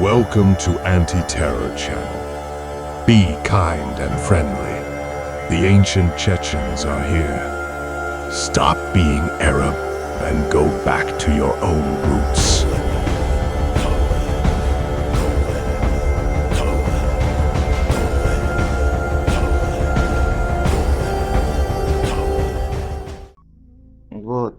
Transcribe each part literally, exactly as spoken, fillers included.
Welcome to Anti-Terror Channel. Be kind and friendly. The ancient Chechens are here. Stop being Arab and go back to your own roots. Вот.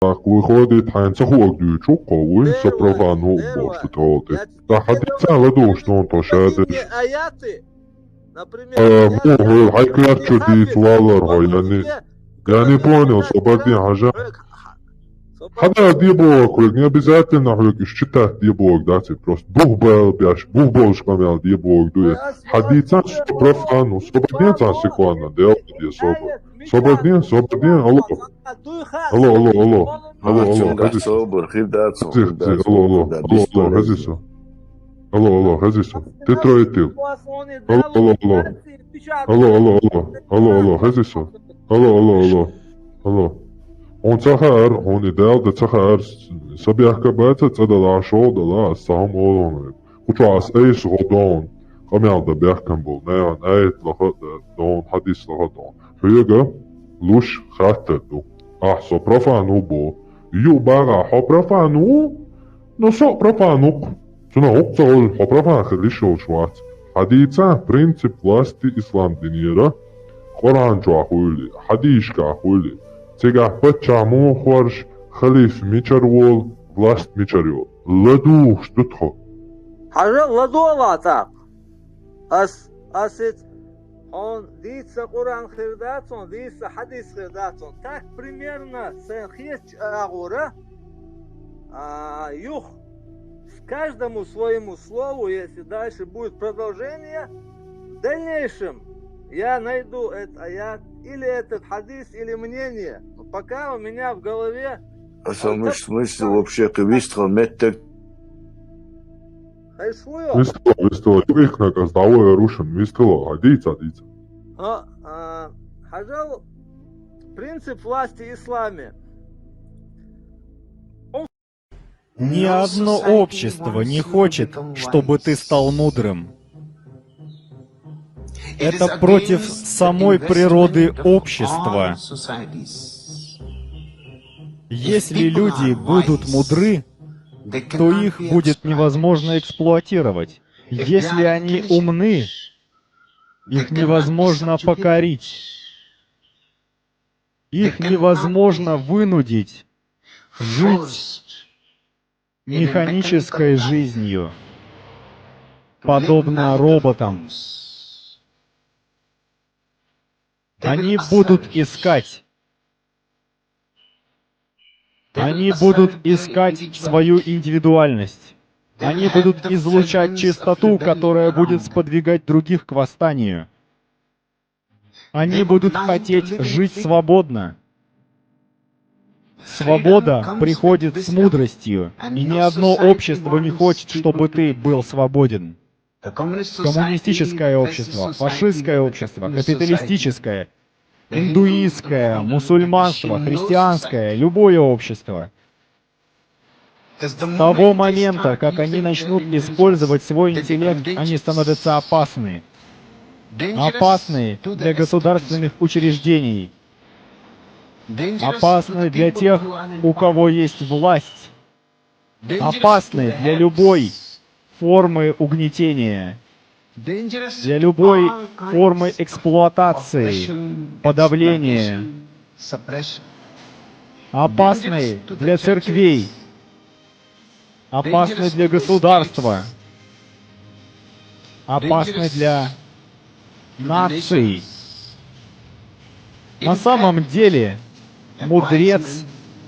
Так, выходит, хьайна ца хуург дуьйцуш ву-кх хьо, вуй, со профан ву бохуш ду тӀе. ТӀаккха хьадийцахьа ладугӀуш дуна тхо шадерш. Э, муха хьо, хьай коьрта чуьра дийца валлара хьо, я не, я не понял, собар де, хьажа. Хьада де боху хьоьга, не обязательно хьоьга уьш читать де боху дац, просто бух бала беш, бух болуш къамел де боху ду я. Хьадийцахьа со профан ву, собар де цхьа секунда, Дела де, собар. Собар де, собар де, алло. Алло, алло, алло. Алло, алло, хези со. Собар, хир дац, хези, хир дац, алло, алло, собар, алло, алло, хези со. Алло, алло, хези со. Тетройтил. Алло, алло, алло. Алло, алло, алло. Алло, алло, хези со. Алло, алло, алло. Алло. Хьуна ца хаьара, хьуна и Дала дан ца хаьара, са бехк бац, цӀа дала, шолгӀа дала, ас цхьа хӀума олу хьуна. Кху чохь ас айса гӀо дона, къамел дан бехкам болу, наьхан аят лаха а дона, хьадис лаха а дона. Хьоьга луш хаттар ду. Ахьа со профан ву боху. Юха бахахь, хьо профан ву, но со а профан ву-кх. Цунах хӀума ца хуьлу, хьо профан хила йиш йолуш вац. Хьадийцахьа принцип власти ислам динера, Къуръан чохь хуьлий, хьадисашкахь хуьлий, цигахь паччахь муха хоржу, халифа мичара волу, власть мичара йолу. ЛадугӀуш ду тхо. Хьажа, ладогӀалахь тӀаккха. Ас, ас иза, хьуна дийца сан Къуръан хир дац хьуна, дийца сан хьадис хир дац хьуна. Так примерно сайн хетачу агӀора, а, юха, с каждому своему слову, если дальше будет продолжение, в дальнейшем я найду этот аят, или этот хьадис, или мнение. Но пока у меня в голове... Аса муш смысл вообще кхин вистхила меттиг? Хьайша ву йо? Вистхила, вистхила. Юкъихнаг ас дӀавоьру шуна, вистхила. Хьай дийца, дийца. А, а, хьажал, принцип власти исламе. Ни одно общество не хочет, чтобы ты стал мудрым. Это против самой природы общества. Если люди будут мудры, то их будет невозможно эксплуатировать. Если они умны, их невозможно покорить. Их невозможно вынудить жить механической жизнью, подобно роботам. Они будут искать, они будут искать свою индивидуальность. Они будут излучать чистоту, которая будет сподвигать других к восстанию. Они будут хотеть жить свободно. Свобода приходит с мудростью, и ни одно общество не хочет, чтобы ты был свободен. Коммунистическое общество, фашистское общество, капиталистическое, индуистское, мусульманство, христианское, любое общество. С того момента, как они начнут использовать свой интеллект, они становятся опасны. Опасны для государственных учреждений. Опасны для тех, у кого есть власть. Опасны для любой формы угнетения, для любой формы эксплуатации, подавления. Опасны для церквей, опасны для государства, опасны для наций. На самом деле, мудрец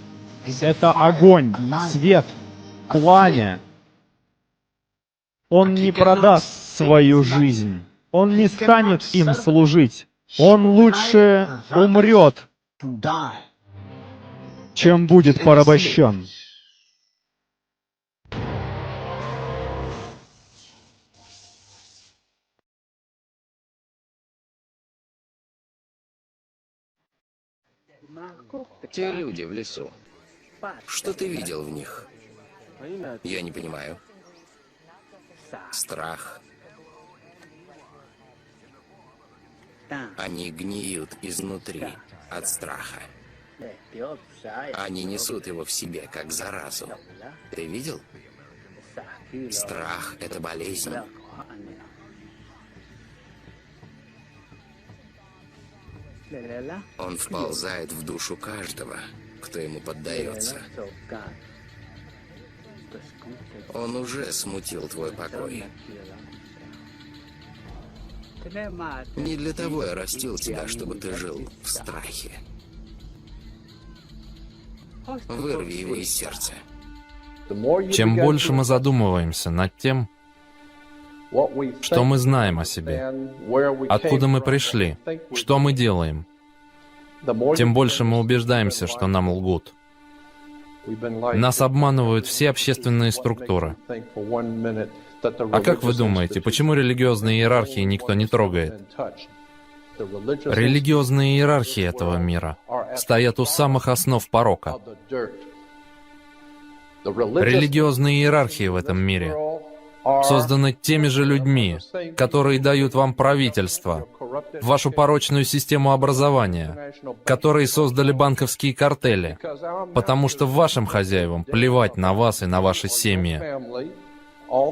— это огонь, свет, пламя. Он не продаст свою жизнь. Он не станет им служить. Он лучше умрет, чем будет порабощен. Те люди в лесу. Что ты видел в них? Я не понимаю. Страх. Они гниют изнутри от страха. Они несут его в себе, как заразу. Ты видел? Страх — это болезнь. Он вползает в душу каждого, кто ему поддается. Он уже смутил твой покой. Не для того я растил тебя, чтобы ты жил в страхе. Вырви его из сердца. Чем больше мы задумываемся над тем, что мы знаем о себе, откуда мы пришли, что мы делаем, тем больше мы убеждаемся, что нам лгут. Нас обманывают все общественные структуры. А как вы думаете, почему религиозные иерархии никто не трогает? Религиозные иерархии этого мира стоят у самых основ порока. Религиозные иерархии в этом мире созданы теми же людьми, которые дают вам правительство, вашу порочную систему образования, которые создали банковские картели, потому что вашим хозяевам плевать на вас и на ваши семьи.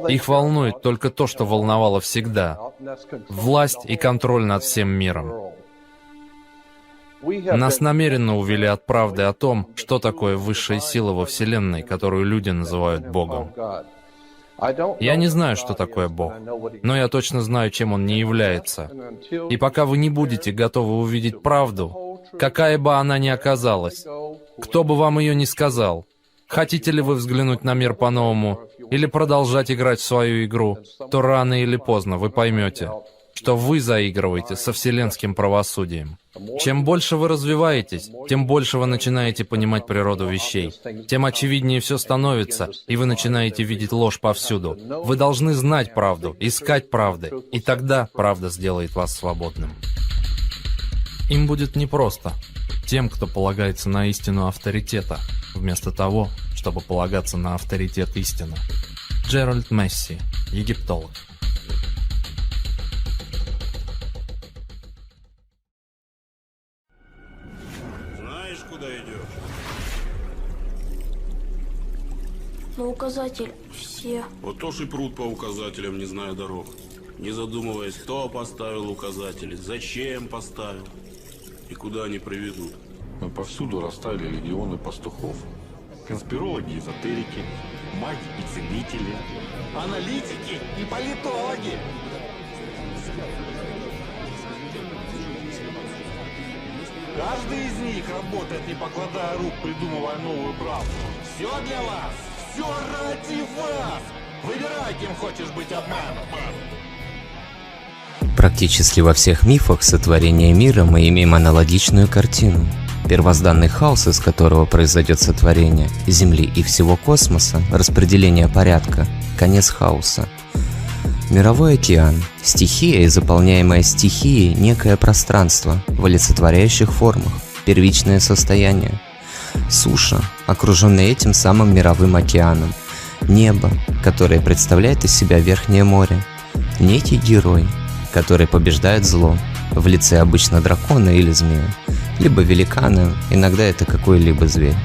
Их волнует только то, что волновало всегда. Власть и контроль над всем миром. Нас намеренно увели от правды о том, что такое высшая сила во Вселенной, которую люди называют Богом. Я не знаю, что такое Бог, но я точно знаю, чем он не является. И пока вы не будете готовы увидеть правду, какая бы она ни оказалась, кто бы вам ее ни сказал, хотите ли вы взглянуть на мир по-новому или продолжать играть в свою игру, то рано или поздно вы поймете, что вы заигрываете со вселенским правосудием. Чем больше вы развиваетесь, тем больше вы начинаете понимать природу вещей, тем очевиднее все становится, и вы начинаете видеть ложь повсюду. Вы должны знать правду, искать правды, и тогда правда сделает вас свободным. Им будет непросто, тем, кто полагается на истину авторитета, вместо того, чтобы полагаться на авторитет истины. Джеральд Месси, египтолог. Знаешь, куда идешь? Но указатель все. Вот то ж и прут по указателям, не зная дорог. Не задумываясь, кто поставил указатели, зачем поставил и куда они приведут. Мы повсюду расставили легионы пастухов. Конспирологи, эзотерики, маги и целители, аналитики и политологи. Каждый из них работает, не покладая рук, придумывая новую правду. Все для вас, все ради вас. Выбирай, кем хочешь быть обманут. Практически во всех мифах сотворения мира мы имеем аналогичную картину. Первозданный хаос, из которого произойдет сотворение Земли и всего космоса, распределение порядка, конец хаоса. Мировой океан, стихия и заполняемая стихией некое пространство в олицетворяющих формах, первичное состояние. Суша, окружённая этим самым мировым океаном. Небо, которое представляет из себя Верхнее море. Некий герой, который побеждает зло, в лице обычно дракона или змея, либо великана, иногда это какой-либо зверь.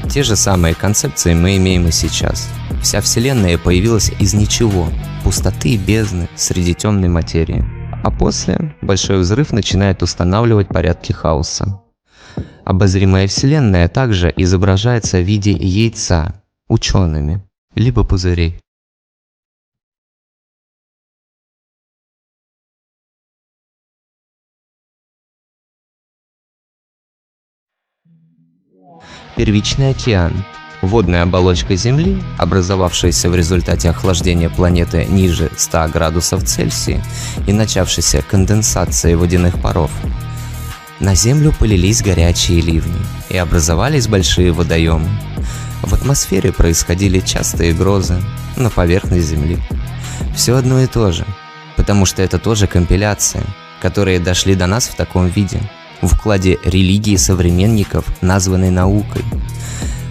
Те же самые концепции мы имеем и сейчас. Вся Вселенная появилась из ничего, пустоты и бездны среди тёмной материи. А после большой взрыв начинает устанавливать порядки хаоса. Обозримая Вселенная также изображается в виде яйца учёными, либо пузырей. Первичный океан. Водная оболочка Земли, образовавшаяся в результате охлаждения планеты ниже ста градусов Цельсия и начавшейся конденсацией водяных паров. На Землю полились горячие ливни, и образовались большие водоёмы. В атмосфере происходили частые грозы, на поверхность Земли. Всё одно и то же, потому что это тоже компиляция, которые дошли до нас в таком виде, в укладе религии современников, названной наукой.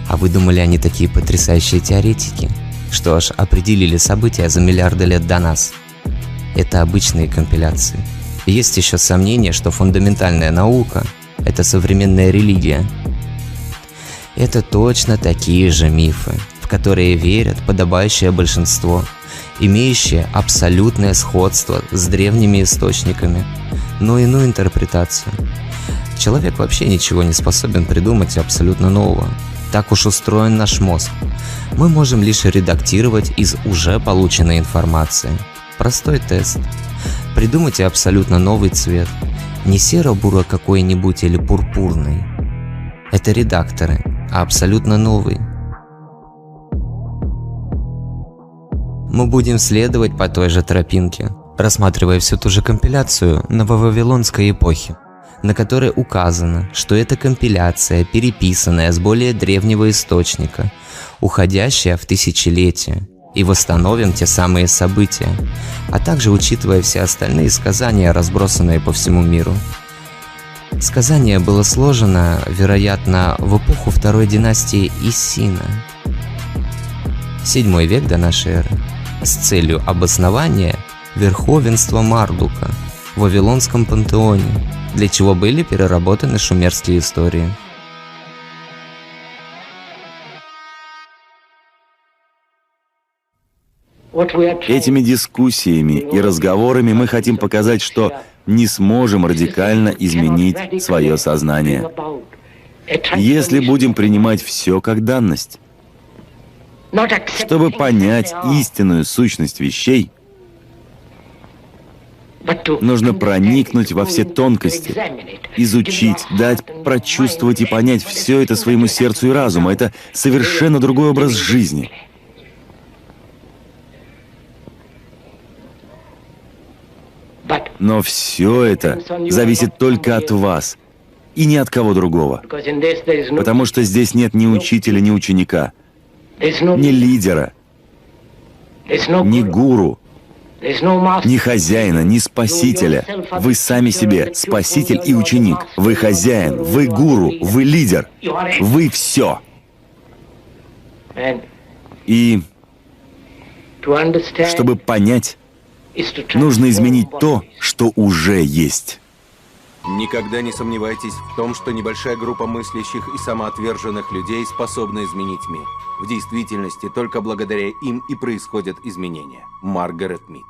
А выдумали они такие потрясающие теоретики, что аж определили события за миллиарды лет до нас. Это обычные компиляции. Есть ещё сомнение, что фундаментальная наука — это современная религия. Это точно такие же мифы, в которые верят подобающее большинство, имеющие абсолютное сходство с древними источниками, но иную интерпретацию. Человек вообще ничего не способен придумать абсолютно нового. Так уж устроен наш мозг. Мы можем лишь редактировать из уже полученной информации. Простой тест. Придумайте абсолютно новый цвет. Не серо-буро какой-нибудь или пурпурный. Это редакторы, а абсолютно новый. Мы будем следовать по той же тропинке, рассматривая всю ту же компиляцию нововавилонской эпохи, на которой указано, что это компиляция, переписанная с более древнего источника, уходящая в тысячелетия, и восстановим те самые события, а также учитывая все остальные сказания, разбросанные по всему миру. Сказание было сложено, вероятно, в эпоху второй династии Иссина, седьмой век до нашей эры, с целью обоснования верховенства Мардука в вавилонском пантеоне, для чего были переработаны шумерские истории. Этими дискуссиями и разговорами мы хотим показать, что не сможем радикально изменить свое сознание, если будем принимать все как данность. Чтобы понять истинную сущность вещей, нужно проникнуть во все тонкости, изучить, дать прочувствовать и понять все это своему сердцу и разуму. Это совершенно другой образ жизни. Но все это зависит только от вас и ни от кого другого. Потому что здесь нет ни учителя, ни ученика, ни лидера, ни гуру, ни хозяина, ни спасителя. Вы сами себе спаситель и ученик. Вы хозяин, вы гуру, вы лидер. Вы все. И чтобы понять, нужно изменить то, что уже есть. Никогда не сомневайтесь в том, что небольшая группа мыслящих и самоотверженных людей способна изменить мир. В действительности, только благодаря им и происходят изменения. Маргарет Мид.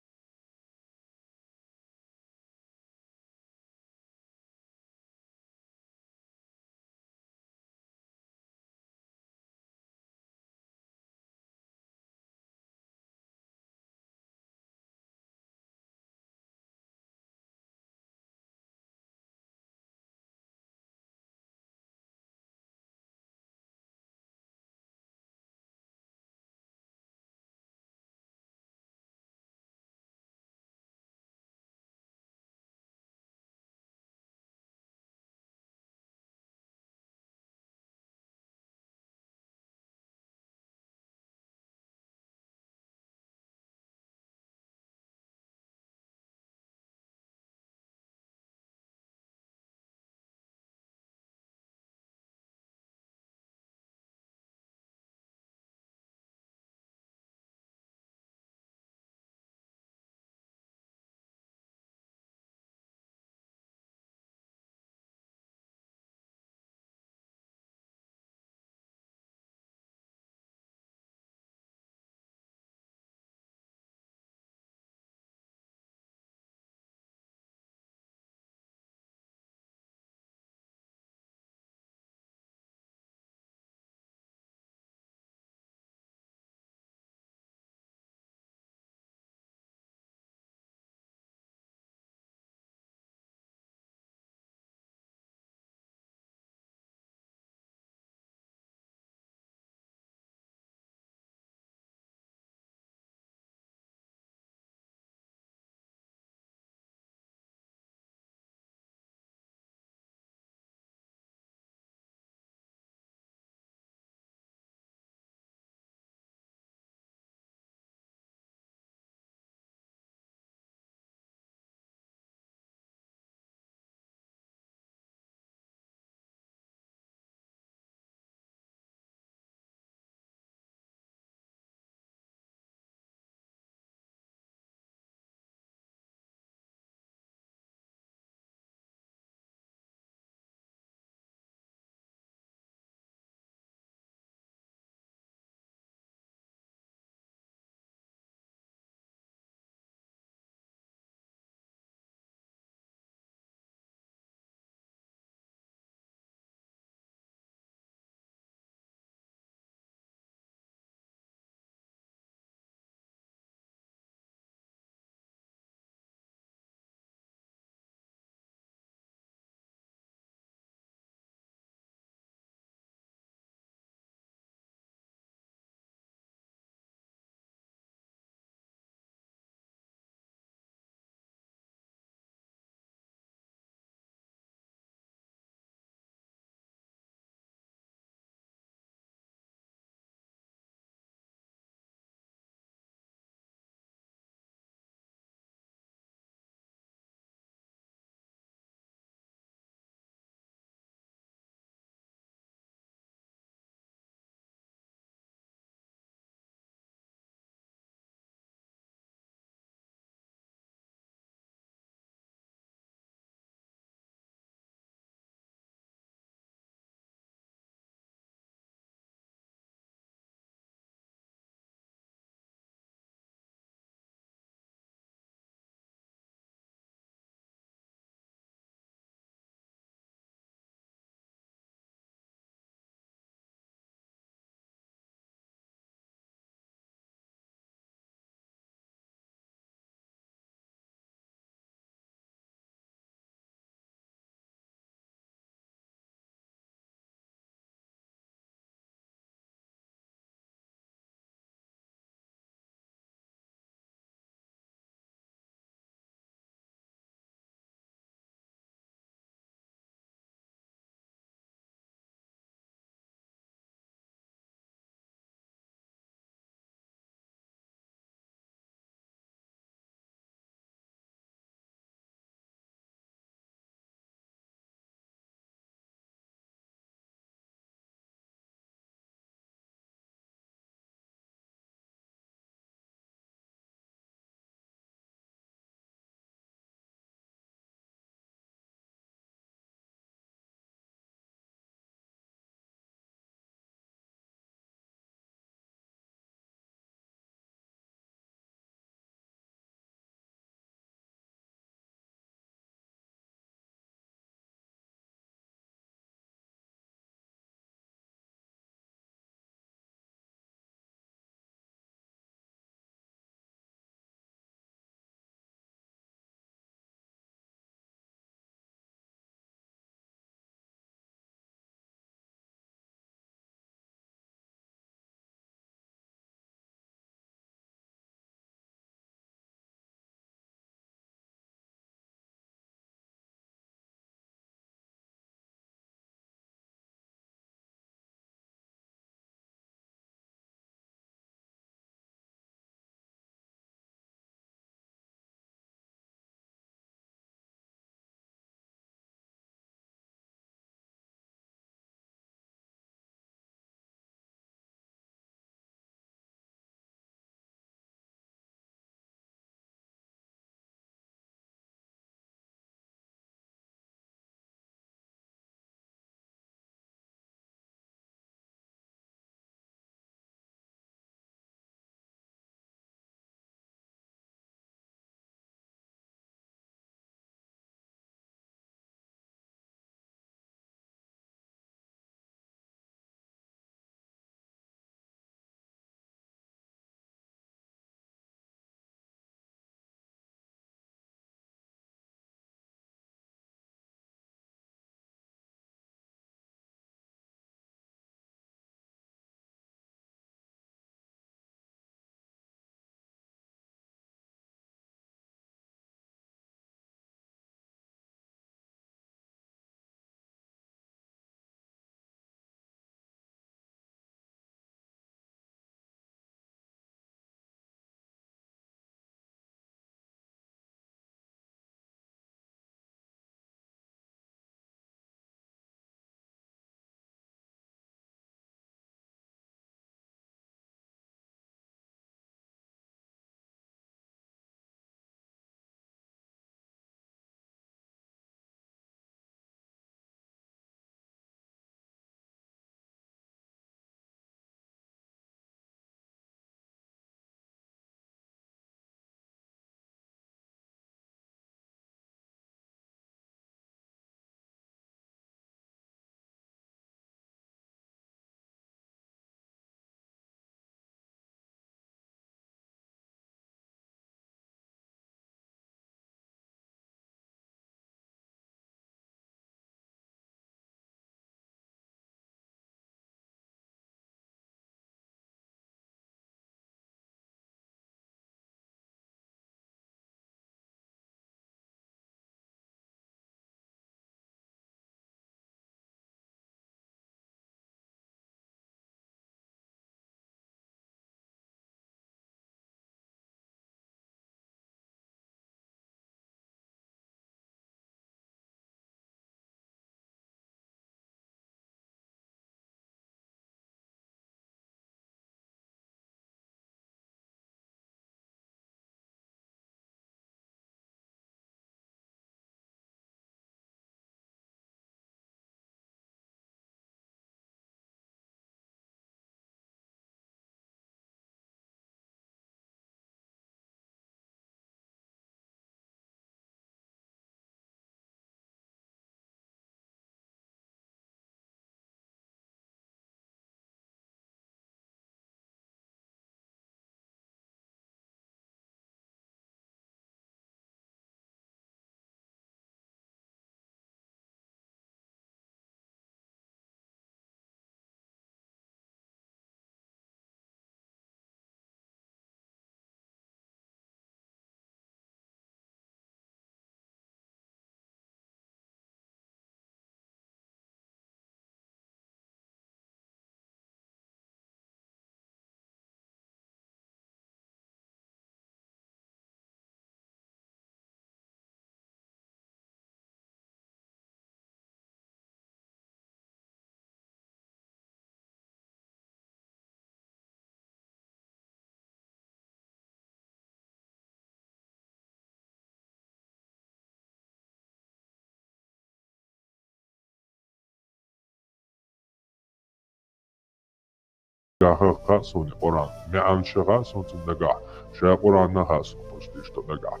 Нагахьа хаьа суна Къуръан. МаьӀанаш хаьа суна цун нагахь. Ша Къуръан хаьа суна почти что нагахь.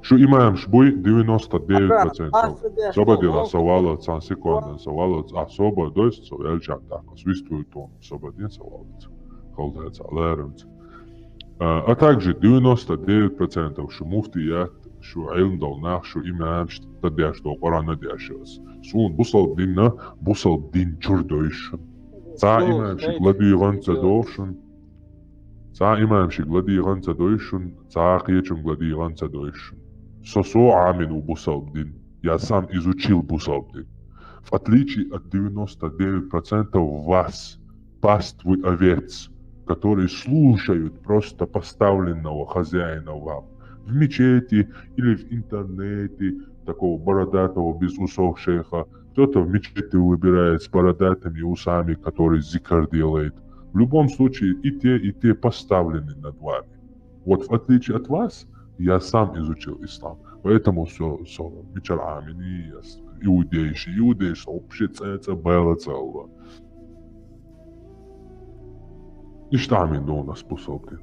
Шу имамаш буй девяносто девять процентов. Собадила со валлалц, цхьан секундан со валлалц. А, собар дойс, со велчам тӀаккха. Свист вуй тон, собадин со валлалц. Халдаца, ларамца. А, а также девяносто девять процентов шу муфтият, шу Ӏилма дола нах, шу имамаш тӀадеш дола Къуръан а деш ас. Суна бусалба дин, бусалба дин чура дойш. Цхьа имамашка ладийгӀан ца доху шуна. Цхьа имамашка ладийгӀан ца дойш шуна, цхьа кхечунга ладийгӀан ца дойш шуна. Со, со Ӏамийна ву бусалба дин. Я сам изучил бусалба дин. В отличие от девяносто девять процентов вас, паствы овец, которые слушают просто поставленного хозяина вам в мечети или в интернете, такого бородатого, без усов шейха. Кто-то в мечети выбирает с бородатыми усами, который зикр делает. В любом случае, и те, и те поставлены над вами. Вот в отличие от вас, я сам изучил ислам. Поэтому со, со мичара Ӏамийна, я с-, иудейш, иудейш, вообще цӀе-цӀе бала ца алла. Иштта Ӏамийна ду ас бусалба дин.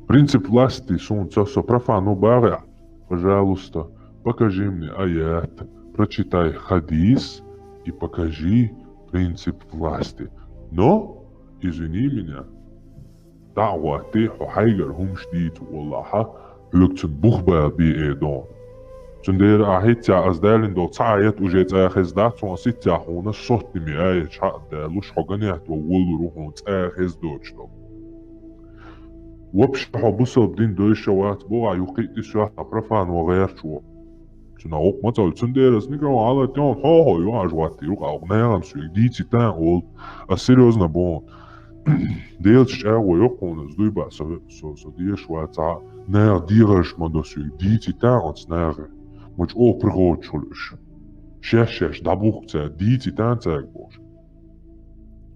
Принцип власти суна ца со профан ву бахьа, пожалуйста, покажи мне аят, прочитай хадис и покажи принцип власти. Но, извини меня, дӀа а гӀоттий, хьо хьайгара хӀумаш дийца валахьа, хьоьга цунна бух бала бе а дон. Цундела ахь хӀинца ас далийна долу цхьа аят уже цӀа хезна дац хьуна, ас хӀинца хьуна сотни аят хьа а далуш, хьо гонахь тӀе валур ву хьуна цӀа хеза доцуш долу. Вообще хьо бусалба дин дойша вац боху, а юххе а тӀе соьхна профан ван гӀерташ ву. Цунах гӀуллакх ма ца ву. Цундела ас микрофон хьала тӀе хьо-хьо юкъа аш гӀоттийра, юкъа нагахь суьйга дийций тан олу. Ас серьёзно боху. Делаца чӀагӀо йо хьуна, ас дуй баа, со, со, со дезаш вац, цхьа наха дегӀарш ма до соьга, дийций тан оцу наха. Ма чӀогӀа пригӀоттуш хуьлу уьш. Шаьш-шаьш дӀабухку цара, дийций тан цаьрга бохуш.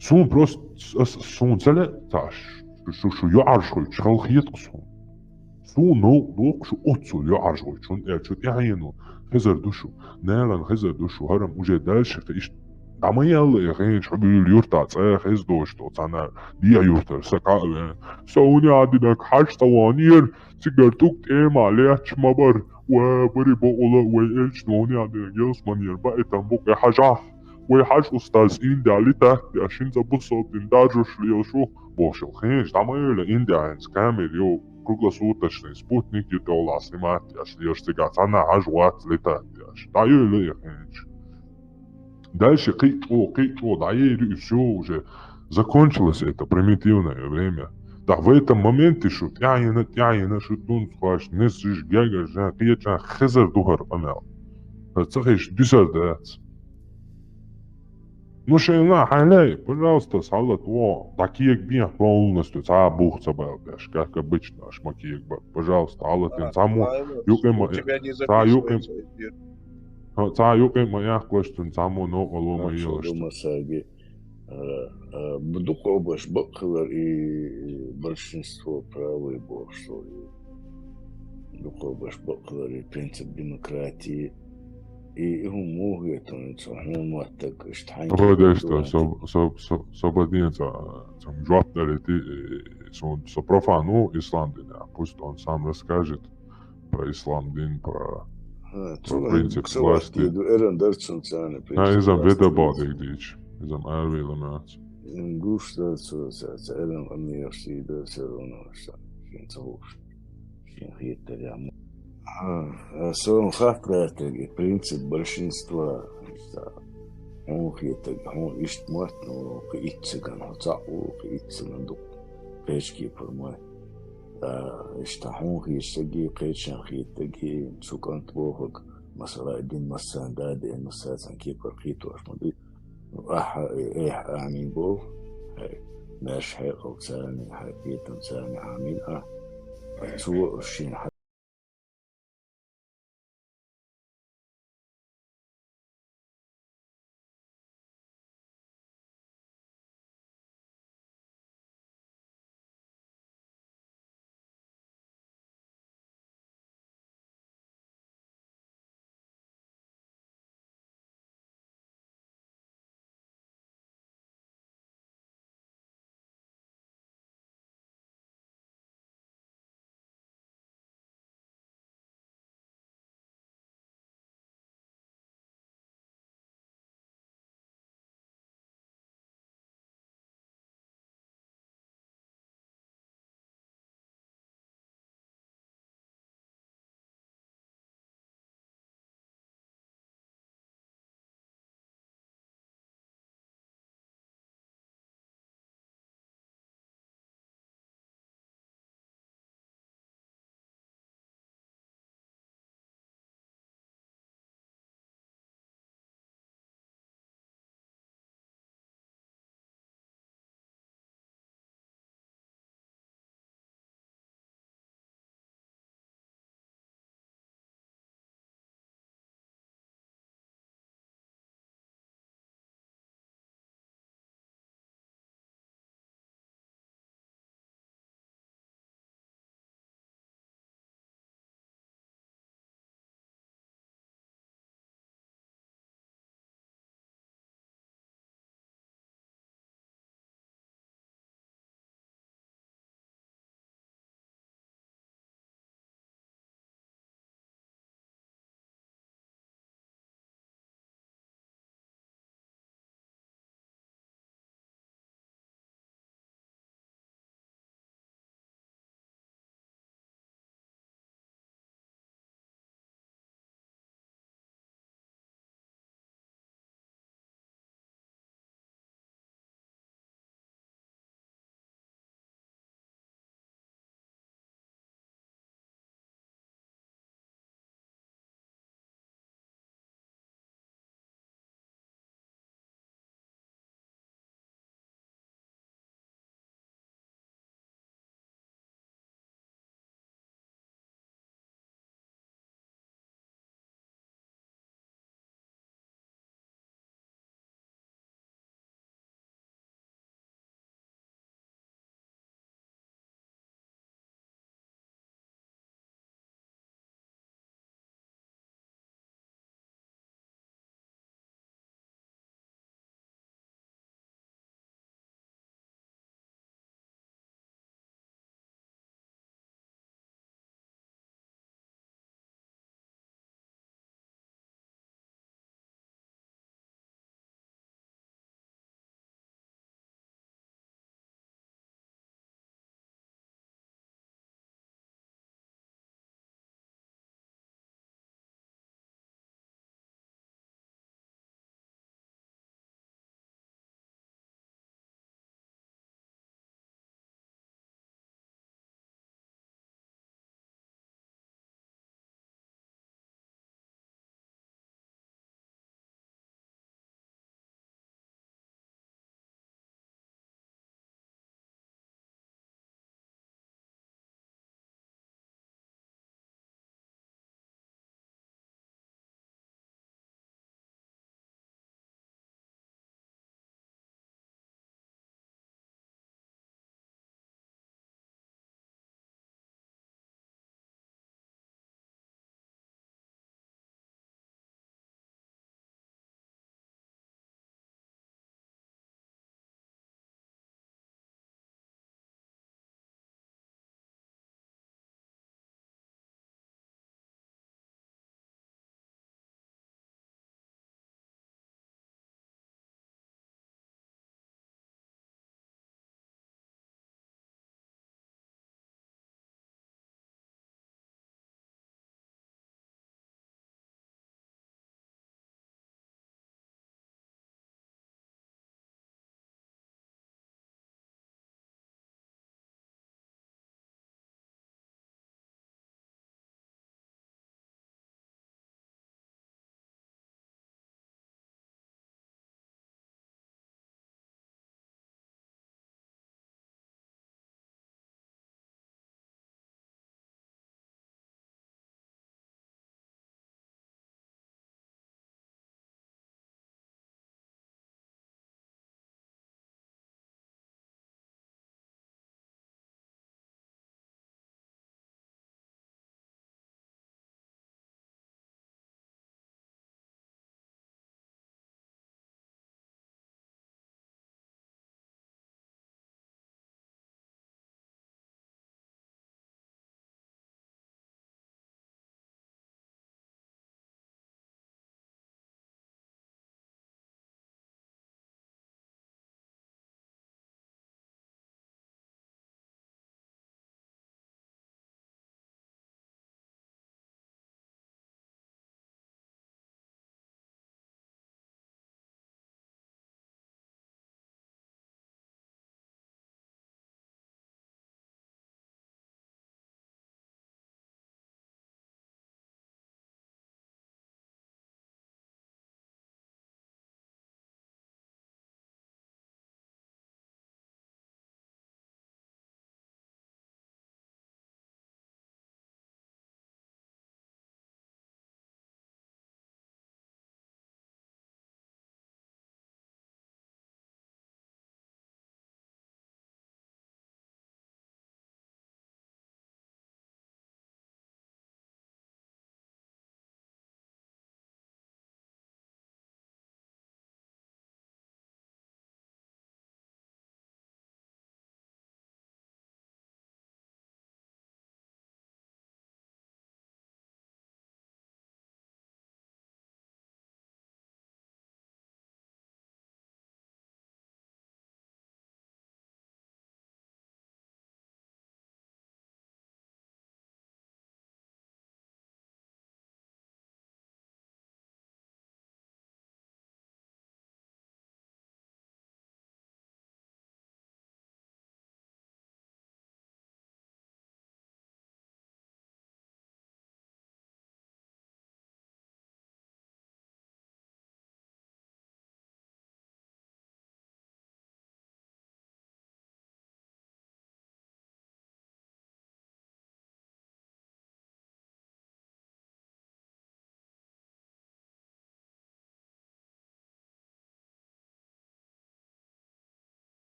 Суна просто, ас, суна ца лаьа, ца аш, шу, шу, шу юкъарш хуьлуш, хала хета суна. Суна новкъа дохуш оццул юкъарш гӀойтуш, хӀунда аьлча тӀаьхьено хезар ду шу, нахана хезар ду шу, хӀара-м уже дальше кхин иштта дӀа ма елла и хенаш хьо буьйлу юртахь цӀа хеза доцуш долу цхьа нах, дехьа юртара са кхаъ а веана. Со хӀуна а динарг хьажа ца ванера, цигара тӀуг тӀема летташ ма бара, ва бари бакъула вай элчано хӀуна а динарг ялсманера баийтам бу кхин хьажахь. Вай хьажа устаз Индия литат деш, хӀинца бусалба дин даржош лелаш ву, бохуш хенаш дӀа ма елла Индия хӀинца камера ю, круглосуточный спутник ю тӀехула снимать деш, лелаш цигахь цхьанна хьажа вац литат деш. ДӀаелла и хенаш. Дальше кхин а чӀогӀа, кхин а чӀогӀа дӀаели и всё уже. Закончилось это примитивное время. Да, в этом моменте шу тӀаьхьена, тӀаьхьена шу дунца хош, несаш, гегаш, жан, кхечан хезар ду хӀара къамел. ХӀара ца хезаш дуьсар дац. Ну, шайна хьалай, пожалуйста, салат, во, дӀа кегабехьа полностью, цхьа а бух ца бала беш, как обычно, аш ма кегабар. Пожалуйста, хьалатин цхьаммо юкъе ма, цхьа юкъе, цхьа юкъе ма яккхалаш, цхьаммо новкъарло ма елаш. Масаги, а, а, дукха обаш бакъ хилар и большинство правые бохуш со и. Дукха обаш бакъ хилар и принцип демократии. И, и хӀума муха хетон цо хьуна моттаг, иштта хьайн Ага, дешта, со, со, со, со баден ца, ца жоп далийти, э, со, со профан ву ислам динехь. Пусть он сам расскажет про ислам дин, про, про принцип власти. Ду эран дар цун царна принцип власти. Изам веда бадег дийч, изам арвела мац. Гуш дар цо, ца, ца эран къамеш сий дар, всё равно, ца, шин ца гуш. Шен хетарехь ма. А, а, сон хаттар дерг, и принцип большинства, иштта, хьуна хетарг, хьуна иштта мотт, ну, кхин итт циган, хьо цхьаъ ву, кхин итт циган ду, кхечу кепара ма. А, иштта, хьуна хетарг, кхечан хетарг, цу кӀант бохург, масала, дин массарна да деана, массара цхьана кепара кхетош ма ду. Ахьа, э, эхь, амин боху. Хьай, маьрша хьекъал царна, хьай, кхетам царна, амин, а. Цо шен хьа-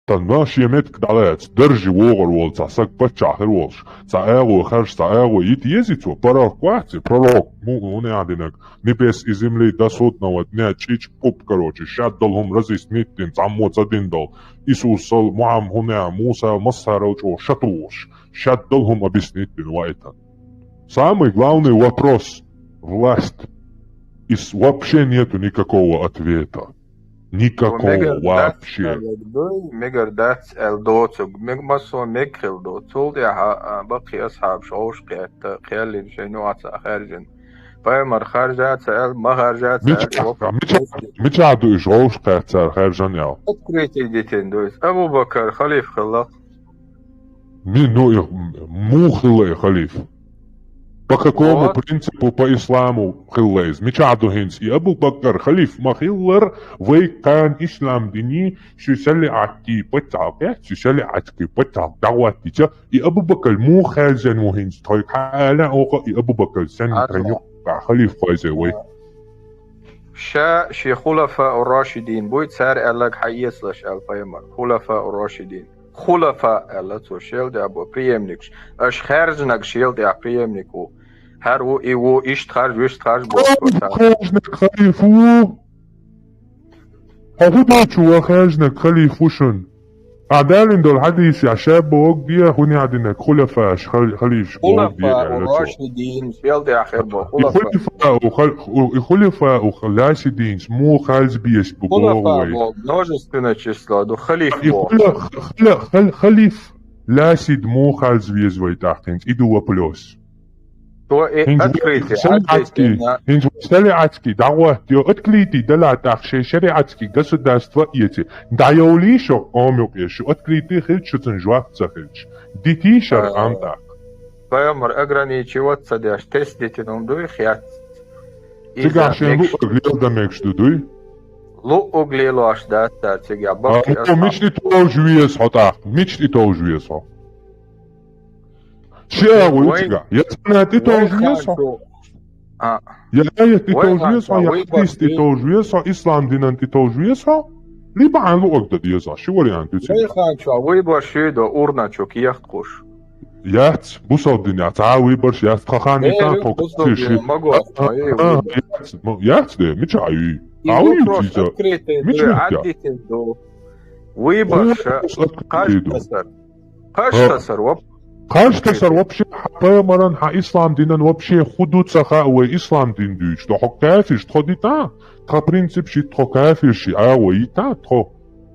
Тхьовра шен меттиг дӀалаьцна, дарже вогӀур волу цхьа саг паччахь хир волуш, цхьа агӀо харжа, цхьа агӀо йита еза цо, паргӀат вац и, пророк, му-, хӀун яхьа динарг, небес и земли до судного дня чӀичӀ-пӀупӀ, короче, шадолу хӀума разъяснить дина, цхьаммо ца дина долу, Исусал, Мухьаммад, хӀун яхьа, Мусал, массарал чӀогӀа шатухуш, шадолу хӀума объяснить дина ваийтина. Самый главный вопрос — власть. И с-, вообще нету никакого ответа. Никакого вообще. Мегар дац аьлла доцург, мег-, массо а мега хилла ду. Цул тӀаьхьа, а, баккхий асхьабаш гӀовш кхетта, кхел йина шайн юкъахь ца хаьржина. Пайхамар харжа ца аьлла, ма харжа ца аьлла, мичахь, мичахь, мичахь ду уьш гӀовш кхетта цара хаьржина аьлла? Открытие дитина ду иза. Абу Бакар халиф хилла. Ми-, ну, и, муха хилла и халиф? По какому принципу, по исламу хилла иза? Мичахь ду хӀинца? И Абу Бакар халиф ма-хиллара, вай кхана ислам диний, ши шариатский пачхьалкх, ши шариатский пачхьалкх дӀахӀоттийча, и Абу Бакар муха хаьржина ву хӀинца? Тхоьга хьаала оха, и Абу Бакар санна тхайн юккъехь халиф хьийзай вай? Ша шен хулафа ар-рашидин буй, цара аьлларг хьаэцалаш аьлла пайхамар. Хулафа ар-рашидин. Хулафа аьлла цо, шел тӀехь бу преемникаш. Аша хаьржинарг шел тӀехь преемник ву. ХӀара ву, и ву, иштта харж, вуьшта харж боху цо царна. Хаьржинарг халиф ву. Хьо хӀун дийцича ву хаьржинарг халиф ву шуна? Ахь далийна долу хьадисехь ша бохург де, хӀун яхьа динарг, хулафаш, хал-, халифаш бохург де аьлла цо. Хулафа ар-рашидин, шел тӀехь хир бу, и хулафа. Хулафа у хал-, у, и хулафа у хал-, ласидинца муха харжа безаш бу боху вай? Хулафа боху множественное число ду, халиф боху. И хула-, хула-, хал-, халиф ласид муха харжа веза вай тӀаккха хӀинца? И ду вопрос. То и открытие, открытие. ХӀинца вай шариатский дӀахӀоттайо, открытие делахь тӀаккха шайн шариатский государство а эций. ДӀайовлий шо къоман юкъе, шу открытый хилча, шу цунна жоп ца хилча. Дитий шарӀан тӀаккха. Пайхамар ограничивать ца деш, тест дитина хӀума дуй, хец. Цигахь шен луъург леладан мегаш ду дуй? Луъург лелош дац цара цигахь, баккхий асхьаб. Мича тӀе товжа веза хьо тӀаккха? Мича тӀе товжа веза хьо? Ши агӀо ю цигахь. Я цхьанна тӀе товжа веза хьо? А. Я аят тӀе товжа веза хьо, я хьадис тӀе товжа веза хьо, ислам динан тӀе товжа веза хьо? Либо хьайн луъург дан деза, ши вариант ю цигахь. Вайханчо выбор шуьйдо урна чу кехат кхуш. Яц, бусалба динехь цхьа а выборш яц, тхан хан йитан тхо кафирш. Яц, ма, яц де, мичахь юй? Ӏа вуй ю иза? Мича вуьтта? Выборш кхаж тасар. Кхаж тасар воп-, кхаж тасар вообще хьан пайхамаран, хьан ислам динан вообще хӀун ду ца хаьа вай ислам дин дуьйцуш. Тхо кафирш, тхо дитан, тхан принципш йита, тхо кафирш, агӀо йита тхо.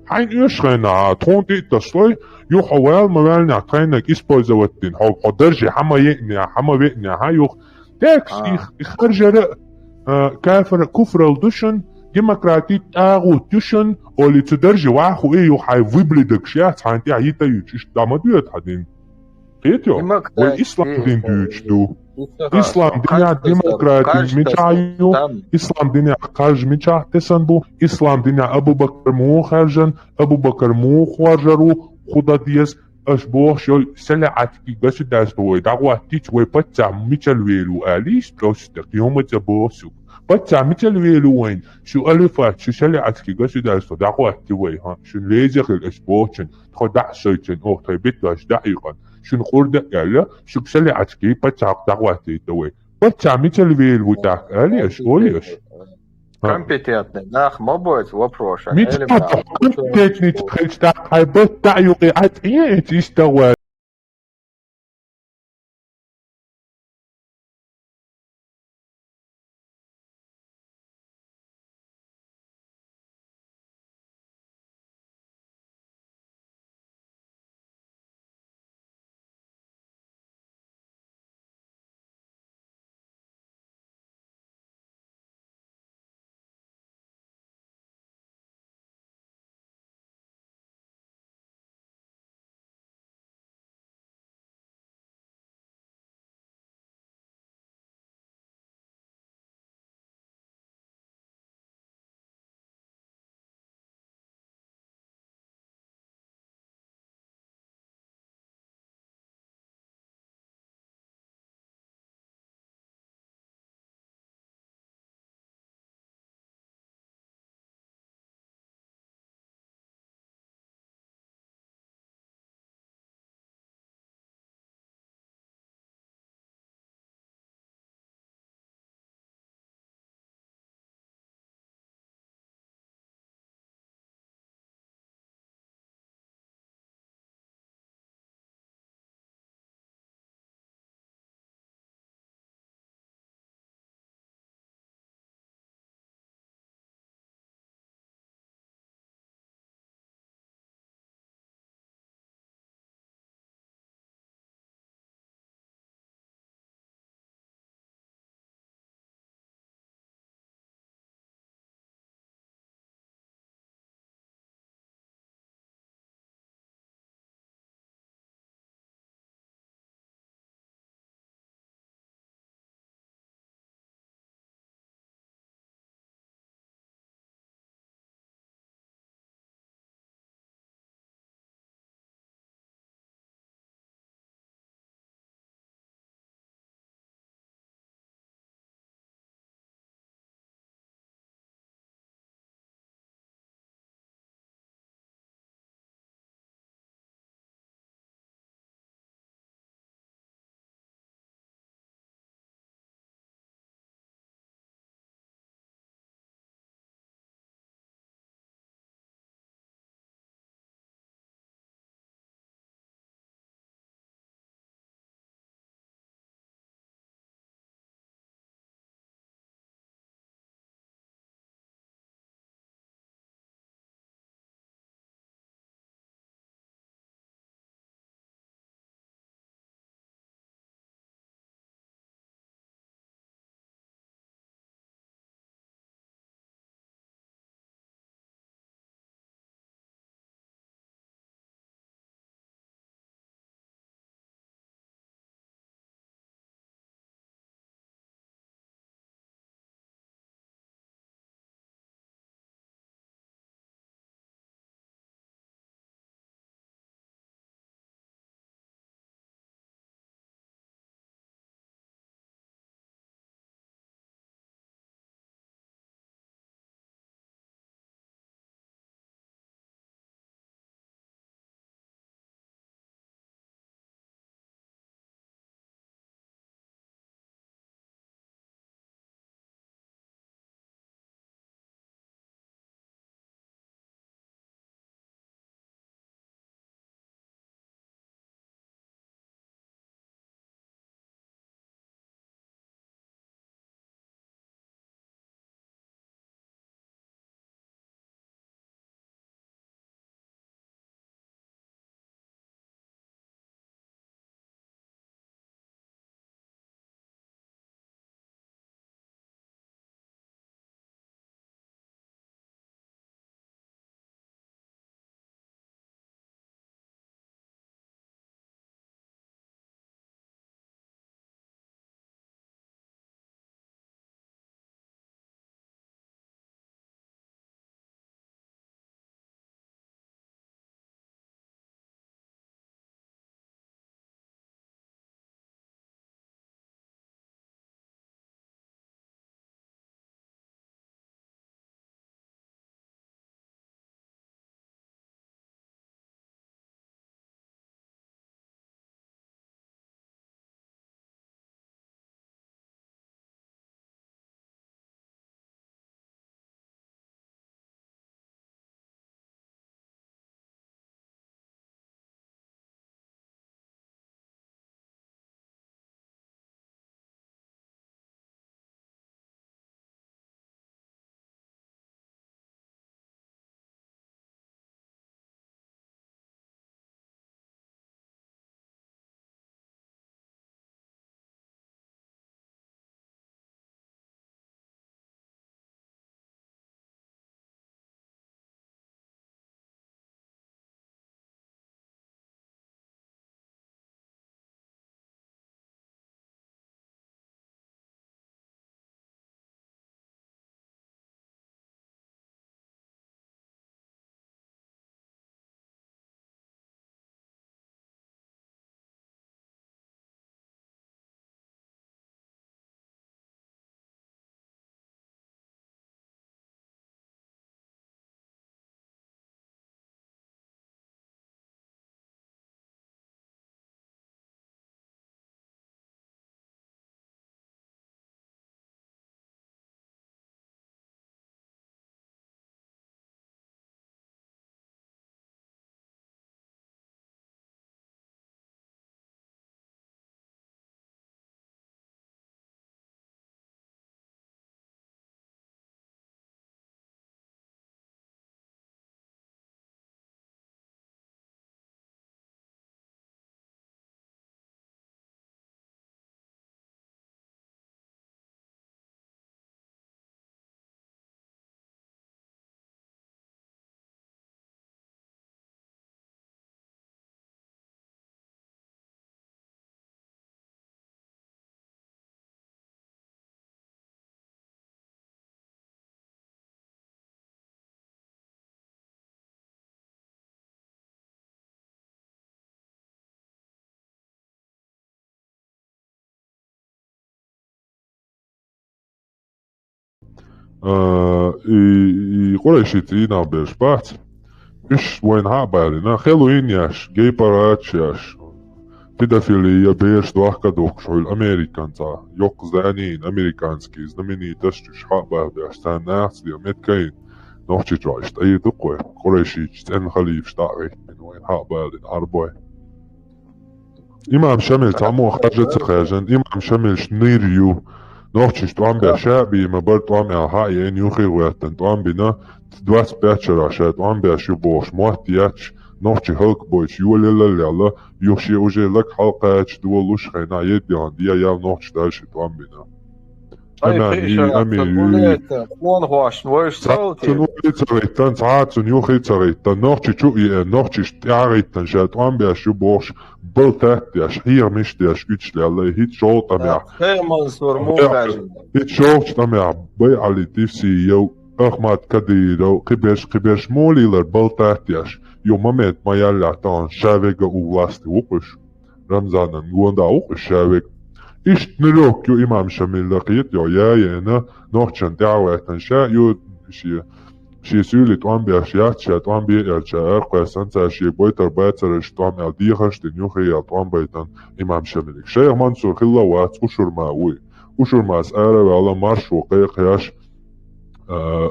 Хьайна оьшуш хенахь, тхуна тӀе а тасалой, юха хьо вала ма ваьллинехь, тхайнаг использовать дина, хьо, хьо дарже хьан ма еънехь, хьан ма веънехь, юха. Текс, и, и харжар а, а, кафар, куфрал ду шуна, демократи тӀагӀут ю шуна, олий цу дарже ваха хӀу и юха хьайн выблидагаш яц, хьайна тӀехь йита юьтуш, иштта дӀа ма доьду хьан дин. Кхетайо? Вай ислам дин дуьйцуш ду. Ислам динехь демократи мичахь ю? Ислам динехь кхаж мичахь тесна бу? Ислам динехь Абу Бакар муха хаьржина? Абу Бакар муха хоржур ву? ХӀун дан деза? Аша бохуш йолу шариатский государство вай дӀахӀоттийча, вай паччахь мичара вер ву алийша, просто кхин хӀума ца боху шуьга. Паччахь мичара вер ву вайна? Шу алифат, шу шариатский государство дӀахӀоттий вай, хьан? Шуна леза хила аша бохучун, тхо дӀа а шайтина, оха тхайн бетташ дӀа а юкъана. Шуна къурда а аьлла, шуьга шариатский пачхьалкх дӀахӀоттийта вай. Паччахь мичара вер ву тӀаккха, алий аша, олий аша? Компетентный нах ма бойца вопроша. Мичахь компетентный хилча тӀаккха хьайн бат дӀа а юкъе, Ӏа тӀе а эца иштта вай. А, и, и къурайши цӀийнах берш бац. Уьш вайна хьа а балийна, Хэллоуин еш, гей-парадаш еш, педофилия, бераш дохка духкуш хьуьлла Американ цӀа. Йоккха зданий, американский, знаменитость уьш хьа а бахбеш, царна нахаца ден меткайна. Нохчийчохь иштта Ӏийр ду-кх вай, къурайшича цӀена халифаш дӀа а гӀиттина, вайна хьа а балийна, Ӏарбой. Имам Шамил цхьаммо хажа ца хаьжан, имам Шамилш нир ю. Нохчийчу тӀом беш ша а бийма бара тӀом аьлла хьа а еана, юххе а гӀоьттина тӀом бина, двадцать пять шарахь ша тӀом беш ю бохуш, мотт етташ, нохчий хӀаллакбойтуш, йолелла а лелла, юха шен уже лаг хьалакхача долуш хенахь, едда яхана де ял нохчий дара шен тӀом бина. Ай, Амин, пхи шарахь амин, ца ю. Къонахошна вайша ца Цхьа цунна валти. Уллий ца гӀиттан, цхьа цунна юххе ца гӀиттан, нохчийчу а еана, нохчийчу тӀаьхьа гӀиттан ша тӀом беш ю бохуш, бала татта деш, хьехамаш деш, уьдуш лелла, хӀинца шолгӀа тӀамехь. Хей, Мансур, муха хаьжна? ХӀинца шолгӀачу тӀамехь Байали Тивсиев, Ахмат Кадыров, кхиберш, кхиберш молийла бала татта деш, ю момент ма яллехь тахана ша вега у власти ву-кх уьш. Рамзанан гонда ву-кх уьш ша вега. Иштта нелёгка ю имам Шамилла, кхета йо, я, яна, нохчан тӀаьхьа ваьттан ша, ю, шен, шен суьйле тӀом беш яц, ша тӀом бе аьлча, аркхоьссанца шен бойтар бацараш тӀом аьлла дехарш дина, юххе ял тӀом байтан имам Шамилиг. Шайх Мансур хилла вац, Ушурма вуй. Ушурмас ара а ваьлла, маршо кхайкхаш, а,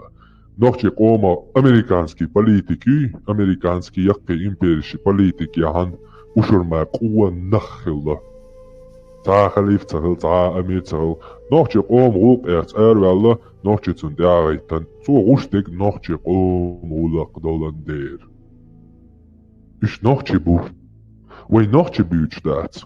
нохчий къомо американский политик юй, американский яккхий империйши политик яхьан Ушурма къонах хилла. Цхьа а халиф ца хилла, цхьа а амир ца хилла. Нохчий къомо гӀуллакх эцна араваьлла, нохчий цунна тӀаьхьа гӀиттан. Цо гӀуш дерг нохчий къомо гӀуллакх долан дера. Уьш нохчий бу. Вай нохчий буьйцуш дац.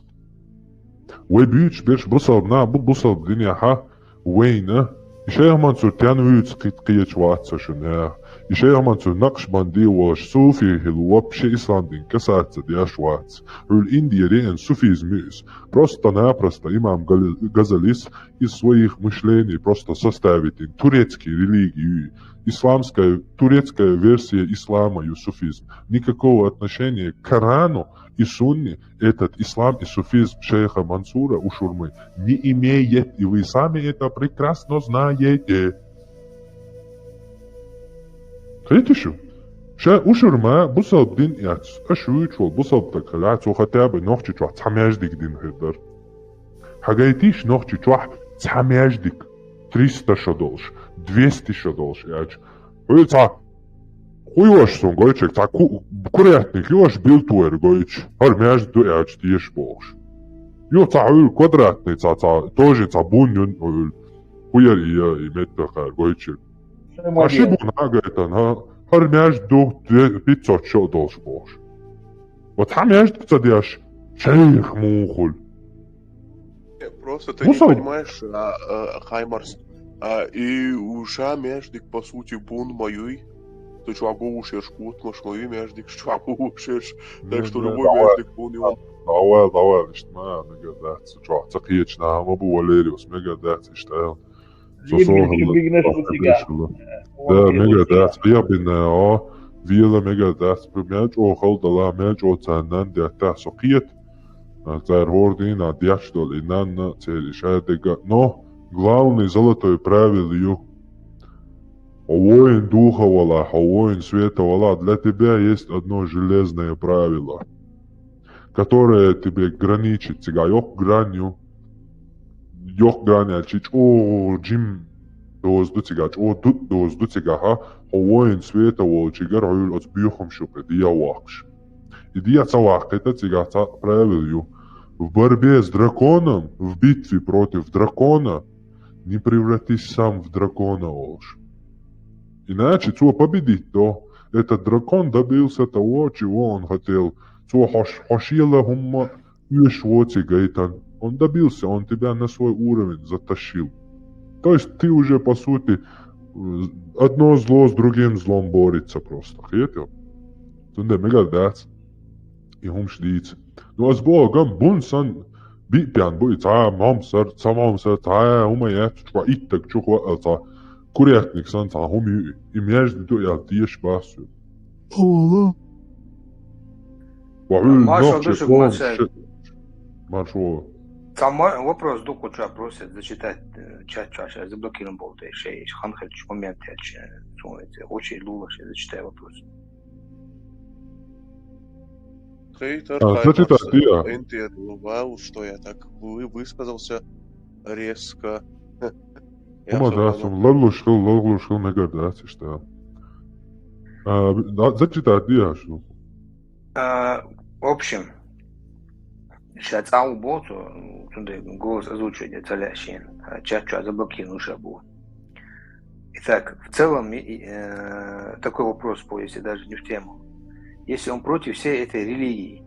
Вай буьйцуш берш бусалба нах бу, бусалба динехьа вайна. И Шайх Мансур тен вуьйцу кхе-, кхечу вац со шуна яха. И Шайх Мансур накъшбанди волуш суфий хилла, вообще ислам дин касаться деш вац. Хьуьлла Индия реан суфизм ю иза. Просто-напросто имам Гали-, Газалис из своих мышлений просто составить ин турецкий религию. Исламская, турецкая версия ислама ю суфизм. Никакого отношения к Корану и Сунне этот ислам и суфизм шейха Мансура Ушурмы не имеет, и вы сами это прекрасно знаете. Кхетий шу? Ша Ушурма бусалба дин эцна, аша вуьйцуш волу бусалба стаг хилахь, цо хотя бы нохчийчохь цхьа маьждиг дина хир дара. Хьан гайтийша нохчийчохь цхьа маьждиг, триста шо долуш, двести шо долуш аьлча? Хьуьлла цхьа хуйош суна гойтуш, цхьа ку-, курятник йош билтвер гойтуш, хӀара маьждиг ду аьлча теша бохуш. Ю цхьа хьуьлла квадратный, цхьа, цхьа, тоже цхьа бун юн хьуьлла. Хуьяр и я, и меттахара гойтуш. Ма ши бун хьагайтан, хӀа? ХӀара маьждиг ду, две-, пятьсот шо долуш бохуш. Вот хьан маьждиг ца деш, шайх муха хуьлу? Просто ты не понимаешь, а, а, Хаймарс, а, и у ша маьждиг, по сути, бун ма юй. Ты чохь гуш ерш котмаш ма юй, маьждиг чохь гуш ерш. Так что любой маьждиг бун ю. Давай, давай, иштта ма, мегар дац, чохь ца кхечна, ма бу Валериус, мегар дац, иштта аьлла. Со Либерчу сохьалла бигнаш бу цига. Да, мегар дац, я бина, о, вела мегар дац, бу мел чӀогӀа хала дала, мел чӀогӀа царна нан детта, со кхета. А, цара хӀора дийнахь детташ долу и нанна, церан и шадерг а. Но главный золотой правил ю. Хьо воин духа вала, хьо воин света вала, для тебя есть одно железное правило, которое тебе граничит, цигахь йоккха грань ю. Йоккха грань аьлча, чӀогӀа жим доза ду цигахь, чӀогӀа дутт доза ду цигахь, хьо воин света волчигара хьуьлла оцу боьхамаш ю кхин дегӀан воккхуш. И дегӀан ца ваккхийта цигахь цхьа правил ю. В борьбе с драконом, в битве против дракона, не превратись сам в дракона, олуш. Иначе цо победить до. Этот дракон добился того, чего он хотел. Цо хьош-, хьо шела хӀумма оьшуш воций гайтан. Он добился, он тебя на свой уровень затащил. То есть ты уже, по сути, э, одно зло с другим злом борется просто. Кхетий? Цундела мегар дац и хӀумаш дийца. Ну, ас боху, ган бун сан биъ пен бу и цхьа а момсар, ца момсар, цхьа а хӀума яц, чу иттаг чу хо а цхьа. Курятник сан цхьа хӀума ю и. И маьждиг ду аьлла теша бац ю. Ала. Ва хьуьлла маршо нохча ду шуьга, къоман маршо. Ше-, маршо. Цхьа мо-, вопрос ду, кху чу просят зачитать, э, чат чу, щас заблокирован болу тӀе, шайн хан хилча момент хилча, э, цунца очередь лула, щас зачитай вопрос. Хейтер, а, зачитать, я. Н Т Д, вау, что я так вы-, высказался резко. Я Ума, всё да, равно сум лаллуш хил, лаллуш хил мегар дац иштта. А, да, зачитать, я, что? А, в общем, щас цӀа ву боцу, цундела голос озвучивать ца лаьа шена, а, чат чу заблокирован ша бу. Итак, в целом, и, и, э, такой вопрос по, если даже не в тему. Если он против всей этой религии,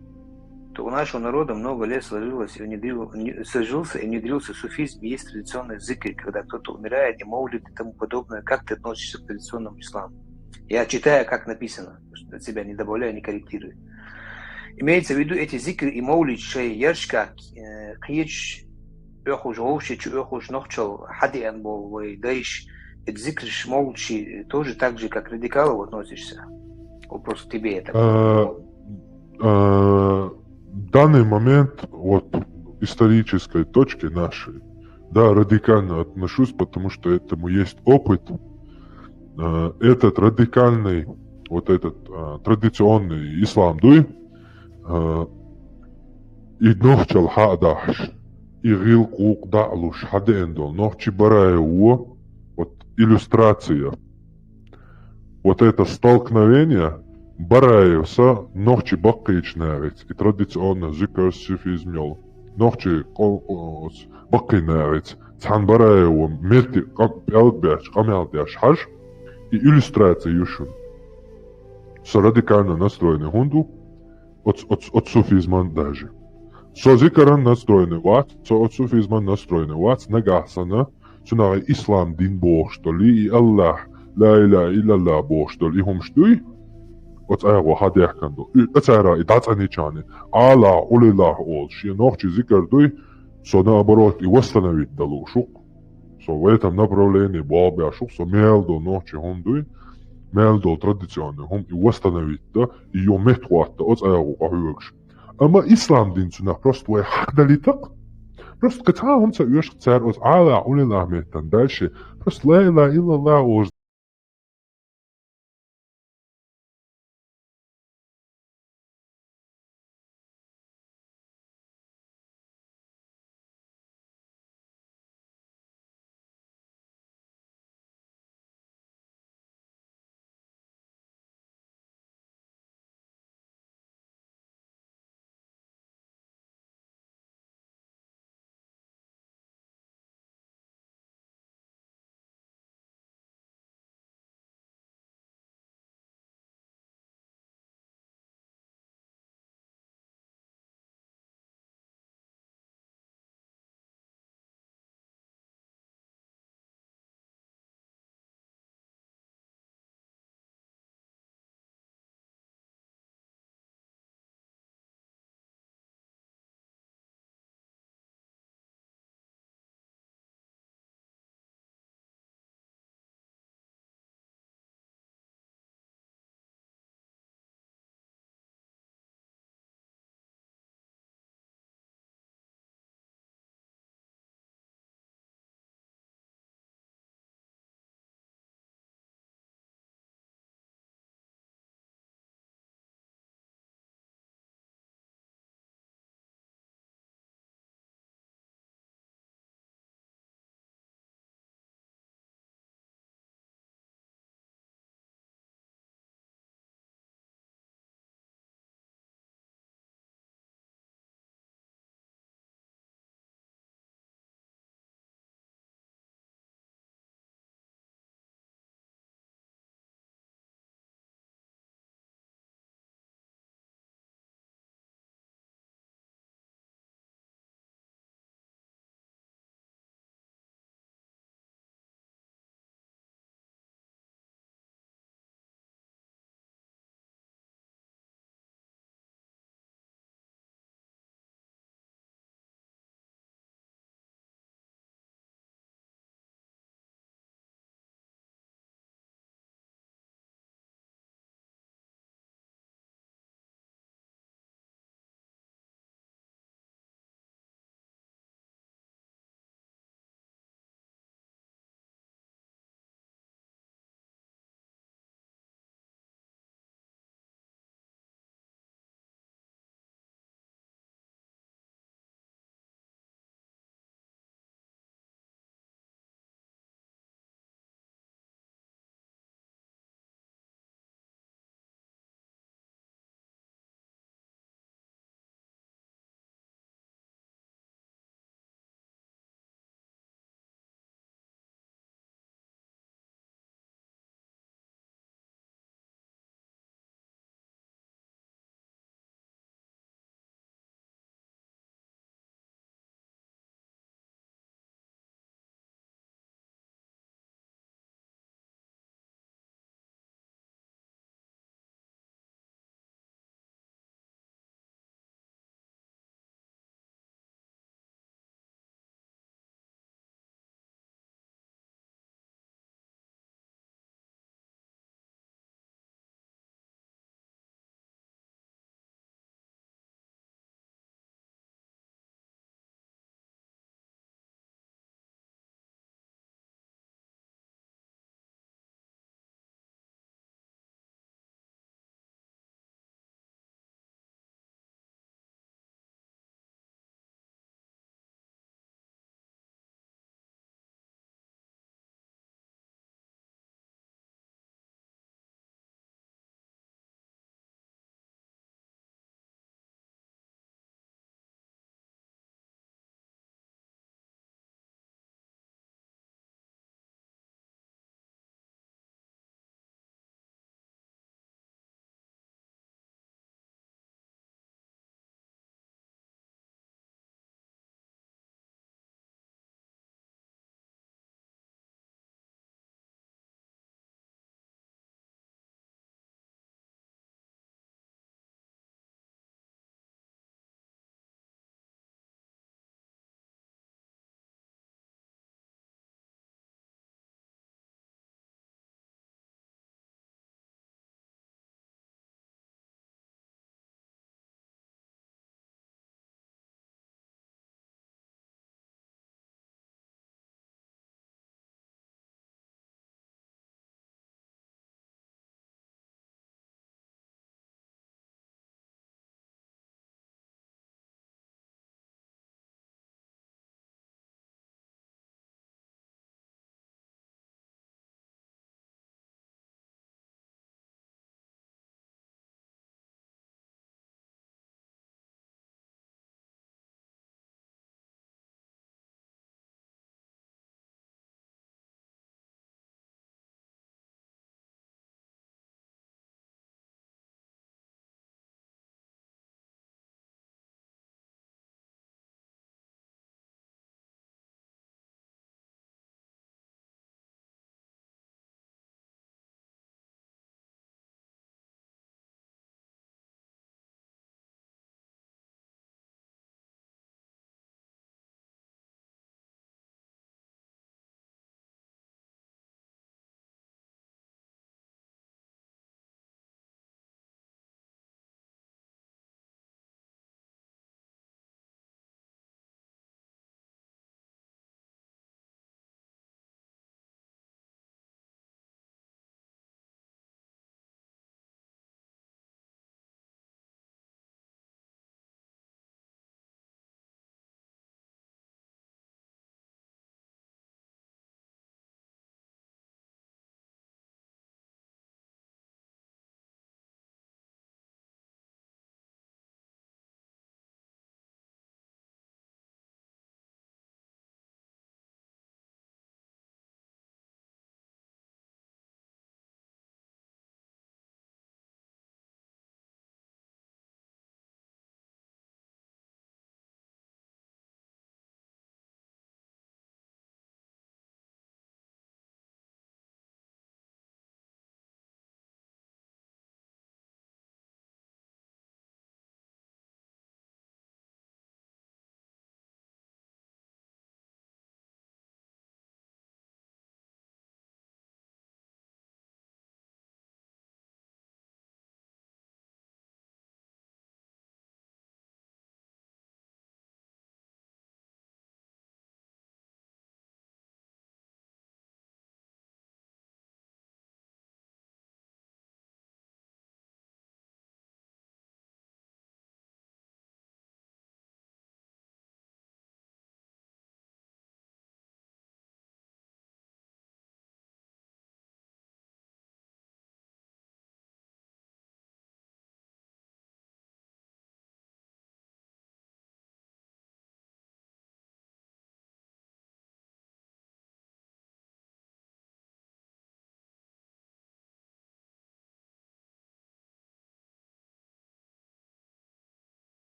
то у нашего народа много лет сложилось и внедрил-, вне-, сложился и внедрился суфизм, и есть традиционный зикр, когда кто-то умирает, и маулид и тому подобное. Как ты относишься к традиционному исламу? Я читаю, как написано, от себя не добавляю, не корректирую. Имеется в виду эти зикры и маулид, шайн яршка, э, кхечу оьхуш, вовшичу оьхуш нохчал хьадеана болу вай дайш, эти зикрш, маулидш, тоже так же, как радикалов относишься? Вопрос к тебе, я так понимаю. А, а, в данный момент, вот, исторической точки нашей, да, радикально отношусь, потому что этому есть опыт. А, этот радикальный, вот этот, а, традиционный ислам дуй, а, и нохчал хьа а дахьаш, и гӀиллакх-гӀуллакх дӀа а луш, хьадеана долу нохчи Бараев ву, вот иллюстрация. Вот это столкновение Бараевса нохчи баккхийчу нахаца, и традиционно зикр, суфизм йолу нохчи къо-, къо-, баккхий нахаца, цхьана Бараева метте къа-, пӀелг баьчча, къамел деш хьажа, и иллюстрация ю шуна. Со радикально настроенный хӀунда ву, оц-, оц-, оцу суфизман даже. Со зикаран настроенный вац, со оцу суфизман настроенный вац, нагахь санна, цунах и ислам дин бохуш долу, и Аллахь, ла илаха иллаллах бохуш долу, и хӀумаш дуй, оцу агӀо хьадехкан долу. И цара и дӀацӀаничарна, Ӏалахь, Ӏулилахь олуш, шен нохчи зикар дуй, со наоборот и восстановить далуш ву-кх. Со в этом направлении болх беш ву-кх, со мел долу нохчи хӀума дуй, мел долу традиционный хӀума и восстановить дан, и йо меттахӀотта оцу агӀо къахьоьгуш. Амма ислам дин цунах просто вай хьахдалийта-кх. Просто кхин цхьа а хӀума ца оьшу-кх цара оцу Ӏалахь, Ӏулилахь меттана дальше. Просто ла илаха иллаллах олуш.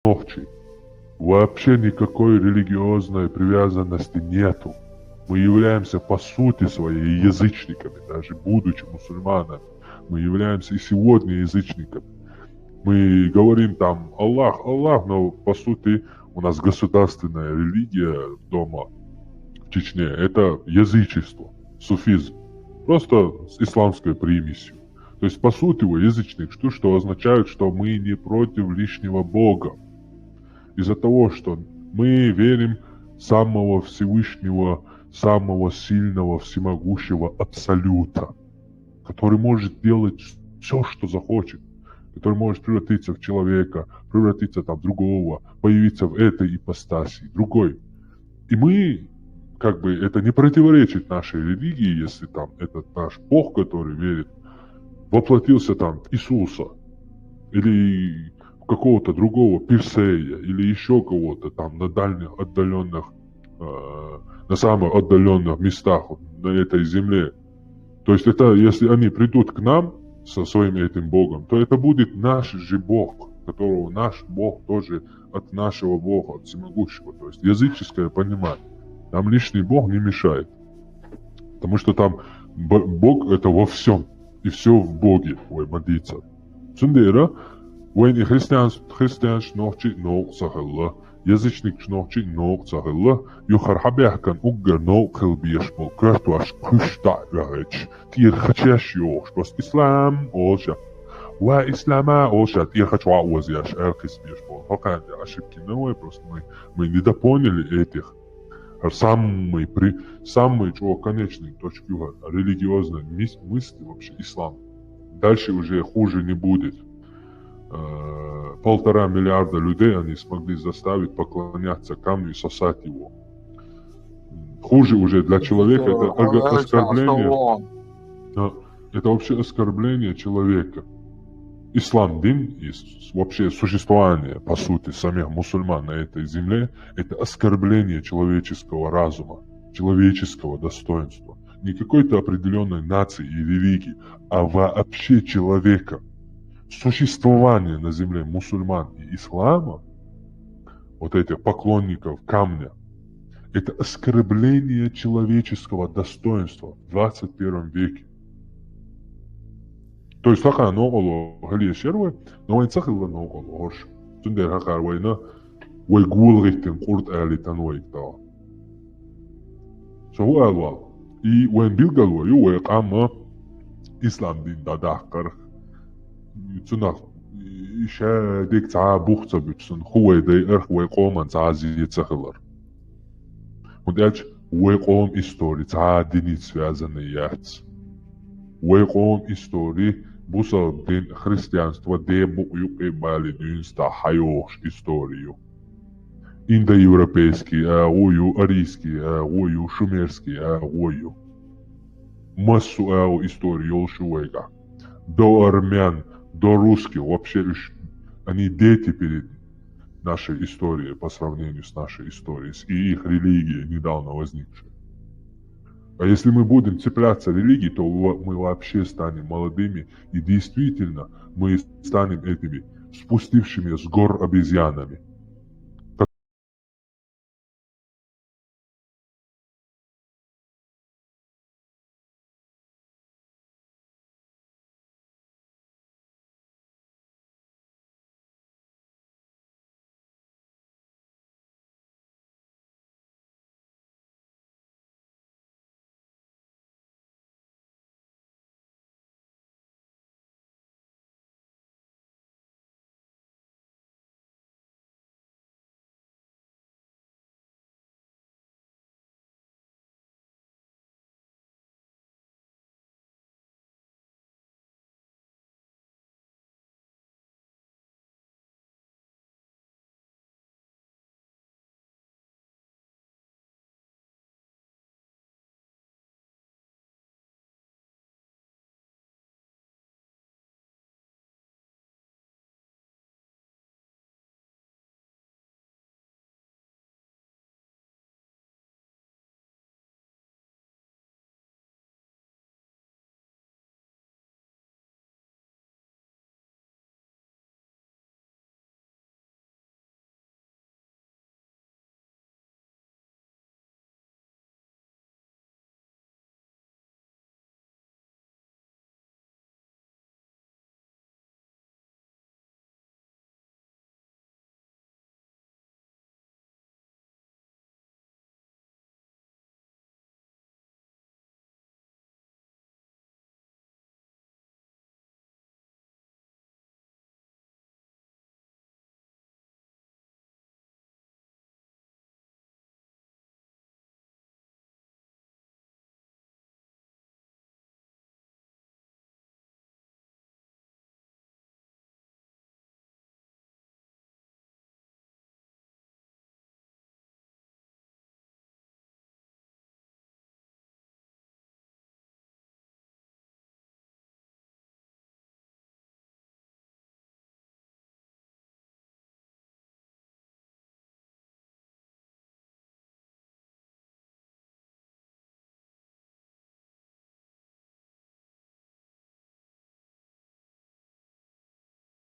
нохчий. Вообще никакой религиозной привязанности нету. Мы являемся по сути своей язычниками, даже будучи мусульманами. Мы являемся и сегодня язычниками. Мы говорим там «Аллах, Аллах», но по сути у нас государственная религия дома в Чечне — это язычество, суфизм, просто с исламской примесью. То есть, по сути, вы язычник, что, что означает, что мы не против лишнего Бога. Из-за того, что мы верим в самого Всевышнего, самого сильного, всемогущего Абсолюта, который может делать все, что захочет, который может превратиться в человека, превратиться там в другого, появиться в этой ипостаси, другой. И мы, как бы, это не противоречит нашей религии, если там этот наш Бог, который верит, воплотился там в Иисуса или в какого-то другого Персея или еще кого-то там на дальних отдаленных, э, на самых отдаленных местах на этой земле. То есть это, если они придут к нам со своим этим Богом, то это будет наш же Бог, которого наш Бог тоже от нашего Бога, от всемогущего. То есть языческое понимание. Нам лишний Бог не мешает. Потому что там Б- Бог — это во всем. И все в Боге. Ой, молиться. Цундера, вайн и христиан, христианш нохчи нох сахалла. Язычник нохчи нох сахалла. Юхар хабяхкан уггар нох хил бешбо. Картуаш куш да вягач. Тир хачаш йош. Бас ислам олша. Ва ислама олша. Тир хачва озяш. Архис бешбо. Хакан ошибки новые, просто мы, мы недопоняли этих. Самый, при, самый чего конечный точки религиозной мис, мысли вообще ислам. Дальше уже хуже не будет. Э, полтора миллиарда людей они смогли заставить поклоняться камню и сосать его. Хуже уже для человека это оскорбление. Это вообще оскорбление человека. Ислам дин и вообще существование, по сути, самих мусульман на этой земле — это оскорбление человеческого разума, человеческого достоинства. Не какой-то определенной нации и религии, а вообще человека. Существование на земле мусульман и ислама, вот этих поклонников камня, это оскорбление человеческого достоинства в двадцать первом веке. То есть, хакана нокъоло халия шервай, но вайн сахилла нокъоло хорш. Цундера хакар вайна, вай гулгъитин къурт али тан вай тала. Шо ху алвал. И вайн билгалва ю, вай къама ислам дин да дахкъар. Цунах иша дек ца бухца битсун, ху вай дай арх вай къоман ца зица хилар. Хундач вай къом истори ца динит связанный яц. Вай къом истори бусалб дин, христианство де букъ юкъе бали дюнста хайохш историю. Индоевропейский агъую, арийский агъую, шумерский агъую. Массу агъу историю йолшу вайга. До армян, до русских, вообще уж они дети перед нашей истории по сравнению с нашей историей, с и их религией, недавно возникшей. А если мы будем цепляться религии, то мы вообще станем молодыми, и действительно мы станем этими спустившими с гор обезьянами.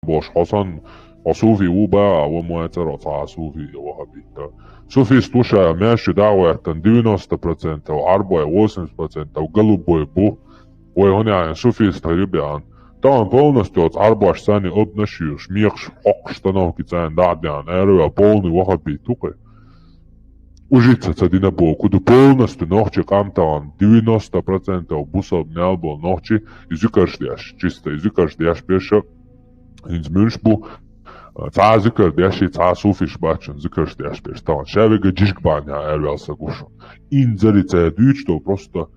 бохуш, хьо санна, хьо суфи ву баха, ва ма царо цхьа суфи я ваххабит. Суфист ву ша, маьждиг чу дӀа а гӀоьттина, девяносто процентов Ӏарбой, восемьдесят процентов голубой бу. Вай хӀунда аьлча суфист хир ю баьхна. Тахана полностью оцу Ӏарбош санна обнаш юьйхуш, мекхаш хьокхуш, становки царна дӀа а деана, араваьлла полный ваххабит ву-кх. Ужица ца дина боху ду полностью нохчи къам тахана, девяносто процентов бусалба мел болу нохчи и зуькарш деш, чисто и зуькарш деш беша, хӀинца муьлш бу, цхьа зуькар деш и цхьа суфиш бац шуна зуькарш деш беш тахана. Ша вега жижиг бахьана араваьлла саг ву шуна. Инзаре цара дуьйцуш долу просто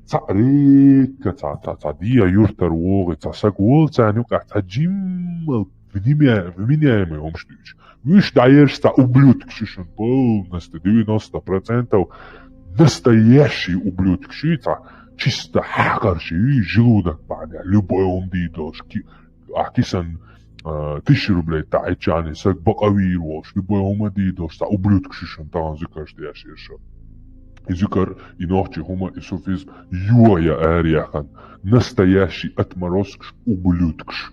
цхьа редко, цхьа, цхьа, цхьа дегӀан юьртара вогӀий, цхьа саг волу царна юкъахь цхьа жимма вменя-, вменяемый хӀумаш дуьйцуш. Вуьш дӀаерш цхьа ублюдкаш ю шуна полностью, девяносто процентов настоящий ублюдкаш ю, цхьа чисто хьакхарш ю, желудок бахьана, любой хӀума дийр долуш, ки-, а, кисан, а, тысяча рублей таӀийчарний саг бакъавийр волуш, любой хӀума дийр долуш, цхьа ублюдкаш ю шуна тахана зуькарш деш ерш. И зуькар, и нохчи хӀума, и суфизм юха я араяхана. Настоящий отморозкаш, ублюдкаш.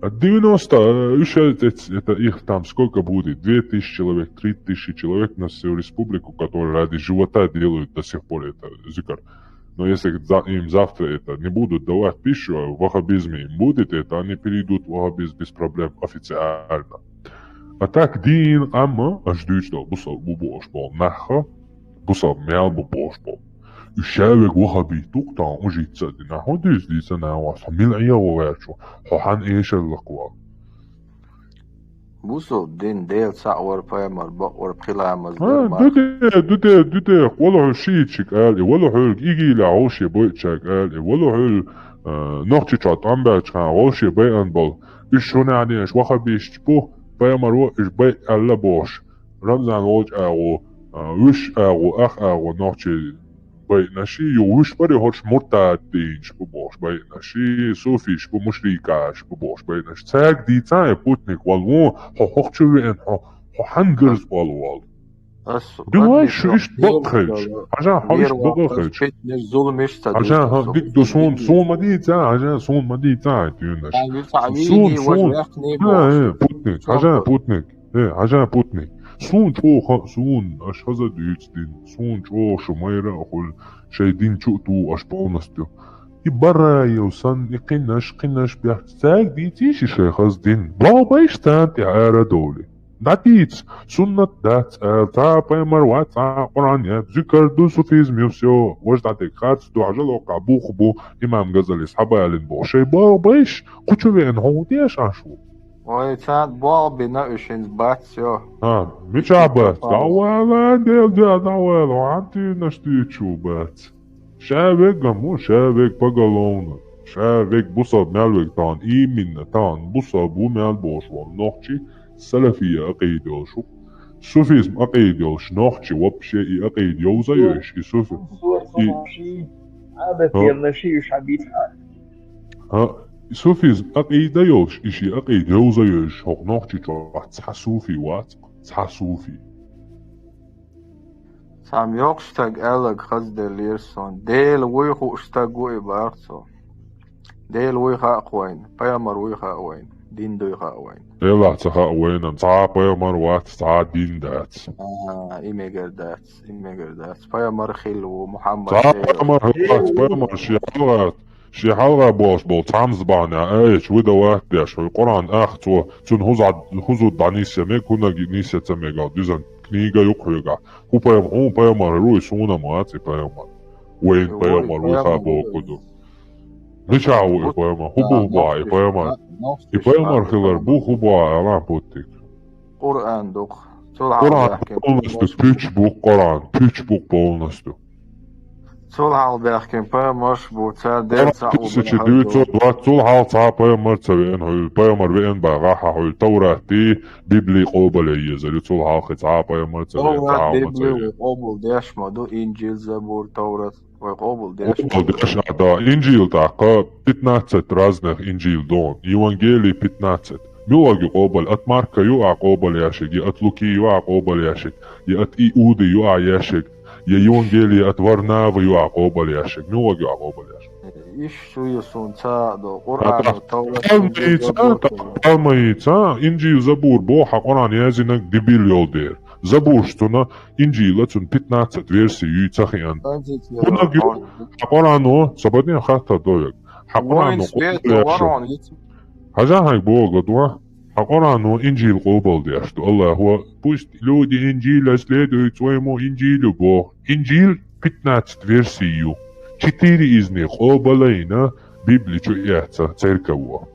А девяносто, э, уьш, э, это их там сколько будет? Две тысячи человек, три тысячи человек на всю республику, которые ради живота делают до сих пор это зикр. Но если за-, им завтра это не будут давать пищу, а в ваххабизме им будет это, они перейдут в ваххабизм без проблем официально. А так дин къамма, аш дуьйцу долу бусалба бу бохуш болу нахха, бусалба мел бу бохуш болу. Уьш ша вега ваххабит ду-кх тахана, ужица а дина. Хьо дуьйцу дийца нагӀа, хьо мила Ӏехо гӀерташ ву, хьо хьан эшар лакхавал? Бусалба дин Дела цхьаъ вара, пайхамар бакъ вара, пхи ламаз А, дар ма- ду де, ду де, ду де, вала хьуьлу шийтчиг ала и, вала хьуьлу игийла гӀовше бойтчаг ала и, вала хьуьлу, а, нохчи чохь тӀом баьлчхьан гӀовше байан болу. Уьш шуна аьлла, уьш ваххабисташ бу, пайхамар ву, уьш бай аьлла бохуш. Рамзан волчу агӀо, а, вуьш агӀо, ах агӀо нохчий байъинаш и, ю вуьш бари хӀорш муртад дийнаш бу бохуш байъинаш и, суфиш бу, мушрикаш бу бохуш байъинаш. Цаьрга дийца и путник вал вон, хьо хӀокху чу веана, хьо, хьо хьан гарз вал вал? Ас Ду вай, шу иштта бакъ хилча. Хьажа, хьо иштта бакъ хилча. Зулмиш ца Хьажа, хьо дик ду суна, суна ма дийца, хьажа, суна ма дийца, хьайн туьйнаш. Суна, суна, э, э, путник, хьажа, путник. Э, хьажа путни. Суна чӀогӀа, суна, аш хаза дуьйцу дин. Суна чӀогӀа шу майра а хуьлу, шайн дин чу а туху аш полностью. И барайо санна, и кхинаш, кхинаш бехк цаьрга дийцийша шайн хаза дин. Бал байш царна тӀе ара довли. ДӀадийца, суннат дац, а, цхьа пайхамар вац, цхьа Къуръан яц, зикар ду, суфизм ю, всё. Важа дӀадерг харц ду, хьажа локха бух бу, имам Газалис хьабалин бу. Шайн бал байш, кху чу веана хьо деш аш ву. Ой, царна болх бина уьш хӀинца бац, йо. ХӀа, мичахь бац? ДӀавала, Дела, Дела, дӀавала, хьан туьйнаш дуьйцу бац. Ша вега му, ша вега поголовно. Ша вега бусалба мел вега тахана, именно тахана бусалба ву мел бохуш волу нохчи салафия акъида йолуш ву. Суфизм акъида йолуш нохчи вообще и акъида йовза йойш, и суфи-, и Ӏадатенна ши уьш хьабийца. ХӀа, и суфизм акъида йолуш, и ши акъида йовза йойш, хӀокху нохчи чохь цхьа суфи вац, цхьа суфи. Цхьа мокху стаг аьлларг хазделлера суна. Дела вуй хууш стаг ву и баха цо. Дела вуй хаьа вайна, пайхамар вуй хаьа вайна, дин дуй хаьа вайна. Делахь ца хаьа вайна, цхьа а пайхамар вац, цхьа а дин дац. А, и мегар дац, и мегар дац. Пайхамар хилла ву, Мухьаммад Цхьа а шен йолу. Пайхамар хилла вац, пайхамар шен хьалха, шен хьалха бохуш болу цхьамза бахьана, аьлча, ву дан вац деш, хьуй Къуръан ах, цо, цунна хӀуза-, хӀуза дӀанисъя мега, хӀунаг нисъя ца мега, дизан книга ю хьоьгахь. ХӀун пайхамар, хӀун пайхамар хир ву, и суна ма вац и пайхамар. Вайн пайхамар вуй хаьа боху ду. Мичахь ву и пайхамар? ХӀун бу боху и пайхамар? И пайхамар хилар бу, хӀун боху, алан путтиг? Къуръан ду-кх. Цул Къуръан хьалбаьхкина полностью пуч бу, Къуръан пуч бу полностью. Цул хьалбаьхкина пайхамарш бу, цара Дела цхьаъ ву. Тысяча девятьсот двадцать, цул хьалха цхьа а пайхамар ца веана хьуьлла. Пайхамар веана бахахь хьуьлла. Таврат и, Библи къобалъян езар ю, цул хьалха цхьа а пайхамар ца веана, цхьа а хӀума ца веана. Къобалдеш ма ду, Инжил, Забур, Таврат. Вай къобалдеш. Къобалдеш а да. Инжил тӀаккха пятнадцать разных инжил ду. Евангелий пятнадцать. Муьлхарг ю къобал? Ат Марка ю а къобалъяьшиг, я ат Луки ю а къобалъяьшиг, я ат Иуды ю а яьшиг, я Евангелие ат Варнавы ю а къобалъяьшиг. Муьлхарг ю а къобалъяьшиг? Иш шу ю суна ца а до. Къуръано, Таврат, Инжил, Забур. Палмаица, Инжил, Забур бо, хьа Къуръан язйинарг дебил йолу дера. Забурш цунна, Инжила цунна пятнадцать версий юй ца хиъна. ХӀунаг ю, хьа Къуръано, са баден хаттар до вега. Хьа Къуръано къобал яш. Хьажа хьайга боху ладугӀа. Хьа Къуръано Инжил къобал деш ду. Аллахо, пусть люди Инжила следуют своему Инжилю боху. Инжил пятнадцать версий ю. Четыре из них къобал а йина, Библи чу эцна церково.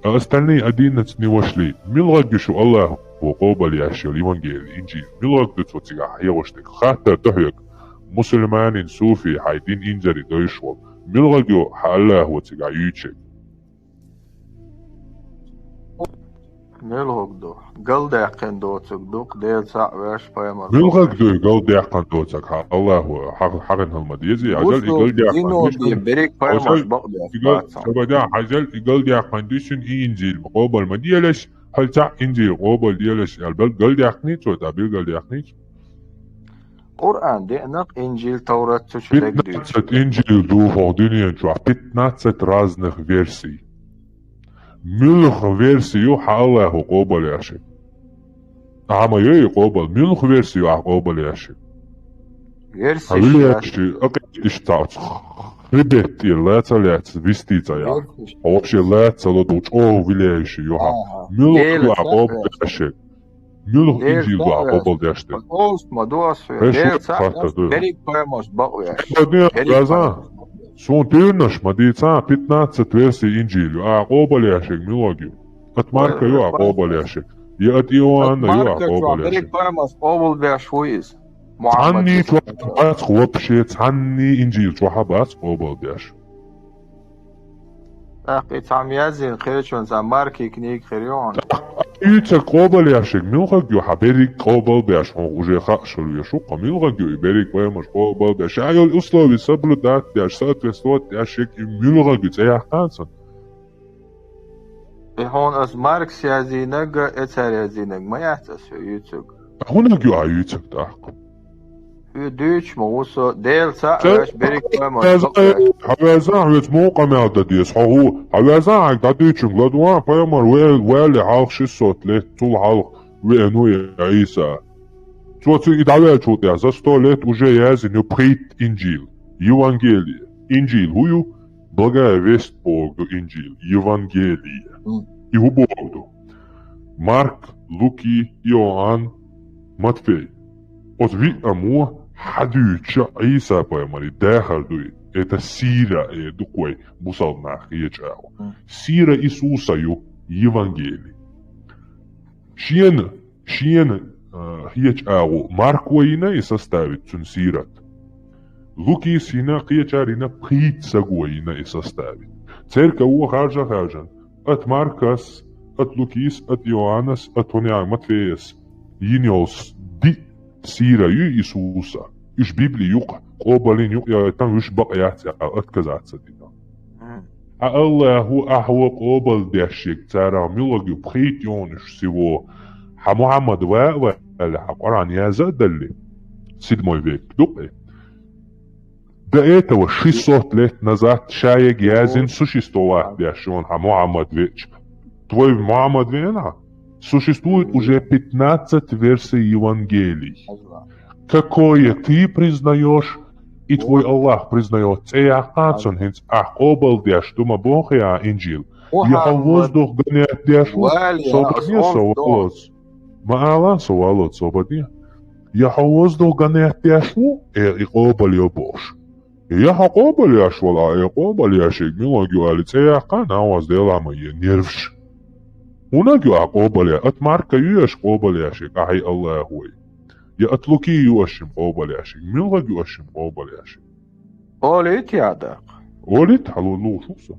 А остальные одиннадцать не вошли. МуьлгӀаг ю шу Аллахо къобал еш йолу Евангели, Инжил? МуьлгӀаг ду цо цигахь хьехош дерг? Хаттар до хьоьга. Мусульманин, суфи, хьайн дин инзаре дойуш волу. МуьлгӀаг ю хьан Аллахо цигахь юьйцург? МуьлгӀаг ду? Галдаьккхина доцург ду-кх, Дела цхьаъ веш, пайхамар. МуьлгӀаг ду и галдаьккхина доцург? Хьан Аллахо хьа-, хьахина хӀалма дезий? Хьажал и галдаьккхина доцург. Берриг пайхамарш бакъдеш бац. Хьажал и галдаьккхина дуьсин и Инжил къобал ма делаш, хьал цхьаъ Инжил къобал делаш аьлла, бел галдаьккхиний цо, тӀе билгалдаьккхиний цо? Къуръан деана-кх, Инжил, Таврат цу чу дерг дуьйцу. Пятнадцать Инжил ду хӀокху дуьнен чохь, пятнадцать разных версий. Муьлха версий ю хьан Аллахо къобал еш? Ахьа ма йой и къобал, муьлха версий ю ахьа къобал еш? Версий. Хьан вилаьш ю, акъедаш цхьаъ хребет тӀера лаца а лаьцна, вистий цӀа яхь. Хьо вообще лаца а ло ду, чӀогӀа вилаьш ю хьан. Муьлха ю ахьа къобал еш? Муьлха Инжил ду ахьа къобал деш дерг? Ост ма ду ас хьоьга. Дела цхьаъ веш, берриг пайхамарш бакъвеш. Суна туьйранаш ма дийца, пятнадцать версий Инжил ю. Ахьа къобал еш ерг муьлгӀаг ю? Ат Марка ю ахьа къобал еш ерг? Я ат Иоанна ю ахьа къобал еш ерг? Берриг пайхамарш къобал беш ву иза. Цхьанний чохь бац вообще, цхьанний Инжил чохь бац къобал беш. ТӀаккха и цхьамма язйина кхечунца Маркин книга хир ю хьуна. Юьйцург къобал еш ерг муьлхарг ю, хьан берриг къобал беш, хьуна уже хаа шуна вешух-кх, муьлхарг ю и берриг пайхамарш къобал беш. Ша йолу условия соблюдать деш, соответствовать деш ерг и муьлхарг ю, цӀе яккха цунна? И хьуна ас Маркс язйинарг а, эцара язйинарг ма яц ас хьоьга юьйцург. ХӀунаг ю ахьа юьйцург тӀаккха? Хьоьга дуьйцуш ма ву со, Дела цхьаъ веш, берриг пайхамарш бакъвеш. Хьан веза, хьоьца муха къамел дан деза, хьо хӀу? Хьан веза, хьайга дӀадуьйцунга ладугӀа, пайхамар ве-, ваьлле хьалха ши сот летта, цул хьалха веана ву и Ӏийса. Цо цуьнга и дӀаваьллачул тӀаьхьа за сто лет уже язйина ю пхийтта Инжил, Евангелие. Инжил хӀу ю? Благая весть бохург ду Инжил, Евангелие. И хӀу бохург ду? Марк, Луки, Иоанн, Матфей. Оцу виъ а мо хьадуьйцуш Ӏийса-пайхамаран дахар ду и. Это сира эр ду-кх вай бусалба нах хетачу агӀор. Сира Иисуса ю Евангелие. Шена, шена, а, хетачу агӀор Марко йина и составить цуьнан сират. Лукис йина, кхечара йина, пхийтта саго йина и составить. Церково харжа а хаьржина, ат Маркас, ат Лукис, ат Иоаннас, ат хӀунеа Матфеяс йина йолу с-, диъ сира ю Иисуса. Уьш Библи юкъа, къобалйина юкъа яйтина, уьш бакъ яц аьлла, отказаться дина. Хьан Аллахо ахьа къобал деш ерг царах муьлхарг ю пхийтта йонаш сиво? Хьан Мухьаммад ван а ваьлла, хьан Къуръан яза а далли, седьмой век ду-кх и. До этого шестьсот лет назад ша ерг язйина существовать деш ю хьан Мухьаммад веача. Твой Мухьаммад веана хьан? Существует уже пятнадцать версий Евангелий. Какое ты признаёшь и твой Аллах признаёт, цӀе яккха цунна, хӀинца ахь къобал деш ду ма боху ахь Инжил. Я хьо воздух гонять деш ву, собаде со валлалц. Ма ала со валлалц, собаде. Я хьо воздух гонять деш ву, э, и къобал йо бохуш. Я хьо къобал еш вала, э, къобал еш ерг муьлхарг ю аьлла, цӀе яккха, нагӀоз Дела ма е, нерваш. ХӀунаг ю ахь къобал е-, ат Марка ю аш къобал еш ерг, ахьий Аллахой? Я ат Луки ю аш шим къобал еш ерг? Муьлхарг ю аш шим къобал еш ерг? Олийта я даккха? Олийта, хьало лугӀуш ву со.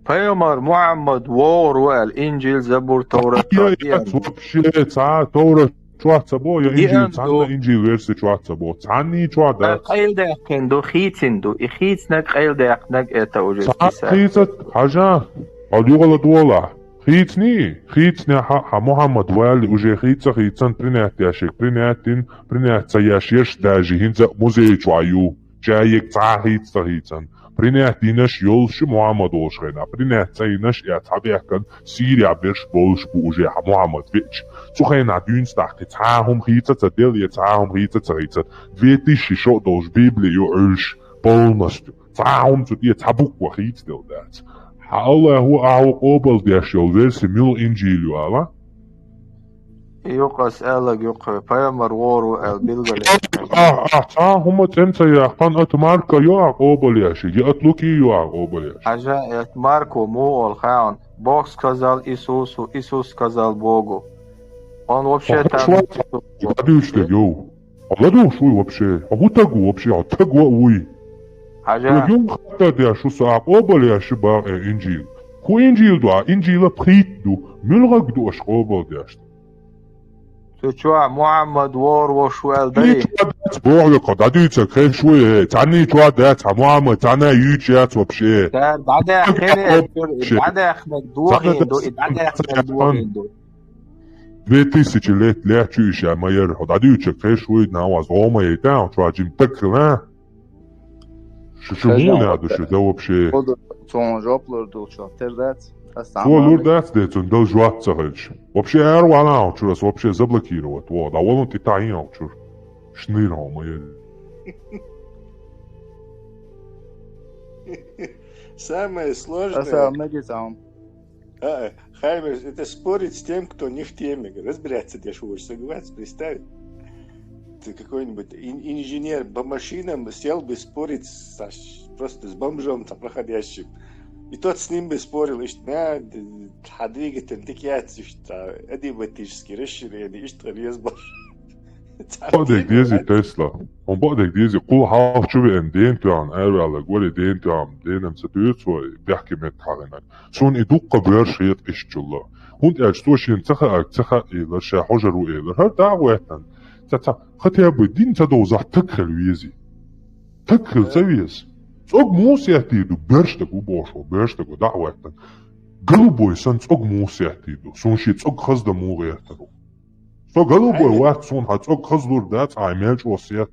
Пайхамар Мухьаммад вогӀур ву аьлла, Инжил, Забур, Таврат чохь деана ду. Вообще цхьа а Таврат чохь ца бо, я Инжил, цхьанна Инжил верси чохь ца бо. Цхьанний чохь дац. Къайладаьккхина ду, хийцина ду. И хийцинарг, къайладаьккхинарг это уже списать. Цхьа хийцат, хьажа, хьо юхала долахь. Хийцний, хийцнехь а, хьан Мухьаммад валли уже хийца а хийцан, принять деш ерг принять дина, принять ца еш ерш даже хӀинца а музей чохь ю. Ша ерг цхьа а хийца ца хийцан. Принять динаш йолуш Мухьаммад волуш хенахь, принять цӀе йинаш а цхьа бехкан Сирия берш болуш бу уже хьан Мухьаммад веача. Цу хенахь дуьйна тахкхи цхьа а хӀума хийца ца делла, я цхьа а хӀума хийца ца хийца. Две тысячи шо долуш Библи ю Ӏуьллуш полностью. Цхьа а хӀума цу тӀе цхьа буква хийца делла дац. Хьан Аллахо ахьо къобал деш йолу верси муьлха инжил ю ала? Юкъа ас аьллаг юкъа, пайхамар вогӀур ву аьлла билгал. Ахь, ахь цхьа а хӀума цӀена ца яьккхина, ат Марка йо ахь къобал еш, я ат Луки йо ахь къобал еш. Хьажа, ат Марко муха олу хаьа хьуна? Бог сказал Иисусу, Иисус сказал Богу. Он вообще там... Ладуьйш дерг йов. Хьо ладугӀуш вуй вообще? Хьо хӀун таг ву вообще? Хьо таг ва а вуй? Хьажа. Хьо юха хатта деш ву со, ахь къобал еш ю бах э инжил. ХӀун инжил ду, а инжила пхийтта ду. Муьлхаг ду аша къобал деш? Цу чохь Мухьаммад вогӀур волуш ву аьлла дарий? Цхьанний чохь дац, боху векхо, дӀадуьйцург хезаш вуй, э? Цхьанний чохь дац, хьан Мухьаммад цхьанна юьйцуш яц вообще. Цара дӀадаьхкина, дӀадаьхнарг дохийна ду, и дӀадаьхнарг дохийна ду. Две тысячи лет лаьтташ ю иша ма яра, хьо дӀадуьйцург хезаш вуй, нах ваз гӀо ма яйта, хьо чохь жима таг хила. Шу, шу муха а ду шу, да вообще? Цунна жоп лур ду, чохь тера дац. Цо лур дац, де, цунна дала жоп ца хилча. Вообще ара вала хьо чуьра, ас вообще заблокировать. Во, да валун тӀе тахьийна хьо чуьра. Шнийр хьо ма яра. Самое сложное. Аса мегиц ам. А, Хаймер, это спорить с тем, кто не в теме. Разбираться деш вуй, согласен, представь. Ты какой-нибудь ин- инженер по машинам сел бы спорить со- просто с бомжом там проходящим. И тот с ним бы спорил, и что, а, д- а двигатель так яц, и что, адиабатические расширения, и что, резбо. Бакъдерг дезий Тесла? Хьуна бакъдерг дезий? Кху хьалха чу веана дена тоьхна, араваьлларг варе дена тоьхна, денам ца доьцу вай, бехке метта хьахийнарг. Суна и дуккха боьрша хета иштачул. ХӀунда аьлча цо шена ца хаьарг ца хаьа элира, ша хьожар ву элира. ХӀара дагӀа веттан. Ца, ца, хотя бы дин ца довзахь таг хила везий. Таг хила ца веза. ЦӀог муха сеттийр ду? Боьрша стаг ву бохуш ву, боьрша стаг ву дагӀа веттан. Голубой санна цӀог муха сеттийр ду? Суна шен цӀог хаздан муха гӀертар ву? Со голубой вац, суна хьан цӀог хазлур дац, хьайн мел чӀогӀа сет.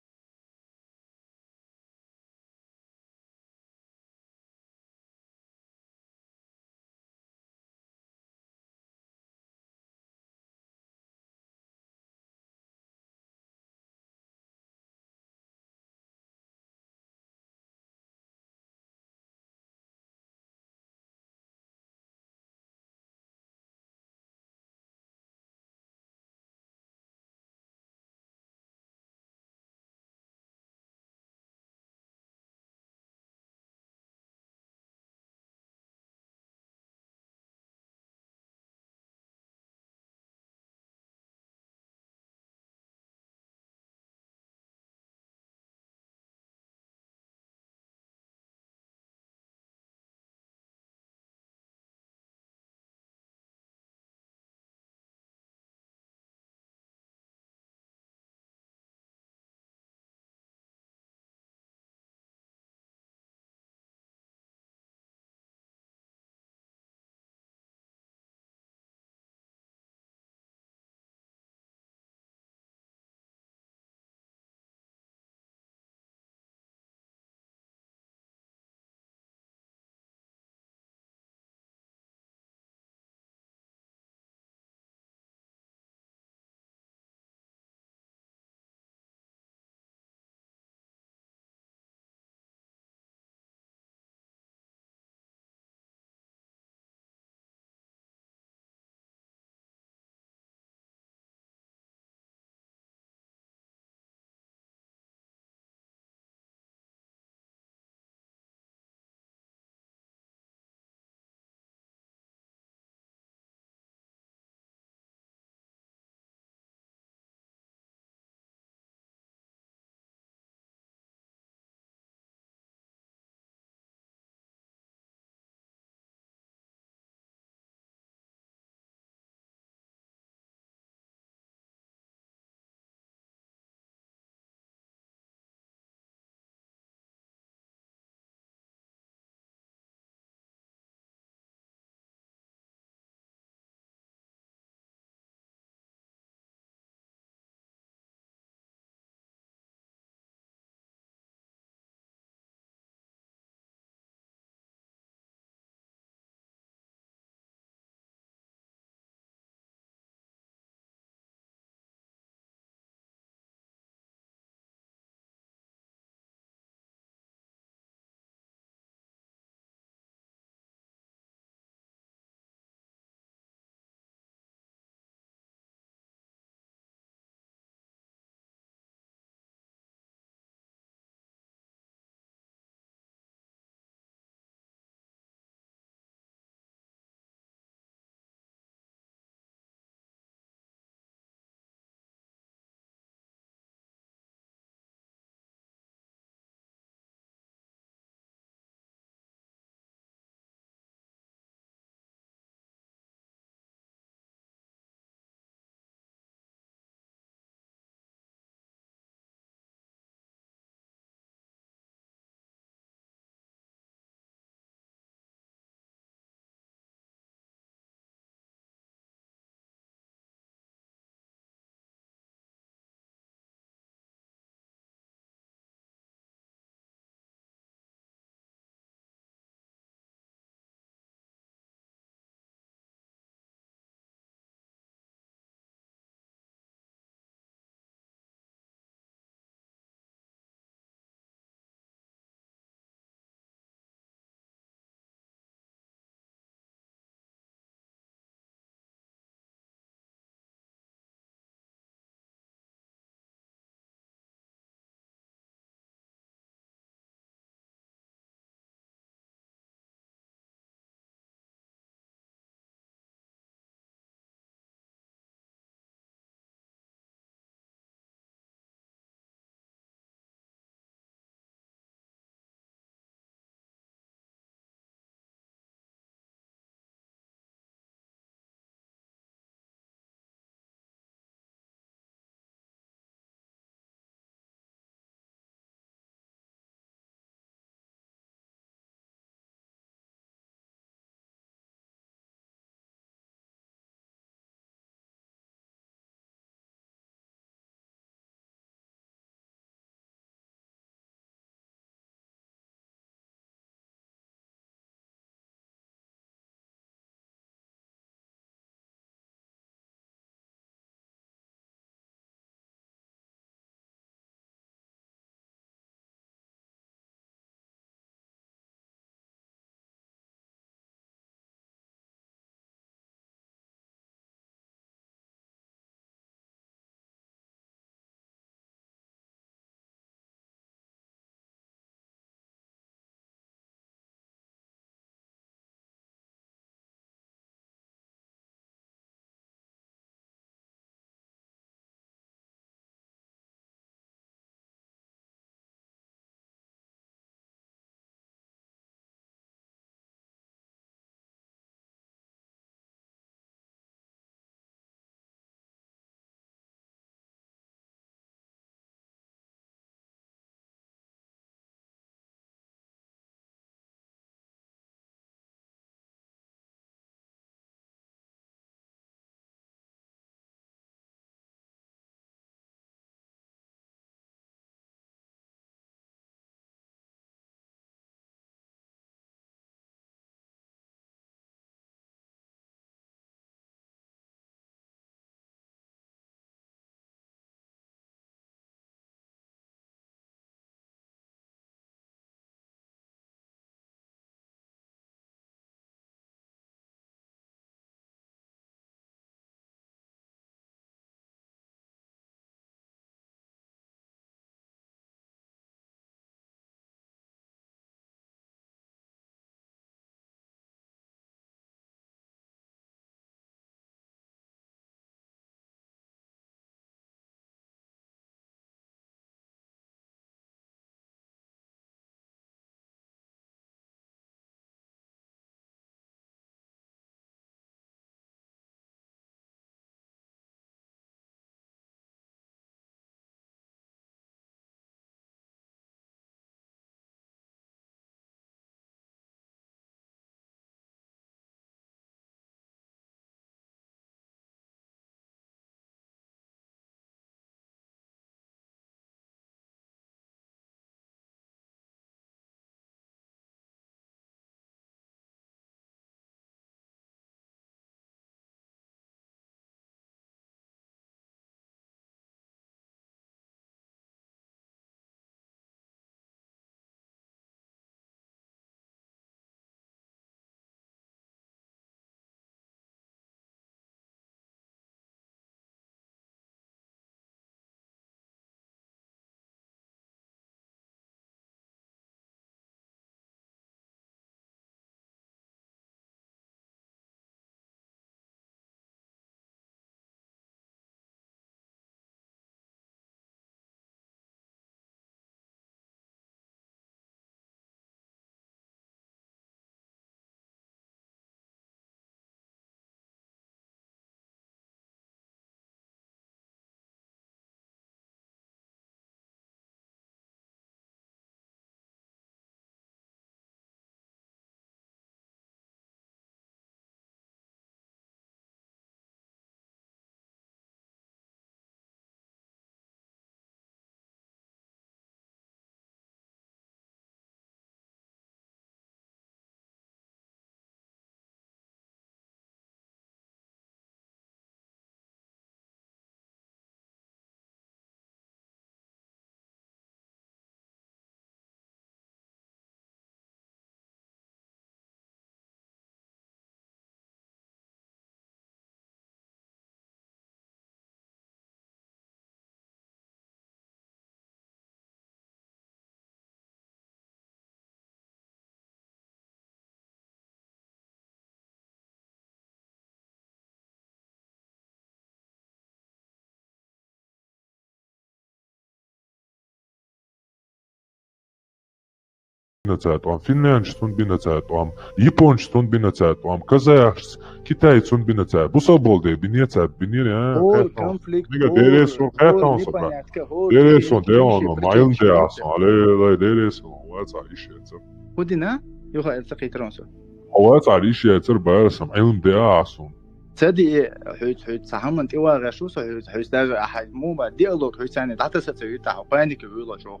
бина цара тӀом, финляндцаша цунна бина цара тӀом, японцаша цунна бина цара тӀом, казахашца, китайцаша цунна бина цара. Бусалба волча де бинера цара, бинера, а, хӀора кхетта хьона со. Конфликт, мега хӀора, дерригаш хьона хӀора хетта хьона со, брат. Непонятка, хӀора, дерригаш хьона, дерригаш хьона, Ӏилма де а хьона, ле, ле, дерригаш хьона, вацар йиш яцар. ХӀу дина? Юха аьлла ца кхийтар хьона со. Хьо вацар йиш яцар, бара сама, Ӏилма де а хьона. Ца диъе, хьоьца, хьоьца цхьа хӀаман тӀе вагӀаш ву со, хьоьца, хьоьца даже ахьа муха диалог хьоьца цхьана дӀатасса ца вуьту, хьо паника вуьллачу.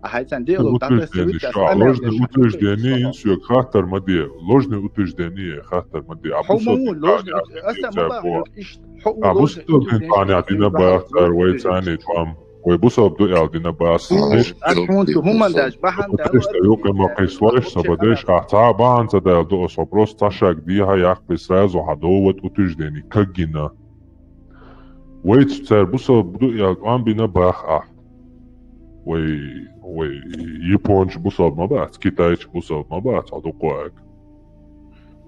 Ахьа цхьана диалог дӀатасса ца вуьту, ас къамаьл деш утверждение, хьо, ложный утверждение, хаттар ма де, ложный утверждение, хаттар ма де. А хьо ма ву, ложный, ас ца ма бахьа, иштта, хьо ву, а, ложный утверждение, бусалба дина бахьа цара вай цхьана тӀом. Вай бусалба ду аьлла дина бац. Ас хьона цу хӀуман даьш бахьана даьлла. Юкъе ма кхийсалаш, са ба деш, ахь цхьа а бахьана ца даьлла ду, ас хьо просто цхьа шаг дехьа яккхий, сразу хьа довод, утверждение, как гина. Вайца цара бусалба ду аьлла тӀом бина бах ахь. Вай, вай японцаш бусалба ма бац, китайцаш бусалба ма бац, хьо дукха ваьгӀа.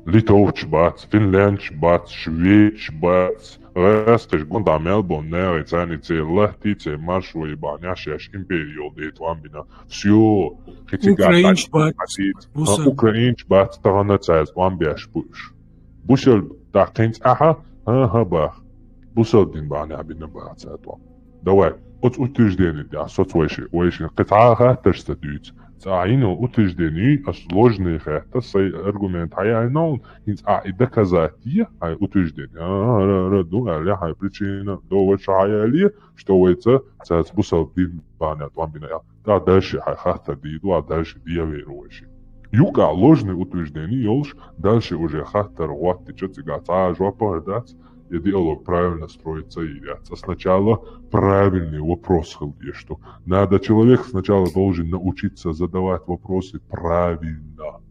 Литовцаш бац, финляндцаш бац, шведцаш бац. ГӀаскхаша гондӀа мел болу нахе царна церан латта, церан маршо бахьана шаьш импери йолу де тӀом бина. Всё, хи цига украинцаш бац, а, бусалба. Украинцаш бац, тахана цаьрца тӀом беш бу уьш. Бусалба тӀаккха хӀинца ахьа, хӀан-хӀа баха. Бусалба дин бахьана бина баха цара тӀом. Давай, оцу утверждение де, соц вайши, вайши, кхин цхьа а хаттарш ца дуьйцу. Цкъа а йина утверждение, ас ложный хетта, сайн аргумент хьаяьллина, хӀинца ахь и доказать е, хьайн утверждение. А, ара, ара, ду аьлла, хьайн причина, довод ша хьаяьлле, что вайца цаьрца бусалба дин бахьана тӀом бина аьлла. ТӀаккха дальше хьайн хаттар дийр ду, а дальше дехьавер ву вайши. Юкъа ложный утверждение йолуш, дальше уже хаттар гӀоттича цигахь цхьа а жоп а дац, и диалог правильно строиться йийр яц. А сначала правильный вопрос хила дезаш ду. Надо, человек сначала должен научиться задавать вопросы правильно.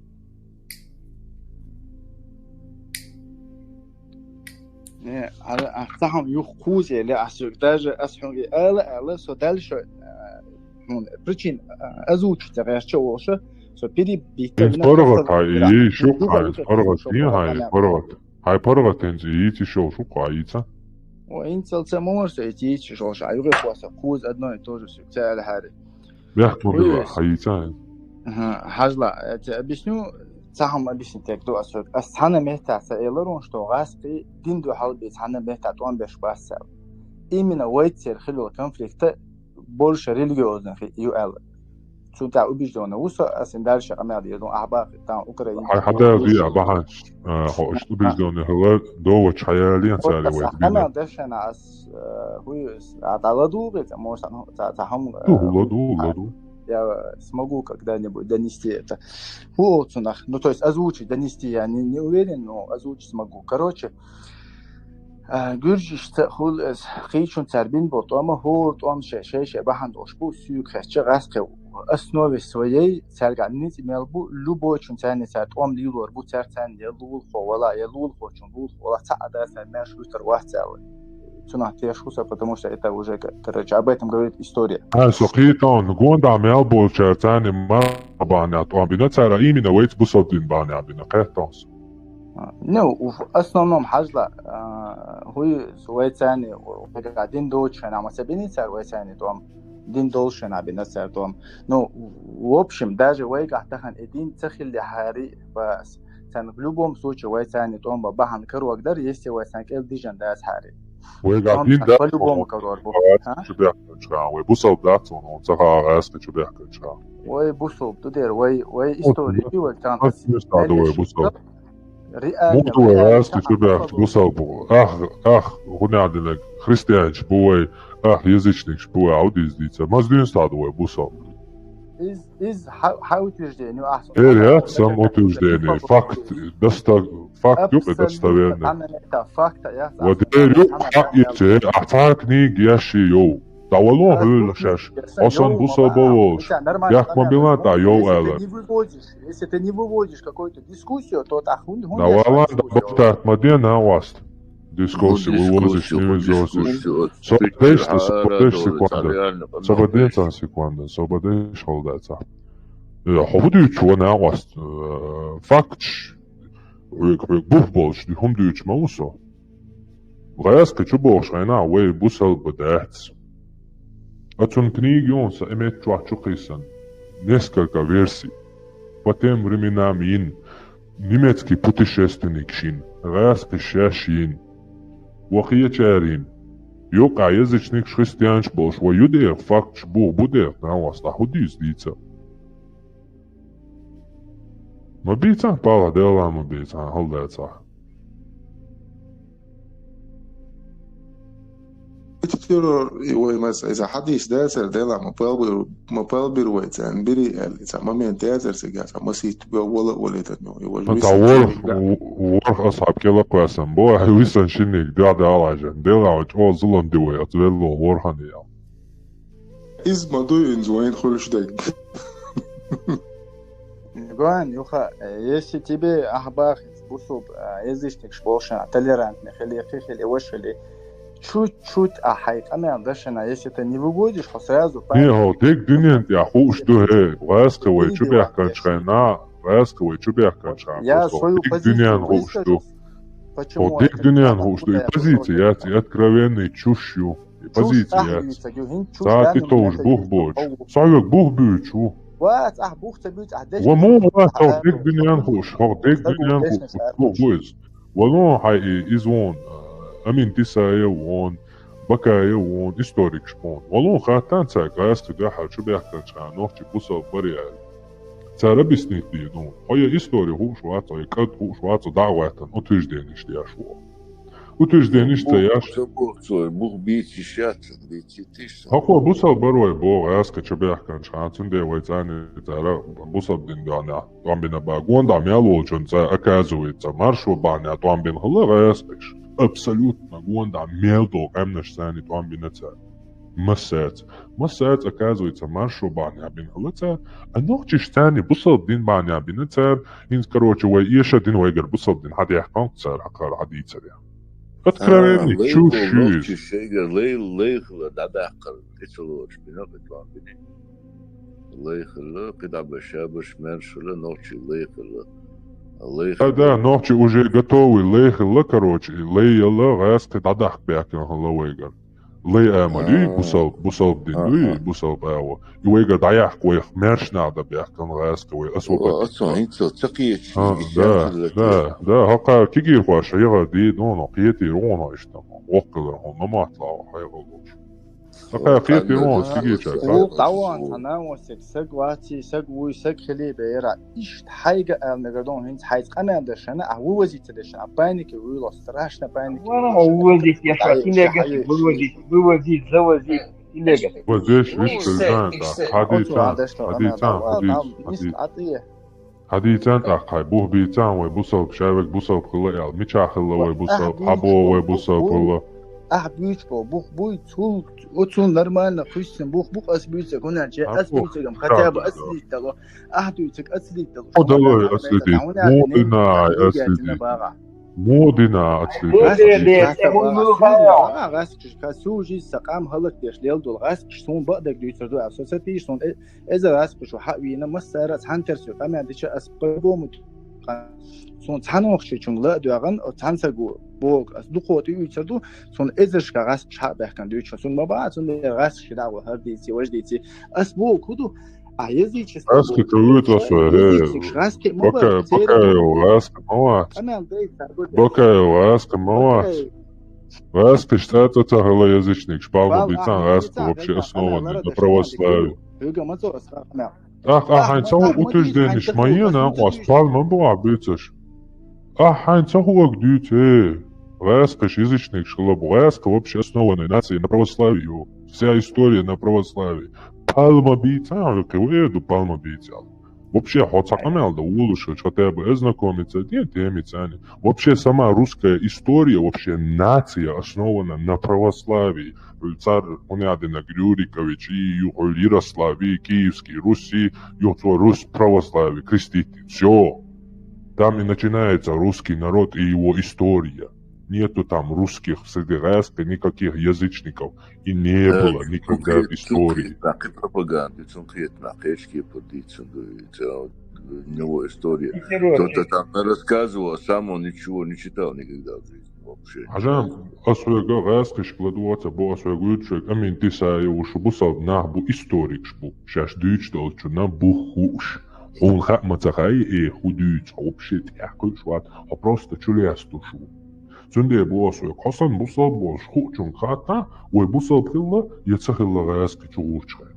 Не, а, а, цхьа хӀума юха кхуза елла, ас юха даже ас хьуна ала, ала, со дальше, а, хьуна причина, а, озвучить ца гӀертача а волуша, со перебить. ХӀинца паргӀат хьан, и, шу хьан, паргӀат, и, хьан, паргӀат. Хьайн паргӀат хӀинца йийци шолуш ву-кх, хьан йийца? О, хӀинццалц ца ма вара со и йийци шолуш, а юххехь со кхуза одно и то же со ца аьлла хьари. Бехк ма билла, хьан йийца хьайн? Аха, хьажала, я тебе объясню, цхьа хӀума объяснить дерг ду ас хьоьга. Ас цхьана меттехь ца элира хьуна, что гӀаскхий дин дуьхьал бен цхьана меттехь тӀом беш бац аьлла. Именно вайцеран хилла йолу конфликт больше религиозный хи-, ю аьлла. Цу тӀехь убеждённый ву со, ас и дальше къамел дийр ду, ахьа бахи, там, Украина. Хьан хьан дала дийа бахьанаш, а, хьо иштта убеждённый хилар, довод хьаяллен цара вай дина. Къамел дешна ас, э, хӀуй, а, дӀаладугӀи, ца, может, ну, ца, ца хӀама, ду, э, ладу, ладу. Я смогу когда-нибудь донести это. ХӀу оцунах. Ну, то есть озвучить, донести я не, не уверен, но озвучить смогу. Короче, а, гуьржишца хуьлу иза, кхечун цара бина болу тӀом а, хӀора тӀом шай, шай, шай бахьана долуш бу, суьйга хезча гӀаскхи основе своей, цаьрга ницкъ мел бу, любойчун царна цара тӀом лелор бу, цара царна я лулахо вала, я лулахочун лулахо вала, цхьа а дац, цара маьрша вуьтур вац аьлла. Цунах тешаш ву со, потому что это уже, короче, об этом говорит история. Ай, со кхетон, гондӀа мел болчара царна ма бахьана тӀом бина, цара именно вайца бусалба дин бахьана бина, кхетон со. Ну, в основном хьажла, а, хӀуй вайцани, дин доцучу хенахь ма ца бина цара вайцани тӀом, дин долуш хенахь бина цара тӀом. Ну, в общем, даже вайгахь тахана и дин ца хиллехьари, царна в любом случае вайцани тӀом бан бахьана карор дара, если вайцани кӀел дижан дацахьари. Вайгахь дин дац, по-любому карор бу. А? Чу бехкачу хана, вай бусалба дац, вон, вон ца хаа гӀаьста чу бехкачу хана. Вай бусалба ду дера, вай, вай история, вай тан. Ас муьста ду вай бусалба. Реально, муха ду вай реально гӀаьста чу бехкачу бусалба? Ах, ах, хӀунда динарг, христианча бу вай, ах, язычникаш бу вай, а хӀу дийца дийца. Маза дуьйна ду вай бусалба? Из, из хьа-, хьа утверждение, ах. Эр яц сан утверждение, факт, доста-, факт ю кхе достоверный. Абсолютно, факт яц. Вот эр ю, хьа иццер, а цхьа книга еш йов. ДӀавало хьуьлла шаьш. Осан бусалба волуш. Бехк ма билан тӀа йов аьлла. Если ты не выводишь, если ты не выводишь какую-то дискуссию, то так хун-, хун-, дӀавалан, дӀабахтат ма де нагӀост. Дискуссия вывозишь, не вывозишь. Собадешта, собадеш секунда. Собадеш цхьа секунда, собадеш хьалдаца. Э, хьо хӀу дуьйцу ван нагӀост, э, фактш, хьоьга, хьоьга бух болуш, хӀума дуьйцуш ма ву со. ГӀаьскхи чу бохуш хенахь вай бусалба дац. А цунна книга ю, сан эмет чохь чу кхийсан. Несколько версий. По тем временам йина. Немецкий путешественник шин. ГӀаьскхи шаьш йин. Вахиячарин. Юкъа язычникаш, христианаш болуш, вай ю дехьа, факташ бух бу дехьа, нан васта хӀу дийца дийца. Ма бийцан, пала дела ма бийцан, хьал дацахь. Террор, и вай мас, иза хьадис дацар, дела ма палбир, ма палбир вай цан, бири аьлли, ца момент яцар цига, ца масит бе вала валетан, и вай Ну, та висан ворх, цига. Ворх асхьаб кела кхасан, бо, висан шинник, да, да, алажан, дела, чо зулам ди вай, ацвелло, ворхани, ял. Из ма дуй, инз вайн хулш даг. Гуан, юха, э, если тебе ахбах, бусуб, э, язычник шболшан, толерантный хили, хи хили, ваш хили, чуть-чуть а хай къамел дашана, если это не выгодишь, хо сразу Не, хо, дег дуьнен тӀехь хууш ду, хӀе, гӀаьскхи вай чу бехканчхьана, гӀаьскхи вай чу бехканчхьана, Я просто свою дег позицию дуьнен хууш ду. Высказал. Почему Хо, дег это дуьнен так хууш ду, и вот позиция вот яц, и откровенный чушь ю, и Чушь позиция яц. Ахьа юьцаг ю, хӀинца чушь Ца даьнна ти товш мета бух юьцаг бочу. хов. Ца век бух буьйчу. Вац, ахь бух ца буьйцу, ахь дешна Вамо, вац, хов дег дуьнен хууш, хов дег дуьнен хууш, хов бу из. Вано хьай и, из вон, а, Амин Тисаев вон, Бакаев вон, историкаш вон. Вало хаттан цаьрга гӀаьскхи дуьхьал чу бехканчхьана нохчи бусал барьял. Цара объяснить дийна. Хьо я истори хууш вац, хьо я кӀад хууш вац, дӀа а гӀоьттан, утверждениш деш ву. Утверждениш ца Бух, яш. ца бух, цо, бух бийциш яц, бийциш тиша. Хьо бусал барой бо, гӀаьскхи чу бехканчхьана, цундела вай царна цара бусал дин дона. Томбина ба гонда мел волчун ца оказывается, маршо бана томбин хала гӀаьскхиш. Абсолютно гонда мел до къемнаш сани томбина ца. Массац. Массац, оказывается, маршо бана бин хала ца. А нохчиш сани бусал дин бана бина ца. Инз, короче, вай еша дин вайгар бусал дин хьадяхкан цар хакар хьадийцаря. Откровенный А, чушь лейху, шуьйз. Нохчиш шайгар лей-, лейхла дадахкар. Эцалош бина бетван бини. Лайхилла, кхидӀа башабаш, мершилла, нохчи лайхилла. Лайхилла. Да, да, нохчи уже готовый, лайхилла, короче, лайяла, гӀаьскхи дӀадахка бехкан хала вайгар. Лай амал, и А. бусал, бусал дин, А, и а. бусал баво. И вайгар дӀаяхка вайх мерш нада бехкан гӀаьскхи вай, освободить. О, ацо, инцо, ца кхечи, А, и да, сяхилла да, кхечи. да, хакар кигир хваш, яга ди, ну, ну, кхети, роно, иштам. Воккалар, хо, наматла, хайгал. Сакхай хетий вон, стигича, Ву кхай. Таван, хана вон саг, саг ваци, саг вуй, саг хили бера. Ишт хайга эл мегадон хинц хайц къамел дешана, а ву вазица дешана, а паники вуйло, страшно паники. Вон вывозить, я что, Ай, телега, ай, вывозить, вывозить, завозить, телега. Вазеш, виш, Иксе, кырган, да. иксе. Хадисан, Оцу хадисан, хадисан, хадис, хадис. Атия. Хьадийцан тӀаккха, хьай бух бийцан вай бусалба, шавег бусалба хилла аьлла. Мича хилла вай бусалба, хьабо вай бусалба хилла. Ахь буьйцу бо, бух буй, цул, оцу нормально хуьссина бух, бух ас буьйцаг, хӀунар че, ас буьйцагам, хотя бы ас литтало, ахь дуьйцаг ас литтало. О, давай ас литтало. Мо дина ай ас литтало. Мо дина ас литтало. Гъаскиш, ка сужи са къам халат деш лел дол, гъаскиш сун баъдаг дуьйцар ду, а со сатиш сун э-, эзар гӀаскхуш ву хьа вийна, массара цхьан тера соь къамел дича ас пагому. Суна цхьан вахчачун ла а доагӀан, о, цхьан сагу бог, ас дукхо тӀе уьйцар ду, суна эзаршка гӀаскхуш хьа а баьхкан дуьйцу. Суна ма баа, цундела гӀаскхуш дагӀо хӀар дийци, важ дийци. Ас бог хӀу ду? А язычество Гъаска бог. Кавуьйту аса, э, Язычник гъаски ма Бака-, бара, церан Бакаев бог. Гъаска ма вац. Къамел дай цар бу. Бакаев Гъаска ма вац. Бакаев. Гъаскаш цӀа-цӀа ца хила язычник, шпал ма Вал бийцан, ахмад Гъаска бийцан, вообще Гъаска основан ахмад на лара православие. Дешман дикю. Хьуьга ма цо аса къамел. Ах, ах, хьайн ца хӀу утверждениш ма йина, ас пал ма бу ахь буьйцаш. Ах, хьайн ца хӀу аг дуьйцу, э? Гъаьскхаш язычникаш хила бу. Гъаьска вообще основанная нация на православии ю. Вся история на православии. Пал ма бийца, а, кхы вай ду пал ма бийца. Вообще, хьо ца къамел да, вулуш хилча, хотя бы ознакомиться, ден темица ани. Вообще, сама русская история, вообще нация основана на православии. Цар Хунядинаг Рюрикович и юху Ярославии, Киевский Руси, юху Русь православие, креститин. Всё. Там и начинается русский народ и его история. Нету там русских среди гъаьских никаких язычников. И не Э, было никогда в истории. Цункхет нахи пропаганда, цункхет нахи эшки пурди цунду, у него история. Кто-то там рассказывал, а сам он ничего не читал никогда в жизни вообще. Хьажам, ас хьоьга гӀаьскхашка ладоца бу, ас хьоьга вуьйцу шоьга Амин Тисаев ву, шу бусалба нах бу, историкаш бу. Шаьш дуьйцуш долчу на бух хууш. Хьуна хаа ма ца хаьий, э, хӀу дуьйцу, хьо вообще тӀехь кхуьуш вац, хьо просто чулестуш ву. Цундела боху ас вайга, хьо санна бусалба болуш хуучунга хатта, вай бусалба хилла я ца хилла гӀазкхи чугӀурчу хенахь.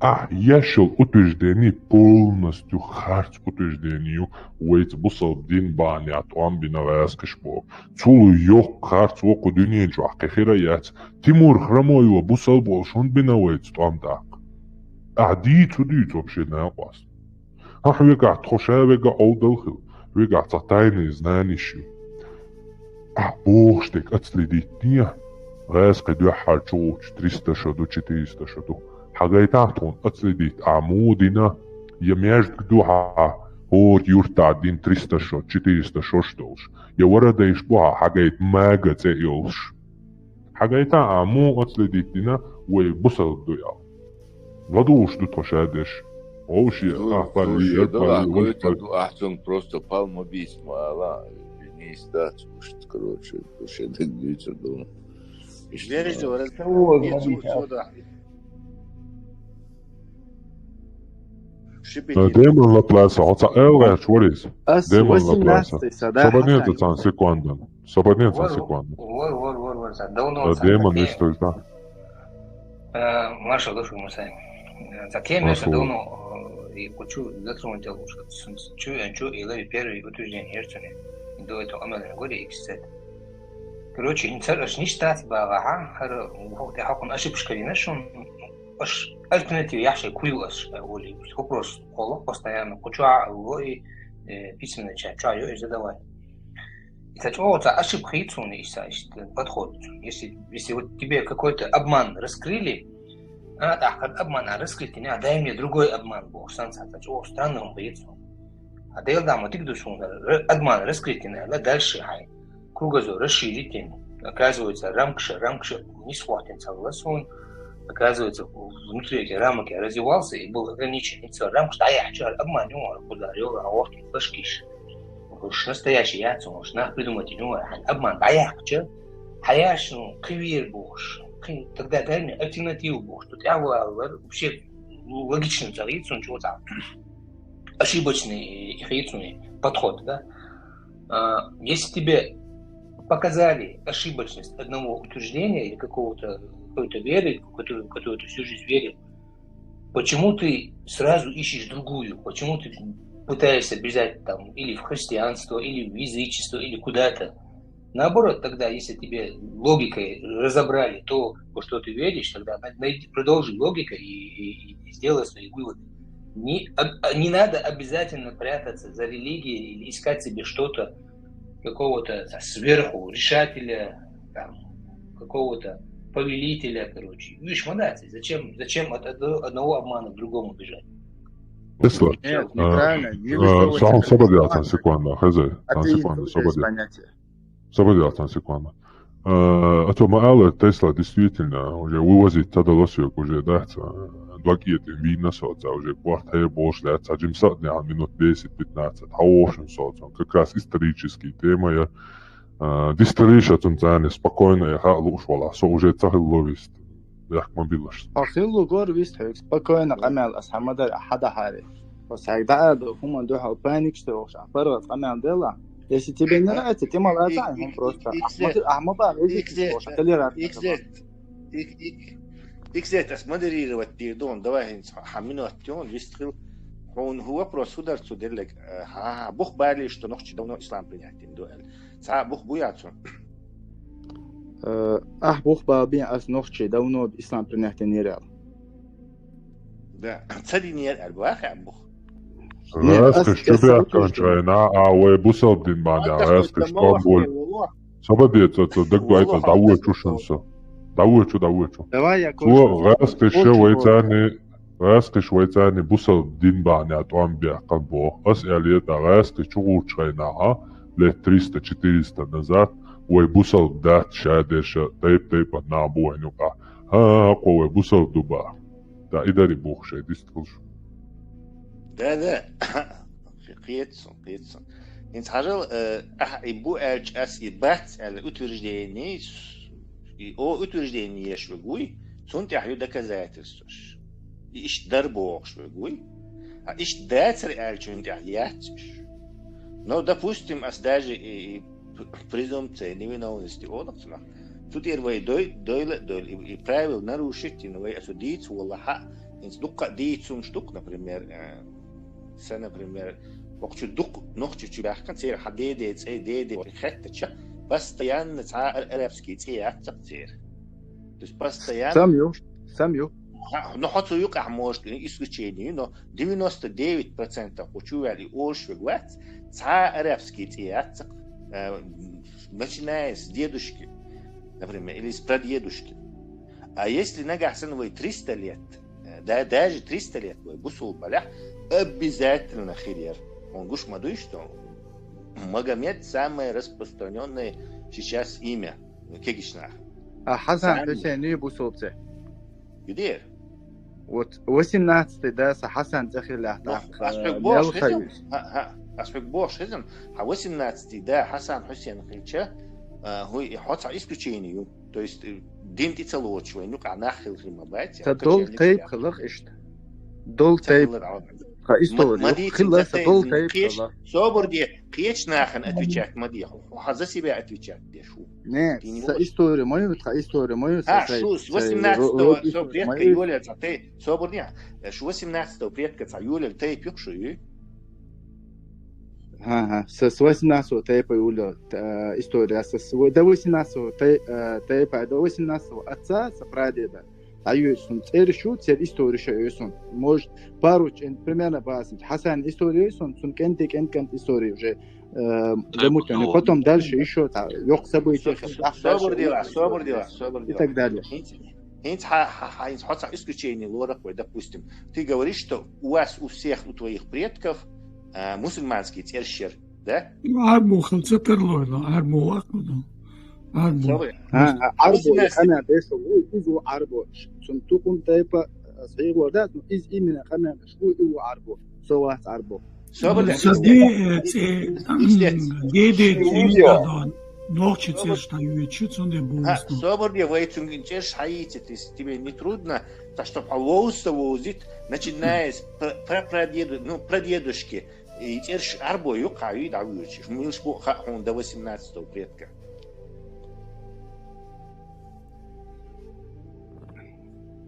Ахь еш йолу утверждение полностью харц утверждение ю, вайца бусалба дин бахьанехь тӀом бина гӀазкхиш боху. Цул йоккха харц вокху дуьнен чохь кхин хир а яц. Тимур Хромоева бусалба волуш хӀунда бина вайца тӀом тӀаккха? Ахь дийца хӀу дуьйцу вообще накъост? Ахь вегахь тхо ша вега Ӏовдал хила, вегахь цхьа тайный знаниш ю. Ахь бохуш дерг отследить дехьа, гӀазкхи дуьххьара чугӀучу триста шо ду, четыреста шо ду. Хьан гайтахь тхуна отследить, ахь муха дина, я маьждиг ду хьан хӀора юьртахь дина триста шо, четыреста шо долуш, я вара дайш бу хьан, хьан гайта мага цӀе йолуш. Хьан гайта а муха отследить дина, вай бусалба ду аьлла. ЛадугӀуш ду тхо ша деш. Вовши, Ну, ахь палли, слушай, ер да, палли, ахь вай гойтур палли. Ду, ахь цунна просто пал ма бийца ма ала, нийса дац уьш, короче, уьш дерг дуьйцур ду. Иштта. Вежа, вара, Ой, ма бийца. Шипити. Демон Лапласа, хьо цхьа аьлла гӀерташ вара иза? Ас Демон Лапласа. Восемнадцатый са, да, Собаднеца хьан цхьана секундан. Собаднеца цхьана секундан. Вор, вор, вор, вор, за давно. Э, Демон, история, да. Э, Маша, слушай, мы сами. Э, за тем, Маша, давно, э, и хочу затронуть, что с-, с-, чу, э, чу, и лови первый утверждение, Герцене. До этого Амель Гори, икс цет. Короче, ин цар аш ниш тац багӀа, хӀара, хӀу-, тӀе хьакхун ошибка карийна шун, аш альтернатива яхьшай куйла аш, э, воли. Вопрос холо постоянно, куча лои, э, письменно ча, ча ё, и задавай. И та чё, та ошибка хит суна, и са, и подход. Если, если вот тебе какой-то обман раскрыли, а, так, как обман, а раскрыт, не, а дай мне другой обман, бо, сан, сан, та чё, странно он боится. А дел дама, ты душу, р-, обман раскрыт, не, а дальше, хай. Кругозор расширить, оказывается, рамкша, рамкша, не схватен, согласен. Оказывается, внутри этих рамок я развивался и был ограничен. И всё, рамкша, да я, чё, обманён, куда, ё, а вот, флешкиш. Уж настоящий яц, уж нах придумать не умею. Обман, да я, чё? Хьаяш, ну, кхивер бохуш. Кхи-, тогда дай мне альтернативу бохуш. Тут я валар, вообще, ну, логично царит, он чего там. Ошибочный и хицуный подход, да? А, если тебе показали ошибочность одного утверждения или какого-то, какой-то веры, в которую, в которую ты всю жизнь верил, почему ты сразу ищешь другую? Почему ты пытаешься бежать там или в христианство, или в язычество, или куда-то? Наоборот, тогда, если тебе логикой разобрали то, во что ты веришь, тогда на-, найди, продолжи логикой и, и, и сделай свои выводы. Не, а, а, не надо обязательно прятаться за религией или искать себе что-то, какого-то, а, сверху, решателя, там, какого-то повелителя, короче. Видишь, молодцы. Зачем, зачем от одного, одного обмана к другому бежать? Тесла. Нет, неправильно. Э, не высовывайте. Сам собадьял, цхьана секунда, хозяин. Цхьана секунда, собадьял. Собадьял, цхьана секунда. Э, а то ма ала, Тесла действительно уже вывозить ца далош верг уже, да, ца, э, два киеты вина соца, уже квартира больше, да, ца, джим садня минут десять-пятнадцать, а в общем соца. Как раз исторический тема я, э, дисталиша цун цане спокойно я ха луш вала, со уже ца хил ловист. Яхк ма биллаш. Ахилу гор вист хьуг, спокойно къамел ас хьамадар хьада хари. Ва сагда аду, хуман духа паник, что вообще, паргъат къамел дела. Если тебе нравится, ты молодец, он просто. Ахмад, Ахмад, Иксет, толерантно. Иксет, ас модерировать дир дон, давай хинц, ха, минут тён, вист хил. Он ху вопрос, ху дар цу деллек, э, ха, бух бали, что нохчи давно ислам принять дин дуэль. Цхьа бух буй цун? Э, ахь бух бал бен ас нохчи давно ислам принять динера аьлла. Да, ца динера аьлла, бахьа бух. Не, ас, ас чу бяхкан чайна, а вай бусалба дин бан, ас каш тон боль. Собаде, цо, цо, даг дуай, цо, давой чу шун со. Давой чу, давой чу. Давай, я кое-что. Цо, газ каш вай цани, Гӏаскхиш вай царни бусалба дин бахьанехь тӏом баьккхина боху. Ас аьлла, тӏаккха гӏаскхиш чугӏурчу хенахь, лет триста-четыреста назад, вай бусалба дац ша дерш, тайп-тайпана нах бу вайн юкъахь. ХӀа, кхо вай бусалба ду бах. Да, и дари боху шайн дистхуьлуш. Да, да. Кхетсун, кхетсун. ХӀинца хьажал, э, ахь и бу аьлча, ас и бац аьлла утверждение, и о утверждение еш вуй, цунна тӀехь ю доказательстваш. И иштта дар бохуш вуй. Иштта дацар аьллачун тӀехь яц уьш. Но, допустим, ас даже и, и п-, презумпция невиновности олу цунах. Цу тӀера вай дой-, дойла а дойла, и, и правила нарушить йина вай, аса дийца волахь а, хӀинца дуккха а дийца хӀумнаш ду-кх, например, э, са, например, вокху чу дуккха нохчи чу баьхкина, церан хьан деде цӀе, деде хеттача, постоянно цхьа а ар-, арабский цӀе яц-кх церан. То есть постоянно. Сам ю, сам ю. Ха, ну, хьо цу юкъахь, может, исключение ю, но девяносто девять процентов кху чу ваьлла и олуш верг вац, цхьа а арабский цӀе яц-кх, э, начиная с дедушки, например, или с прадедушки. А если нагахь санна вай триста лет, э, да, даже триста лет вай бусулба балахь, обязательно хир яра. Хьуна гуш ма дуй, что Магомед — самое распространённое сейчас имя кегийчу наха. А Хьасан Хьусейн ю бусулба цӀе? Юдер. Вот восемнадцатый да, сан Хьасан цӀе хиллехь, тӀаккха ас хьоьга бохуш хезна, хьа, хьа, ас хьоьга бохуш хезна, хьан восемнадцатый да Хьасан Хьусейн хилча, а, хӀуй, хьо цхьа исключение ю. То есть, э, дин тӀе ца лоцуш вайн юкъахь нах хила хир ма бац, сан долу тайпа хилла-кх иштта. Долу тайпа. Ха, история ма дийцина, хилла, сан долу тайпа хилла. Собар де, кхечу нахана отвечать ма де, хьо, хьо за себя отвечать деш ву. Не, сан история ма ю, тхан история ма ю, сан, шу с восемнадцатого предка йолаелла цхьа тайпа, собар де, шу восемнадцатого предка цхьа йолаелла тайпа ю-кх шу, ю? Ага, сан с восемнадцатого тайпа йолаелла, э, история, сан с-, до восемнадцатого тай-, э, тайпа, до восемнадцатого отца, сан прадеда. ДӀайоьшу суна цӀераш ю, церан история ша йоьшу суна. Может, пару чӀен, примерно бацахь, Хьасанан история йоьшу суна, цуьнан кӀентий кӀент-кӀентан история уже, э, замутённый. Потом дальше ещё там, йоккха событие, собар де, собар де, собар де. И так далее. ХӀинца, хӀинца хьа, хьа, хьа, хӀинца хьо цхьа исключение лору-кх вай, допустим. Ты говоришь, что у вас у всех, у твоих предков, э, мусульманские цӀераш яра. Да? Ну, Ӏарбо хила ца тарлойла, Ӏарбо ваккха ду. Ӏарбо. Собар. А, а, Ӏарбо, восемнадцать, и къамел деш ву, иза ву Ӏарбо. Цуьнан тукхум тайпа, а, схьийгӀор дац, но иза именно къамел деш ву, и ву Ӏарбо. Со вац Ӏарбо. Собар. Ну, сан де-, э, цӀе, м, деде цӀе, нохчи цӀераш дӀайоьдуш ю, цундела боху ас. Собар де, вай цуьнан цӀераш хьайийцира, если тебе не трудно, так что хьо вовза ца вовзийта, начиная с пра-, пра-, прадеду-, ну, прадедушки, и цӀераш Ӏарбой ю-кх хьан, и дӀавоьдуш. Милаш бу хаьа хьуна до восемнадцатого предка?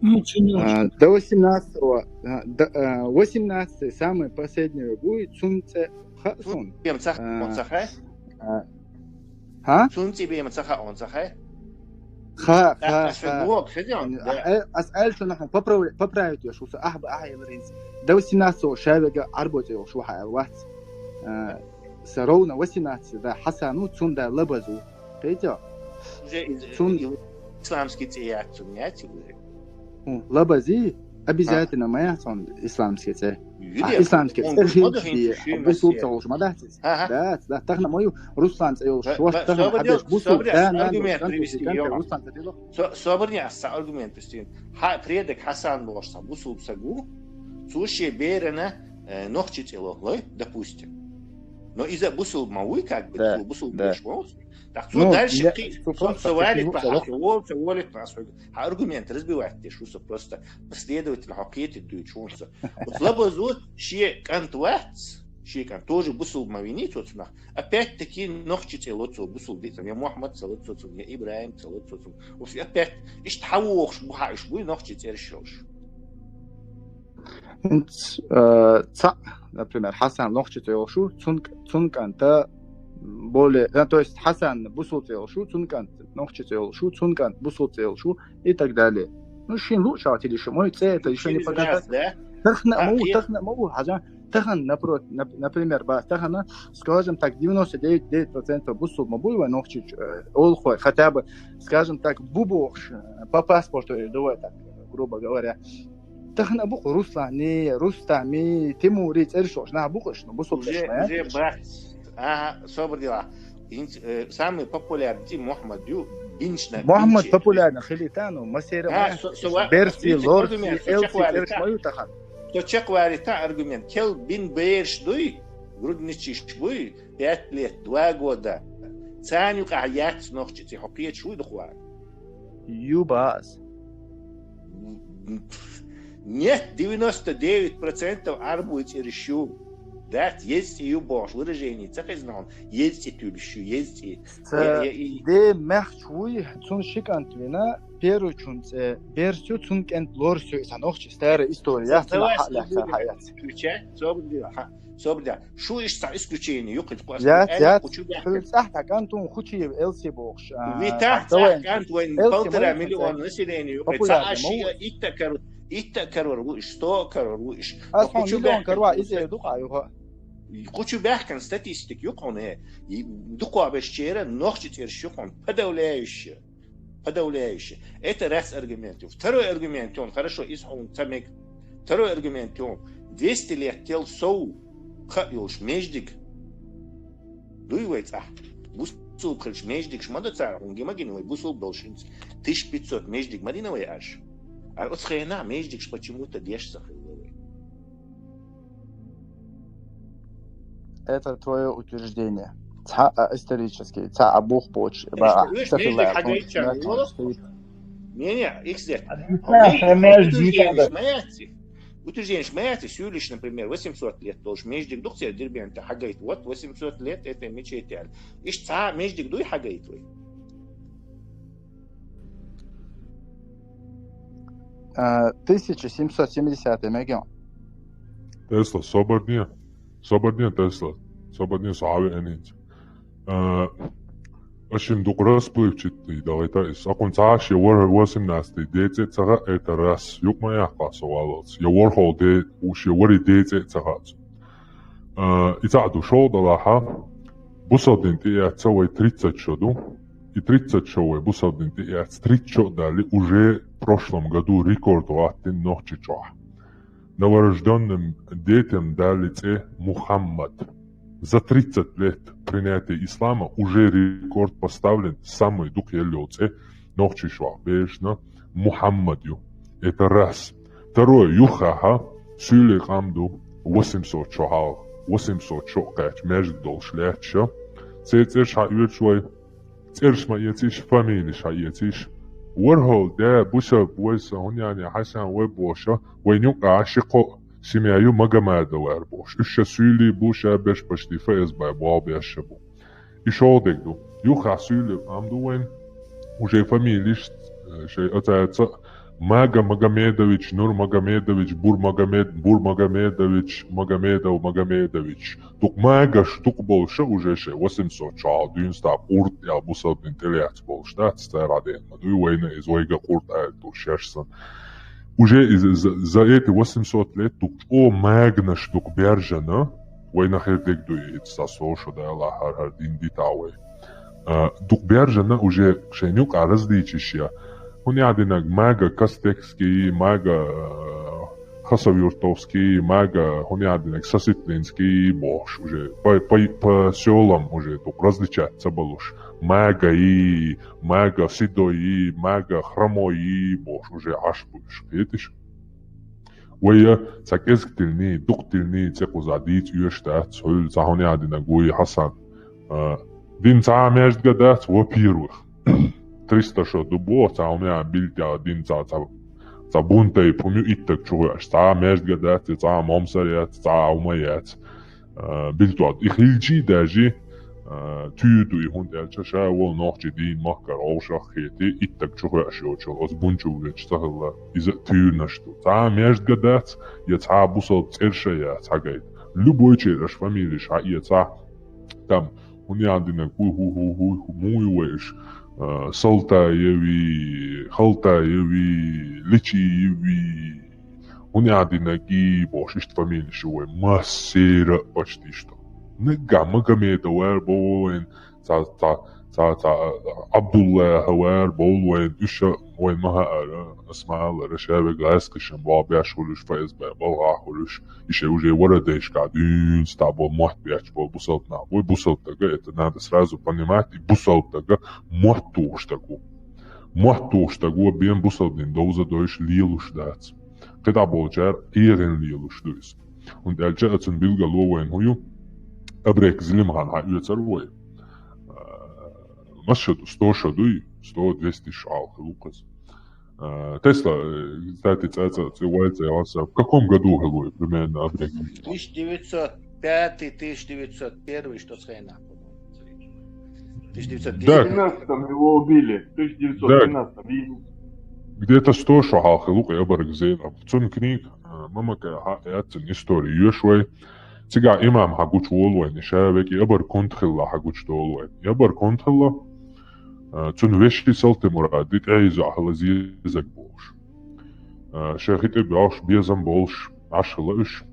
Ну, цуьнан. А, до восемнадцатого, а, до, а, восемнадцатый, самый последний буй, цуьнан цӀе хаьа суна. Цуьнан цӀе хьуна ца хаьа? А, хӀа? Цуьнан цӀе бен ма ца хаьа хьуна ца хаьа? Ха, ха, ха. Ас аьлла шуна хьуна поправ-, поправить йо шу, со ахьа ба, ахьа елира хӀинца. До восемнадцатого ша верг Ӏарбой цӀе йолуш ву хьан аьлла вац. А, сан ровно восемнадцатый да Хьасан ву, цуьнан да Лабаз ву. Кхетий? Уже из-, цуьнан исламский цӀе яц цуьнан, яц уже? ХӀун, Лабази? Обязательно ма яц хьуна исламский цӀе. Юдер, а, исламский цӀе хилча, бусулба ца волуш ма дац иза? Дац, дац, тахана ма ю, Руслан цӀе йолуш, шортта тахана хьан деш, бусулба да, нана, аргумент привести, Руслан цӀе тило. Со-, собар де, ас цхьа аргумент вистийна. Хьан предок Хьасан бохуш цхьа бусулба саг ву, цо шен берана, э, нохчи цӀе ло, лой, допустим. Но иза бусулба ма вуй, как бы, да, бусулба, да, веш ву. Так, цо, ну, дальше я, кхи-, цо, цо просто со валит, хӀун ца ло, хьан со волу, ца волит, ас хьоьга. Хьан аргумент разбивать деш ву со просто. Последовательно хьо кхетийта дуьйцуш ву со. Вот Лабазо шен кӀант вац, шен кӀант, тоже бусулба ма виний цо цунах. Опять-таки нохчи цӀе ло цо, бусулба дийца, я Мухьаммад ца ло цо цунна, я ИбрахӀим ца ло цо цунна. Вот опять иштта хьан вохуш бу хьан, уьш буй нохчи цӀераш йолуш? ХӀинца, э, цхьаъ, например, Хьасан нохчи цӀе йолуш ву, цуьнан, цуьнан кӀанта более, э, то есть Хьасан бусулба цӀе йолуш ву, цуьнан кӀант нохчи цӀе йолуш ву, цуьнан кӀант бусулба цӀе йолуш ву, и так далее. Ну, шена луъучохь тилла шу, мой цӀе, это ещё не показатель. Тахана а ма ву, тахана а ма ву, хьажа, тахана, напро-, нап-, например, ба, тахана, скажем так, девяносто девять, девять процентов бусулба ма буй вайн нохчий, э, олу хьо, хотя бы, скажем так, бу бохуш, э, по паспорту, э, давай так, грубо говоря. Тахана а бу-кх Руслани, Рустами, Тимури цӀераш йолуш нах бу-кх уьш, ну, бусулба цӀераш ма яц уьш. Уже, уже бац. Ага, собар де. ХӀинца, э, самый популярный цӀе Мухьаммад ю, бинчна, Мухьаммад бинче. Популярный хилийта, ну, массеран ма яц уьш. Берси, лорси, элси цӀераш ма ю тахана. Со чекхвалийта аргумент. Кел бина бераш дуй, грудничий буй, пять лет, два года. Царна юкъахь яц нохчи цӀе, хьо кхеташ вуй дукха ван? Ю бац. Нет, девяносто девять процентов Ӏарбой цӀераш ю. Дац, еза цӀи ю бохуш выражение ца хезна хьуна, еза цӀи туьлуш ю, еза цӀи. Ца Я- я- и- де мехч вуй, цун ши кӀант вина, первый чун цӀе Берс ю, цун кӀант Лорс ю, и сан охчи старая история, Ца- цун ца- хьа лехсар хьаяц. Отвечать, собр дела, ха, собр дела. Шу иштта исключение ю, кхин кхош. Яц, яц, Кучу хьул цӀахь тӀа кӀант вун хучиев Элси бохуш. Вита цӀахь кӀант вайн Элси полтора ма миллиона ву население ю, Популярный ца аши ма ву. Итта карор, Итта карор ву иш, сто карор ву иш. Ас Кучу хьуна миллион бехкан карва кучу иза дукъа юха. Кучу бехкан статистик ю хьуна, и дукъа беш чера нохчи цӀераш ю хьуна, подавляющее. Подавляющее. Это раз аргумент. Второй аргумент, он хорошо, из он цамек. Второй аргумент, он двести лет тел соу ха йолуш междиг. Дуй вай цӀа. Бусулб хилч междигш ма да цара, он гимагин вай бусулб долшинц. Тысяча пятьсот междиг ма дина вай аш. А оцхена междигш почему-то деш сахилла вай. Это твое утверждение. Цхьа а исторический, цхьа а бух боч, Иштта уьш междиг хьагайча, Не, не, их зет. Администрация между Утверждение ма яци. Утверждение ма яци, сюлиш, например, восемьсот лет долш междиг дух цер Дербента хьагайт. Вот восемьсот лет этой мечети. Иш цхьа междиг дуй хьагайт вай. А, тысяча семьсот семидесятый мегион. Тесла, собарне. Собарне, Тесла. Собарне, со хьавеанинца. А, ашин дукъ расплывчатый далайта ис. Акун цаш я вар восемнадцатый децӀе ца хаьа, это раз. Юкъ ма яхкъа со валалц. Я вархол де, уш я вари децӀе ца хаьа цу. А, и цаӀ ду шо далахьа, бусалдин тӀеэцца вай тридцать шо ду. И тридцать шо вай бусалдин тӀеэцца, тридцать шо дали уже в прошлом году рекорд ваттин нохчи чохь. Новорождённым детям дали цӀе Мухаммад. За тридцать лет принятия ислама уже рекорд поставлен, самый дукха елло цӀе нохчи чохь бешна Мухаммад ю. Это раз. Второе, юххьаха, суьйле къам ду, восемьсот шо хьал, восемьсот шо кхаьч между долуш лаьтташа. Церан цӀерш хьаоьцуш вай, цӀерш ма эцийш, фамилиш хьаэцийш. Вархьол да, буса, вайса, хӀунъяне, Хьасан, вай боша, вай нюкъа ши кхо семья ю Магомадовар бош. Уьш ша суьйлий бу, ша беш пашти ФСБ бу, беш ша бу. И шолдег ду. Юххьа суьйле къам ду вайн. Уже фамилиш, э, шей оцаца Мага Магомедович, Нур Магомедович, Бур Магомед, Бур Магомедович, Магомедов Магомедович. Дукъ магаш, дукъ болуша уже шей восемьсот шо хьал дуьйна стаг къурт ял бусалбин тӀелаьцна болуш дац, цара ден ма дуй вайна из вайга къурт аьлла ду шеш сан. Уже из, за, за эти восемьсот лет дукъ чӀо магнаш дукъ бержана, вайна хир дег дуй, ица со шо дала хьар-хьар дин дита вай. А, дукъ бержана уже шайн юкъа различиш я. ХӀунъян динаг мага Костекский, мага, а, Хасавюртовский, мага, хӀунъян динаг Сосветлинский бохуш уже. По, по, по сёлам уже дукъ различать ца балуш. Мага и, мага Седой и, мага Хромой и бохуш уже Ӏаш бу уьш, кхетиш. Вайя цхьа кӀезиг тилни, дукъ тилни цӀе кхуза дийца оьшуш дац, хьуьлла цхьа хӀунъян динаг вуй, Хьасан. А, дин цхьа а междга дац, во-первых. Триста шо ду бо, цхьа хӀумъян билтӀа дин цхьа, цхьа, цхьа бунтайп хӀума ю иттаг чу хьоьш. Цхьа а междга дац, цхьа а момсар яц, цхьа а хӀума яц. А, билтӀод. И хилчий даже, а, туьйр ду и хӀунда аьлча, ша волу нохчи дийна махкара гӀовшах хети, иттаг чу хьоьш йолчул, оцу бунчул веча ца хилла, иза а туьйрнаш ду. Цхьа а междга дац, я цхьа а бусалба цӀерша яц хьагайта. Любой чер аша фамилиш хьаэцахь, там, хӀунъян динаг, хӀу, хӀу, хӀу, хӀу, хӀу, муй вайш, а, Салтаеви, Халтаеви, Личиеви, хӀунъян динаг и бохуш, иштта фамилиш ю вай, массера а почти что. Наггахь Магомедов вара бовла вайн, цхьа, цхьа, цхьа, цхьа, а, Абдуллаха вара бовла вайн, уьш а вайн ма хаьара, ас ма аллара, ша вега гӀаьскхишан боху беш хуьлуш, ФСБ балгӀахь хуьлуш, и шайн уже вара дайшка дуьйна ста болу мотт бечу болу бусалба нах. Вай бусалба дага, это надо сразу понимать, и бусалба дага мотт тухуш дага ву. Мотт тухуш дага ву, бен бусалба дин довза дойуш лелуш дац. КхидӀа болчара эгӀина лелуш ду иза. ХӀунда аьлча ацун билгало вайн хӀу ю, абрек зилимхан хьан оьцар вай. А, масса ду, сто шо дуй, сто, двести шо хьалха лукхаза. А, Тесла, э, кстати, цӀа, цӀа, цӀа, вай цӀа, в каком году хилла примерно абрек? Тысяча девятьсот пятый, тысяча девятьсот первый, что с хрена? Тысяча девятьсот Да. девяностом. Тринадцатом его убили. Тысяча девятьсот тринадцатом. Где-то сто шо хьалха хилла абарг Зейнаб. Цун книг, а, Мамака хьа-, яц цун истори йоьш вай. Цигахь имам хьагучу волу вайн, и ша веки абарг хӀунда хилла хьагучу долу вайн. И абарг хӀунда хилла, а, цун веший Салтимурад, и тӀаьхьа йоӀ хилла Зезаг бохуш. А, шайн хи тӀе боьлхуш, безам болуш, Ӏаш хилла уьш.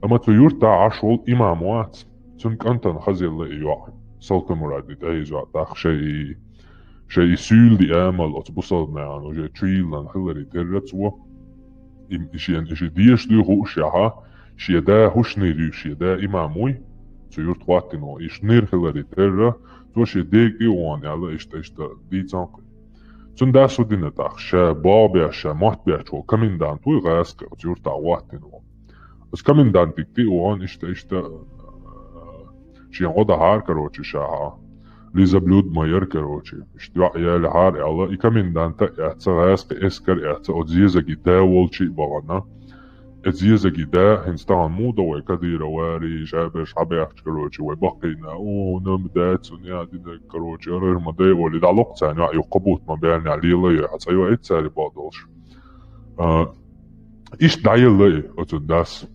Амма цу юьртахь Ӏаш волу имам вац. Цун кӀантана хазелла и йоӀ. Салтимурад, и тӀаьхьа йоӀ, тӀаккха шайн и, шайн и суьйла ди амал оцу бусалбанан уже чуйиллина хиларе терра цо. И, и шен, и ши дезаш дуй хууш яхьа, шен да хӀушнийр ю, шен да имам вуй, цу юьрта хӀоттийна ву, и шнийр хиларе терра, цо шен дега тӀе а вахана аьлла, иштта, иштта дийцан кхин. Цун дас хӀу дина тӀаккха, ша богӀу беш, ша мотт беш волу комендант вуй гӀазкхи, оцу юьртахь хӀоттийна ву. Оцу комендантиг тӀе а вахана, иштта, иштта, а, шен гӀо дахьара, короче, ша хьа. Лиза блюд ма яра, короче. Иштта йоӀ ялахьара аьлла, и коменданта а эцна, гӀазкхи эскар а эцна, оцу Зезаги да волчу а бахана. Эцу Зезаги да, хӀинца тахана муха до вай Кадыров вари, шаберш хьабаьхча, короче, вай баккхийна, о, нама дац, цунна яа динарг, короче, арар ма дай олий, дӀалоккху царна йоӀ, юха кхо бутт ма баьллехь, лела йой, хьан цӀа йоӀ иццари боху долуш. А, иштта дӀаелла и оцу дас.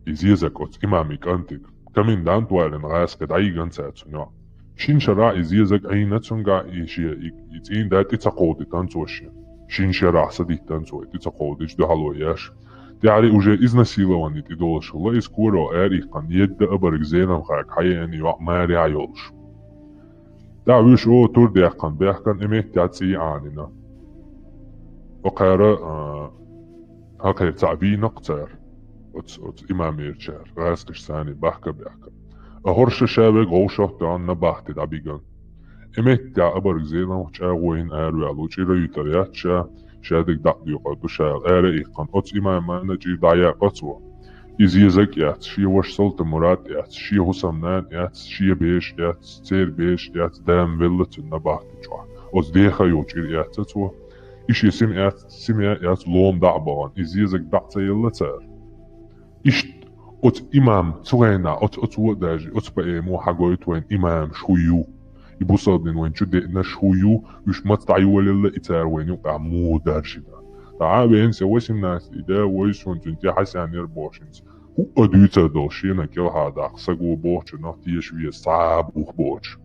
И Зезаг оцу имамий кӀантиг. Комендант валина гӀазкхи дӀайиган цаьрца цунна йоӀ. Шина шарахь и Зезаг Ӏийна цуьнгахь, и шен, и, и цӀийнан да тӀе ца кховдитан цо шен. Шина шарахь са диттан цо, тӀе ца кховдича дуьхьало еш. ТӀаьхьара уже изнасиловани тӀе долуш хилла, иза кора араиккхана, едда абарг Зейнабхага хьаеана йоӀ маре а йолуш. ТӀаьхьа вуьш о тур дехкан, бехкан и меттехь цӀий Ӏанийна. О кхара, а, хьакхера цхьаъ вийна-кх цара, оцу, оцу имамерчара, гӀазкхаша царний бахка а баьхкина. А хӀорш ша вега гӀовшах а тоьхна набахти дӀабиган. И меттехь абарг Зейнаб чӀагӀо йина араваьлла ву, чӀир а юьтур яц ша, шадерг дӀа а доькъур ду ша аьлла, ара а иккхана, оцу имамана чӀир дӀаяьккха цо. И Зезаг а эцна, шен ваша Салтимурад а эцна, шен хӀусамнана а эцна, шен бераш а эцна, церан бераш а эцна, да ма велла цуьнан набахти чохь. Оцу деха йолу чӀир а эцна цо. И шен сима эцна, сима а эцна, лома дӀа а бахана, и Зезаг дӀа а ца елла цара. Иштта оцу имам цу хенахь, оцу, оцу а даже, оцу поэмо хьагойту вайн имамаш хӀу ю. И бусалба дин вайн чу деънарш хӀу ю, уьш маца дӀайолаелла, и цара вайн юкъахь муха даржина. ТӀаккха а венца, восемнадцатый да, вай суна цуьнан тӀе хьасаьн яра бохуш хӀинца. ХӀуъа дуьйцур долу шена кӀелхьардаккха, саго бохучунах теша веза схьа а бух боцуш.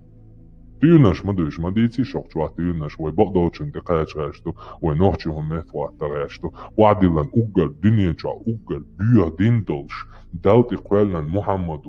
Туьйранаш ма ду уьш, ма дийций шух чохь туьйранаш, вай бакъдолчунна тӀе кхача гӀерташ ду, вай нохчий хӀун метта хӀотта гӀерташ ду. Охьадиллина уггар дуьнен чохь, уггар боьха дин долуш, Далла тӀе кхоьллина Мухьаммад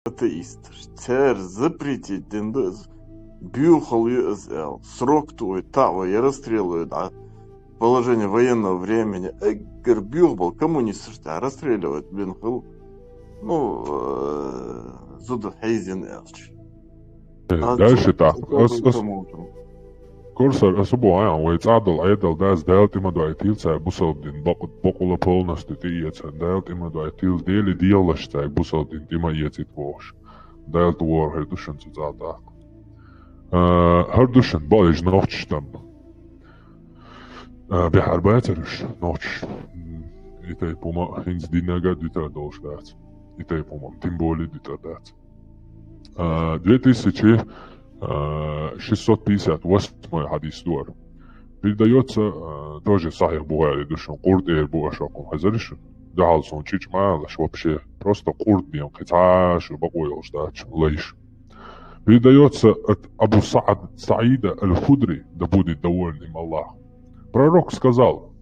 атеисташ. Цар запретить дин да из. Боьха хила ю из аьл. Срок тӀа вай, таӀа вай, я расстрелуют, а положение военного времени. Эггара боьха бола коммунисташ тӀа расстреливать бина хила. Ну, э, зуда хьийзина аьлча. Э, а дальше так. Ас, ас, Корсар, ас бу хьан, вай цӀа дола Ӏедал дац, Дала тӀема дойтийла цаьрга бусалба дин, бакъ-, бакъволаш полностью тӀаэца, Дала тӀема дойтийла, Дела дегӀалаш цаьрга бусалба дин тӀема эцийта бохуш. Дала тӀаворхӀар ду шуна цу цӀа тӀаккха. А, хӀара ду шуна, бакъ еш нохчаш там. А, бехар бацараш, нохчаш. М, и тайпа хӀума хӀинца динага дуьтар долуш дац. И тайпа хӀума, тем более дуьтар дац. А, две тысячи шестьсот пятьдесят восьмой хьадис ду хӀара. Передаётся, а, тоже Сахьих Бухари ду шуна, къурд эр бу аша хӀокхунна хезара шуна. Дуьхьал суна чӀичӀ ма алаш вообще. Просто къурд бен кхин цхьа шу бакъо йолуш дац шуна, лайш. Передаётся от Абу Саад Саида аль-Худри, да будет доволен им Аллах. Пророк сказал: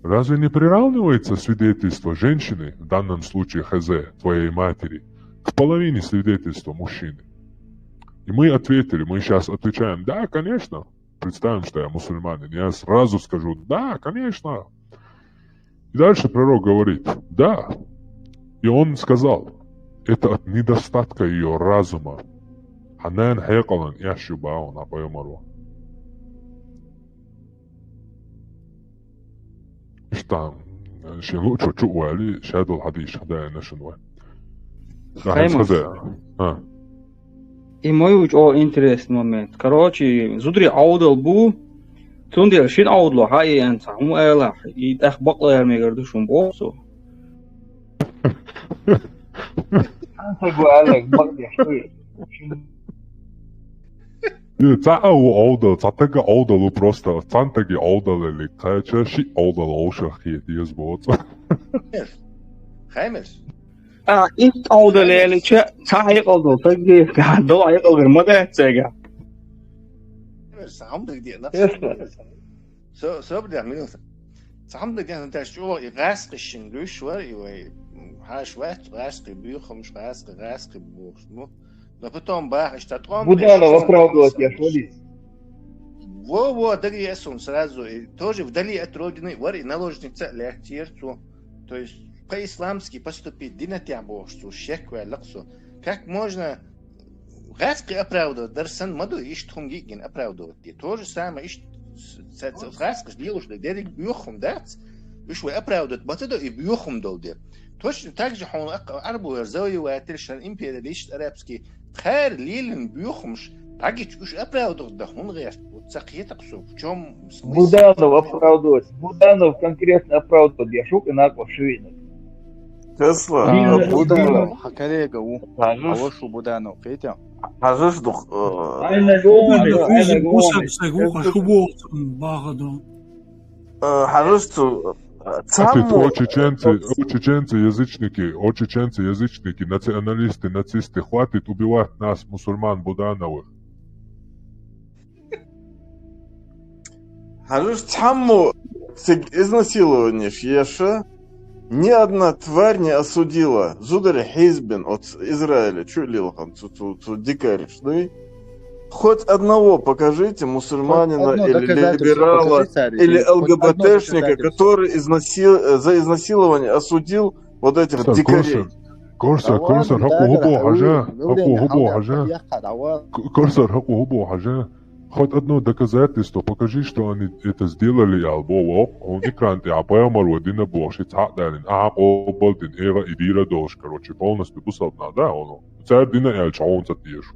«Разве не приравнивается свидетельство женщины, в данном случае хз, твоей матери, к половине свидетельства мужчины?» И мы ответили, мы сейчас отвечаем: «Да, конечно». Представим, что я мусульманин, я сразу скажу: «Да, конечно». И дальше пророк говорит: «Да». И он сказал: «Это от недостатка её разума». Хьанан хьекъалан эш ю бахьана пайхамаро. Иштта, шен луучо чу а вали, шадолу хьадийша хьадаьлла шуна вай. Хаймас. Хаза. А. И мой чӀогӀа интересный момент. Короче, зударий Ӏовдал бу, цундела шина Ӏовдало хьаеана ца хӀума алахь, и тӀаккха бакълара мегар ду шуна боху со. Цхьа а ву Ӏовдал, цхьа тага Ӏовдал ву просто, цхьана тага Ӏовдал элли, кхача шиъ Ӏовдал вовшах хета деза боцу. Хаймас. А, итт Ӏовдал эллича, цхьа хьекъал долу стаг дийхка, дола хьекъал гар ма дац цайга. Хаймас, хьамдаг де, нах. Со, собар де, милиса. Цхьамда гена таш чӀогӀа и гӀаскхи шин луьйш вара, и вай, м, хьаша вац, гӀаскхи буьйхамаш, гӀаскхи, гӀаскхи бохуш, ну. Но потом бахаш, та тӀом Буданов оправдывать еш вали. Во, во, дагае ас хӀуна сразу, и тоже вдали от родины, вара и наложница лаьттера цо. То есть, по-исламски поступить дина тӀехь бохуш, цо шек ваьлла-кх со. Как можно гӀаскхи оправдывать дар санна ма ду, иштта хӀума гиъгина оправдывать де. То же самое, иштта ц-, ц-, гӀаскхаш лелаш ду, дерриг боьха хӀума дац. Уьш вай оправдывать ма ца до, и боьха хӀума долу де. Точно так же хьуна ак-, арбуьллар завоеватель шайн империалист арабский, тхара лелина боьха хӀумаш, дӀагича уьш оправдывать дан хӀунда гӀерта? Вот ца кхета-кх со, в чём смысл? Буданов оправдывать, Буданов конкретно оправдывать, я шук и накъо шуьйнаг. Тесла, Дина, а, Буданов. Дина. Хьан коллега ву. Хьажаш? Хьан ваша ву Буданов, кхетий? Хьажаш ду, э, Айна гуна, Айна гуна. Э, хьажаш цу, э, цхьаммо. О чеченцы, о чеченцы, язычники, о чеченцы, язычники, националисты, нацисты, хватит убивать нас, мусульман, Будановых. Хьажаш, цхьаммо цига изнасилованеш еша, ни одна тварь не осудила, зударий хьийзабина оцу Израиле чу а лилхина цу, цу, цу дикареш дуй. Хоть одного покажите мусульманина или либерала, или ЛГБТшника, который изнаси-, э, за изнасилование осудил вот этих дикарей. Корсар, Корсар, хӀокхо хӀун боху хьажа? ХӀокхо хӀун боху хьажа? К-, Корсар, хӀокхо хӀун боху хьажа? Хоть одно доказательство покажи, что они это сделали, аьлла боху, хьуна экран тӀехь пайхамаро дина бохуш, и цхьаъ далийна, ахьа къобал дина, эгӀа и дийр долуш, короче, полностью бусалба нах, да, хьуна? Цара дина аьлча, хьуна ца теша.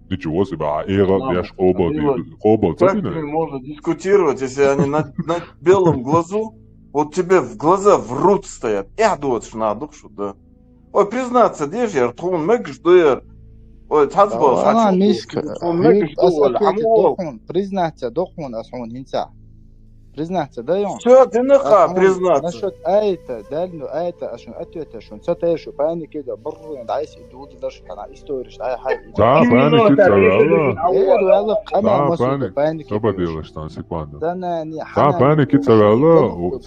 Ничего себе, а эгӀа деш къобал дийр, къобал ца дина? Как с ними можно дискутировать, если они на, на белом глазу, вот тебе в глаза врут стоят, эхь доцуш нах ду-кх шу, да. Ой, признаться деза яра, тхуна мегаш ду яра. Ой, цхьацца болу хьан миска, тхуна мегаш ду, ас хьан ответ ду хьуна, признаться ду хьуна ас хьуна хӀинца. Признаться дай хьуна. Всё, дина-кха признаться. Насчёт айта, дальну айта, ас шуна ответ, шуна ца тайр шу паники да, бррр, дайс и дуду даш, хана историш, ай, хай. Да, паники ца ваьлла. Э, ваьлла, къамел масуьда, паники. Собар делаш, цхьана секунда. Да, паники ца ваьлла.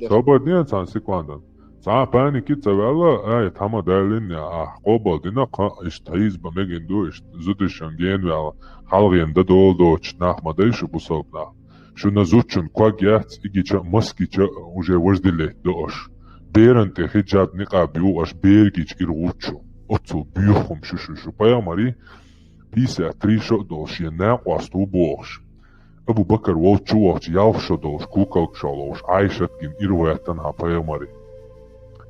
Собар де, цхьана секунда. Цхьа паники ца ваьлла, ай, тхьама далинне, а, къобал дина кхаъ, иштта хьийза ба мегин ду, иштта зудишан генваьлла, хьалгӀен да дола доцуш нах ма дай шу, бусалба нах. Шуна зудчун ког яц, игича а, маскича а уже вожделеть до аш. Беран тӀе хиджаб никъаб югӀу аш, бергича ир гӀучу. Оццул буьйху хӀума шу, шу, шу. Пайхамари пятьдесят три шо а долуш шен накъост ву бохуш. Абу Бакар волчу вахча ялх шо долуш, кукалг шо ловуш, Ӏайшат гина ир гӀоьттина хьан пайхамари.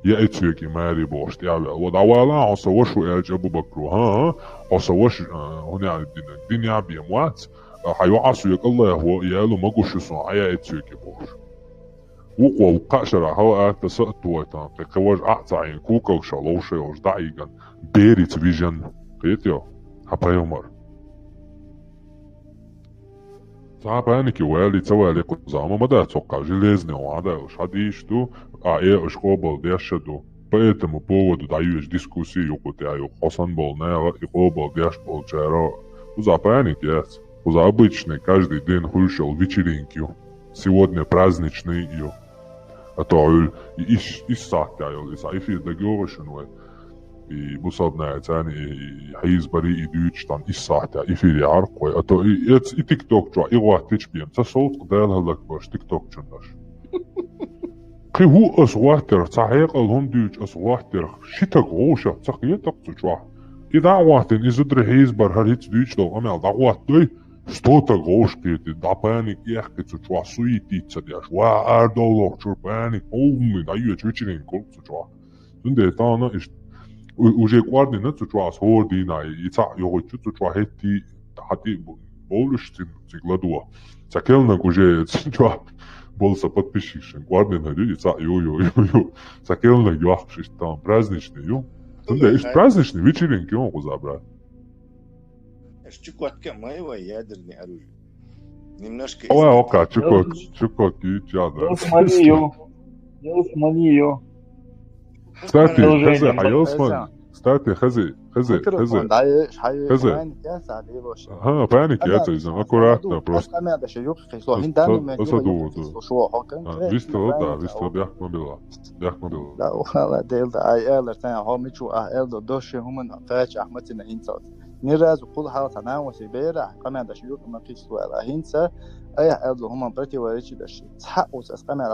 Я и цоьки мари бохуш тӀаьхьаваьлла. Ва дӀавала хьо сан ваша ву аьлча Абу Бакро, хӀан, хьо сан ваша, а, хӀун аьлла динарг? Дин яхь бен вац, а, хьан йоӀа соьга Аллах во, яьлу ма гуш ю сон, хьан я и цоьки бохуш. Вукхо кхаа шарахь хьала атта са а тойтан, кхин кхин важа Ӏа а ца Ӏийна, кукалг шо ловуш йолуш дӀа а йиган, берица вижан. Кхетайо? Хьан пайхамар. Цхьа паники вали, ца вали кхузахь, ма дац хӀокху железный ван даьллаш, хьан дийш ду, а, э, уьш къобал деш а ду. По этому поводу дӀайоьжу дискуссии юкъу тӀе а юкъу. Хьо санна болу наха и къобал деш болчара, кхузахь паники яц. Кхузахь обычный, каждый день хуьлуш йолу вечеринка ю. Сегодня праздничный ю. А то хьуьлу и иш, иш сахьтехь йолу, и схьа эфир дагайогӀу шуна вай. И бусалба наха царна и, и хьийзабари, и дуьйцуш тхан иш сахьтехь эфир яхьарх вай. А то и, эц-, и тикток чохь и гӀоттича бен. Ца совцу Дала хӀаллакбарш тиктокчуннаш. Кхин хӀу ас гӀоттарх, цхьа хьекъал хӀума дуьйцу ас гӀоттарх, ши таг гӀовшах ца кхетакх цу чохь. И дӀа а гӀоттина, и зударий хьийзабар хӀара хӀинца дуьйцуш долу къамел дӀагӀоттадой, сто таг гӀовш кхетий, дӀа паника эккхи цу чохь, суетиться деш. Ва, арадовлохучуьра паника, хӀумма дӀайоьчу вечеринка кург цу чохь. Цундела тахана иштта у-, уже кӀордина цу чохь ас хӀора дийнахь, и цхьаъ йогӀучу цу чохь хӀетте хьан тӀе а бу-, бовлуш цин-, цига ладогӀа. Сан керланиг уже цу чохь болу сан подписчикашна кӀордина хӀара ю, и цхьаъ ю, ю, ю, ю. Сан керланиг йохкуш иштта тахана праздничный ю. Цундела иштта праздничный вечеринка ю кхузахь, брат. Аш Чукотка ма ю вай, ядерный оружие. Немножко... Ой, изменить. Ока, Чукот-, Чукотка ю, чада. Йосмани ю. Йосмани ю. Кстати, хези, хьан Йосман, кстати, хези, хези, хези. Хези. Хьайн кеса лелош. Ага, паника яц, иза, аккуратно просто. Къамел деш юкъа кхийсо, хӀинца данный момент юкъа кхийсо, шо хӀокхуьнга. Вистхила, да, вистхила, бехк ма билла. Бехк ма билла. Да, вала, Дела, да, ай, элар, тан, хьо мичу, а, элдо, дош, хӀуман, кхача, ахматина, хӀинца. Ни разу кхул хьал, тан, васи, бера, къамел деш юкъа ма кхийсо, а, хӀинца, ай, элдо, хӀуман, противоречи деш. Цхьа уц, ас къамел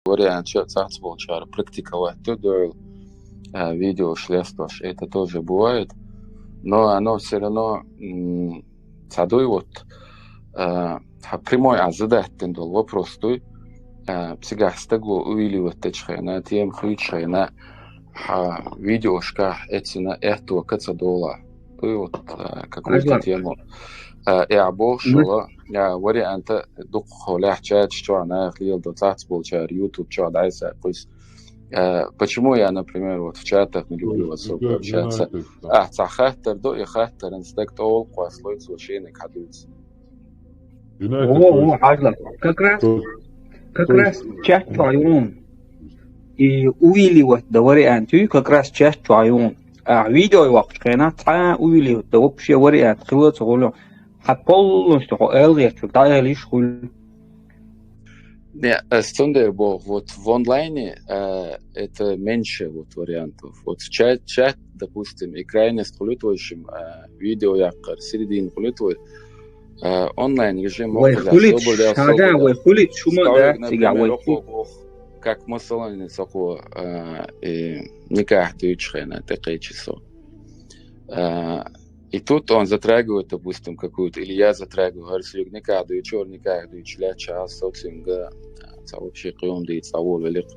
вариант ча цац болчара практиковать ду дуьл, а, видеош лестош. Это тоже бывает. Но оно все равно, м, цадуй вот, а, ха прямой а задать дол вопрос туй. А, цигахь стагло увиливать течхена, тем хуйчхена, ха видеошках эцина это каца дола. Туй вот, а, какую-то тему. А, я бошула, а, варианта дукхо лягчач чуана хлил до цац болчар YouTube чуа дайса куйс. А, почему я, например, вот в чатах не люблю особо общаться? А, ца хаттар до и хаттар инстак тол кваслой цученик хадуц. О, о, хажла. Как раз, как раз чат чуаюн. И увиливать да вариант, как раз чат чуаюн. А видео вакчхена, ца увиливать да вообще вариант. Хило цогулю. Ха полностью хо элгер чу, да элиш хул. Не, а, цундер бо, вот в онлайне, а, это меньше вот вариантов. Вот в чат, чат, допустим, и крайность хулит, в общем, а, видео яккар, середин хулит, а, онлайн режим. Вай хулит, шага, вай хулит, шума да, цига, вай хулит. Как масалан, соко, а, и никак ты чхена, такие число. А, и тут он затрагивает, допустим, какую-то, или я затрагиваю, гьар сулуг никак дуй, чор никак дуй, чля час, социумга, ца вообще къиюм дийц, ца вол велик,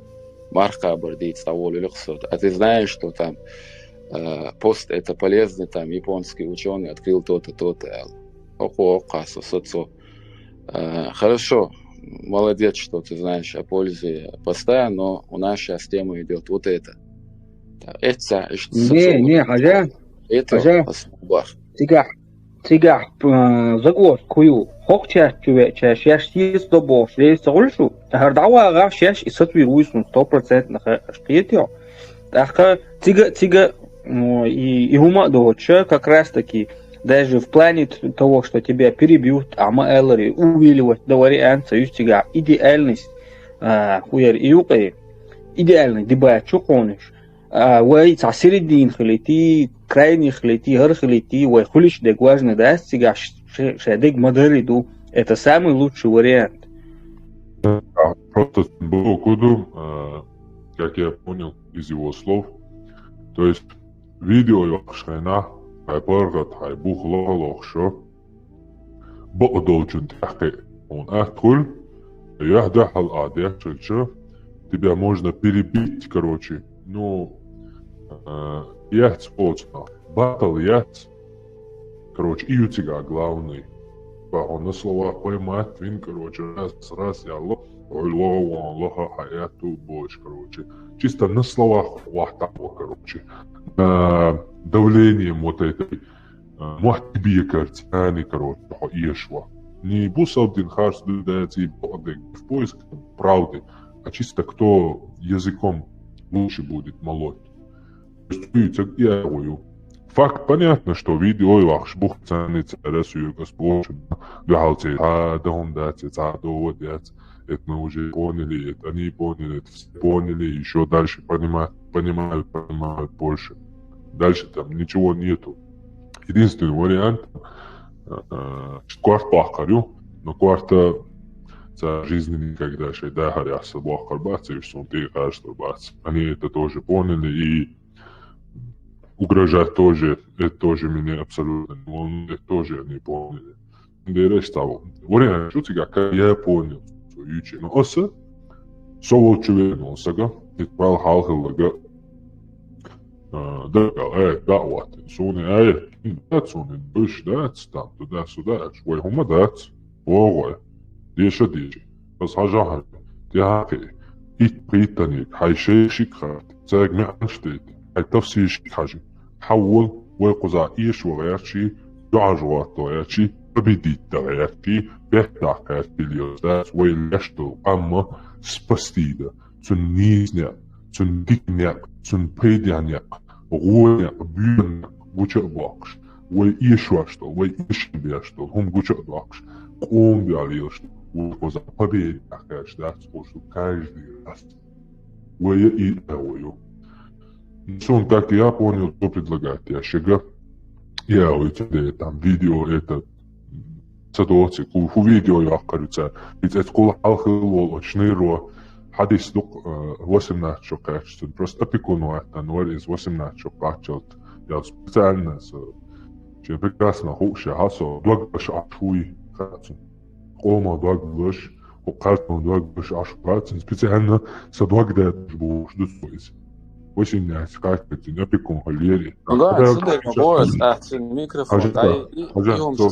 мархабар дийц, ца вол велик сот. А ты знаешь, что там, э, пост это полезный, там японский ученый открыл то-то, то-то, ал. Окъо, окъа, со, со, со. Э, хорошо, молодец, что ты знаешь о пользе поста, но у нас сейчас тема идет вот это. Та, это, иш-, не, не, хажа, это хажа. Цигахь, цигахь, э, загвоздка ю. Хох чаш чу ве-, чаш, яш сис до бо, шрей согулшу. Гьар дава гав шаш и сатвир уйсун сто процентов на ха-, аш киет ё. Таха цига, цига, ну, и, и ума доча, как раз таки, даже в плане т-, того, что тебя перебьют, а ма эллари увиливать да вариант, союз цига идеальность, а, хуяр и юкъе, идеальный дебат чу хониш. А, вай ца середин хилити, крайний хилити, гьар хилити, вай хулиш дег важный дац, цига ш-, ш-, ше дег мадари ду. Это самый лучший вариант. Да, просто было куду, э, как я понял из его слов. То есть видео йохшена, хай паргат, хай бух лохалохшо. Бо долчун тахе. Он ахтхул, я дахал а дехча. Тебя можно перебить, короче. Ну, э, яц полчно. Батл яц. Короче, и у тебя главный. Ба, он на словах поймать, вин, короче, раз, раз, я ло, ой, ло, он, ло, ха, ха, я тут больше, короче. Чисто на словах вахтаво, короче. На давлением вот этой, э, муахтибия картины, короче, хо ешва. Не бусалдин харс дудается и в поиск правды, а чисто кто языком лучше будет молоть. То есть, я говорю, факт понятно, что видео вахш бух ценный царя суе Господь, да, халце, а, да, он, да, ца, да, вот, да, это мы уже поняли, это они поняли, это все поняли, ещё дальше понимают, понимают, понимают больше. Дальше там ничего нету. Единственный вариант, э, кварт бахкарю, но кварта ца жизни никогда шей да харяса бахкар бац, и что ты каждый бац. Они это тоже поняли, и угрожать тоже, это тоже меня абсолютно не волнует, это тоже они поняли. Дереш того. Вариант, что ты как я понял, что ючи. Но оса, со волчу вернулся, это пал халхалага. А, да, э, да, вот. Суни, э, да, суни, быш, да, там, туда-сюда, аш, вай, хума, да, огой. Деша, деша. Бас хажа, хажа. Тяхи. Ит, ит, тани, хай шей шик хат. Цаг ме анштейт. Хай тафси шик хажи. Хавул, вай куза иш вагайчи, дуаж ватагайчи, победить дагайчи, бехтахайчи лиос, да, вай лешто, амма спасти да. Цун нийсня, цун дикня, цун пайдяня, гуня, бюна, гуча бакш. Вай ишвашто, вай ишбяшто, хум гуча бакш. Кум бялилшто, вай коза победа, конечно, да, что каждый раз. Вай и вай. Сон, как я понял, то предлагать я шега. Я, ой, тебе там видео это, садоци, ку, ку видео я, кажется, ведь это кул халхыл вол, очный ро, Хьадис ду-кх, э, восемнадцать шо кхаьчча цун. Просто опекун вац аьнна вар из восемнадцать шо кхаччалц. Я специально со шен прекрасно хууш яхьа со догдеш Ӏаш вуй хаьа цун. Къоман догдеш, хӀокху кхаьччун догдеш Ӏаш ву хаьа цун. Специально со догдеш бохуш ду цо иза. Восемнадцать кхаччалц цун опекун хилира. Да, цу дерг ма боху ас, ахь цуьнан микрофон дӀа и, и хӀума со,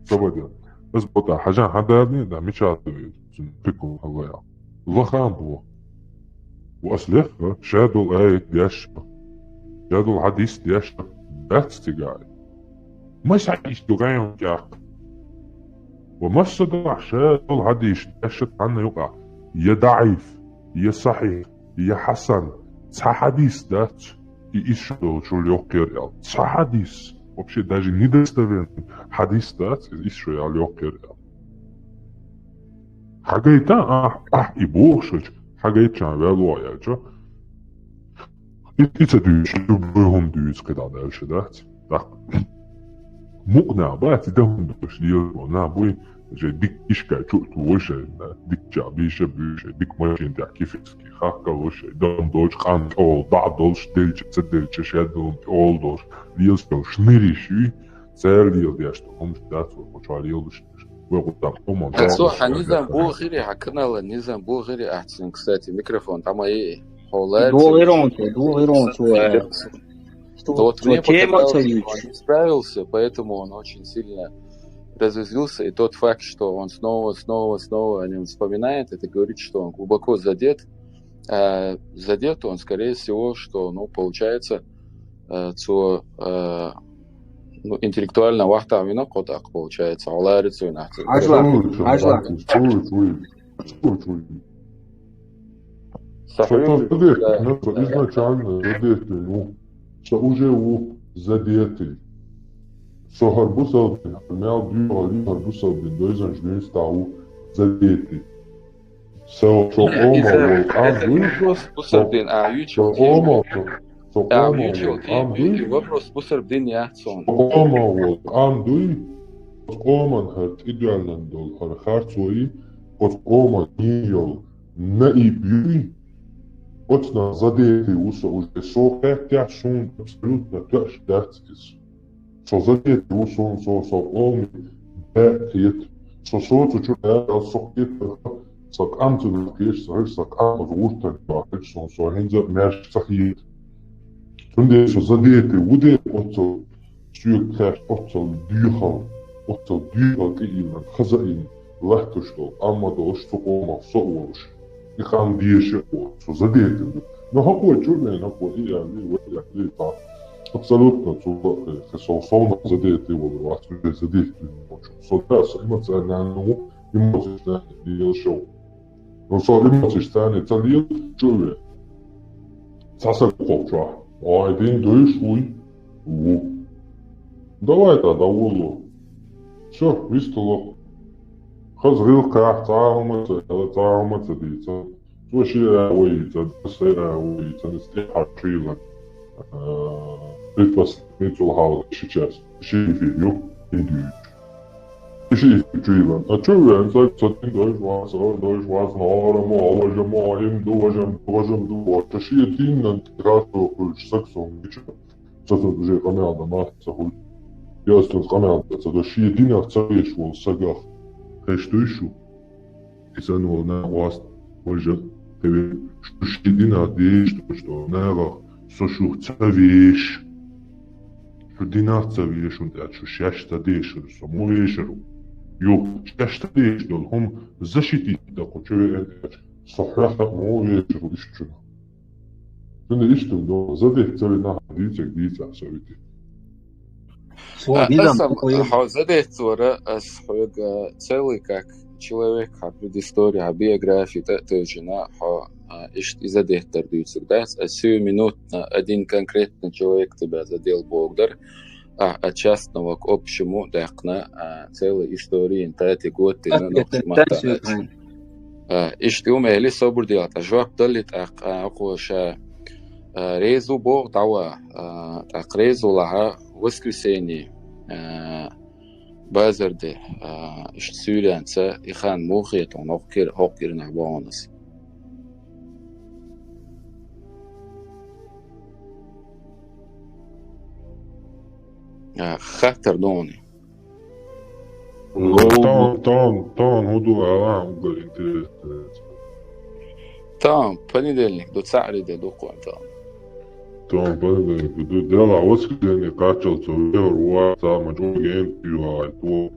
со бадел. Ас ботӀа хьажа хьан дадни, да, мича ду цуьнан опекун хилла яхь. Лахан боху. Ва ас лехха, ша долу аят дешна, ша долу хьадис дешна дац цигахь. Маса хьадис ду гӀайгӀан тӀехь? Ва масса дахь ша долу хьадис дешна цхьанна юкъахь, я даӀиф, я сахьихь, я хьасан, цхьа хьадис дац, и иза шо долчул йоккхера аьлла. Цхьа хьадис, вообще даже недостоверный хьадис дац, иза шо ял йоккхера аьлла. Хьагайта ахь, ахь и бохуш, хьагайтчахь ваьлла аьлча, и, и ца дуьйцуш, любой хӀума дуьйцу кхидӀа дальше, дац? ТӀаккха мукъана бац, и дан хӀума дуьйцуш лело, на буй, шайн дика ишка чу а тухуш, шайн дика ча а бийша буьйш, шайн дика машина тӀехь киферский хахкалуш, шайн дан долчу къам тӀе олу, баӀ долуш, делча, ца делча, шайн дан тӀе олу долуш, лелаш долу шнириш юй, цара лела деш долу хӀумаш дац вай кху чохь лелуш. Вай кху тӀаккха хӀума. Ткъа цо хьан низам бохийра, хьан канала низам бохийра ахь цуьнга, кстати, микрофон дӀа ма йиъи. Хьо лаьцна. ДогӀур ву цо, догӀур ву цо. Что вот мне показалось, что он не справился, поэтому он очень сильно разозлился. И тот факт, что он снова, снова, снова о нём вспоминает, это говорит, что он глубоко задет. А задет он, скорее всего, что, ну, получается, э, цо, э, ну, интеллектуально вахтахь вина кху тӀаккха, получается, гӀо лаьрра цуьнан ахь ца. Хьажла, хьажла. Со, со задетый, да, изначально задетый ву. Со уже ву задетый. Со хӀара бусалба дин, хӀара мел дуьйхьал ю хӀара бусалба дин, дойзанчу дуьйна стаг ву задетый. Со, со къоман волу къам дуй? Вопрос бусалба дин, а, юьйцу. Со къоман, со, со къоман волу къам дуй? Вопрос бусалба дин яц цунна. Со къоман волу къам дуй? Оцу къоман хӀара тӀедоьллина долу хӀара харцо йий, оцу къоман йина йолу наиб юй? Оцунах задетый ву со уже. Со хеттехь, суна абсолютно тоьаш дац иза. Со задетый ву суна, со, со къоман баьа хета. Со соцучу аьлла, со хетарх, сан къам ца духкеш, сан хир, сан къам оцу гӀуртан чохь хилча, суна со хӀинца а маьрша ца хета. Цундела со задетый ву дела оццул соьга кхаьчна, оццул дуьйхьал, оццул дуьйхьал тӀеиллина, хаза а йина, латтош долу къам а долуш, цу къомах со а волуш. И къам деша а волуш, со задетый ву. Но хӀокхо чу вен, хӀокхо и аьлла, вай аьлла, тӀаккха абсолютно цо, э, со, со совнах задетый волур вац, уже задетый волчу. Со да, со эмоционально ву, эмоцияш лела шов. Ну, со эмоцияш царна ца лела, чу а вен. Цхьа саг кхоччохь. Ой, дин дуьйш вуй? Ву. Давай, тӀа, дӀаволло. Всё, вистало. Хаза гӀиллакхах цхьа а хӀума ца аьлла, цхьа а хӀума ца дийца. Цо шен а вайца, сайн а вайца, ас тӀехьа шийла. А, предпоследний цул хьалха ши час. Ши эфир ю, дин дуьйш. Ши эфир чуйлан. А чу вен, саг ца дин дойш вац, ор дойш вац, нора мо, важа мо, им ду, важам ду, важам ду, важа. Шен динан тӀе хасто хуьлуш саг сон гича. Ца ца уже къамел дан мац ца хуьлу. Ястунс къамел дан ца до, шен динах ца веш волу сагах. Хеш дуй шу? И сан волу нагӀост, важа, теве, шу шен динах деш, то, что нагӀах, со шух ца веш. Шу динах ца веш, хӀунда аьлча шу шаьш ца дешар, со муха вешар ву? Юха, шаьш ца деш долу хӀума защитить дан кху чу веана аьлча, со хьоьхьа а муха вешар ву иштта чунах? Цуьнан иштта ду, задетта ца вина, дийцарг дийцахь со вити. Цо А, динан аса буква ю. Хьо задетта вара, ас хьоьга целый как человек, хьан предыстория, хьан биография тӀе а тевжина, хьо, а, иштта и задетта дар дуьйцург дац. А сиюминутно один конкретный человек тебя задел, бохург дар. А, от частного к общему даьккхина, а, целая история, тати год дина нохча маттахь аьлча. А, иштта ю, мехли собар де, ткъа жоп далли тӀаккха, а, хӀокхо ша, а, реза ву боху дӀаван, а, тӀаккха реза ву лахьа воскресенье, а, базар де, а, иштта суьйренца, и хан муха хета хьуна хӀокху кир-, хӀокху кирнахь бохунас? А, хаттар ду хьуна. Тан, тан, тан, хӀун ду, ала, угар интересно. Тан, понедельник ду, цаӀ де ду кхуьн тан. Тан, понедельник ду, дела, воскресенье кхаччалца вегӀар ву, ца ма чӀоагӀа интервью гӀайт ву.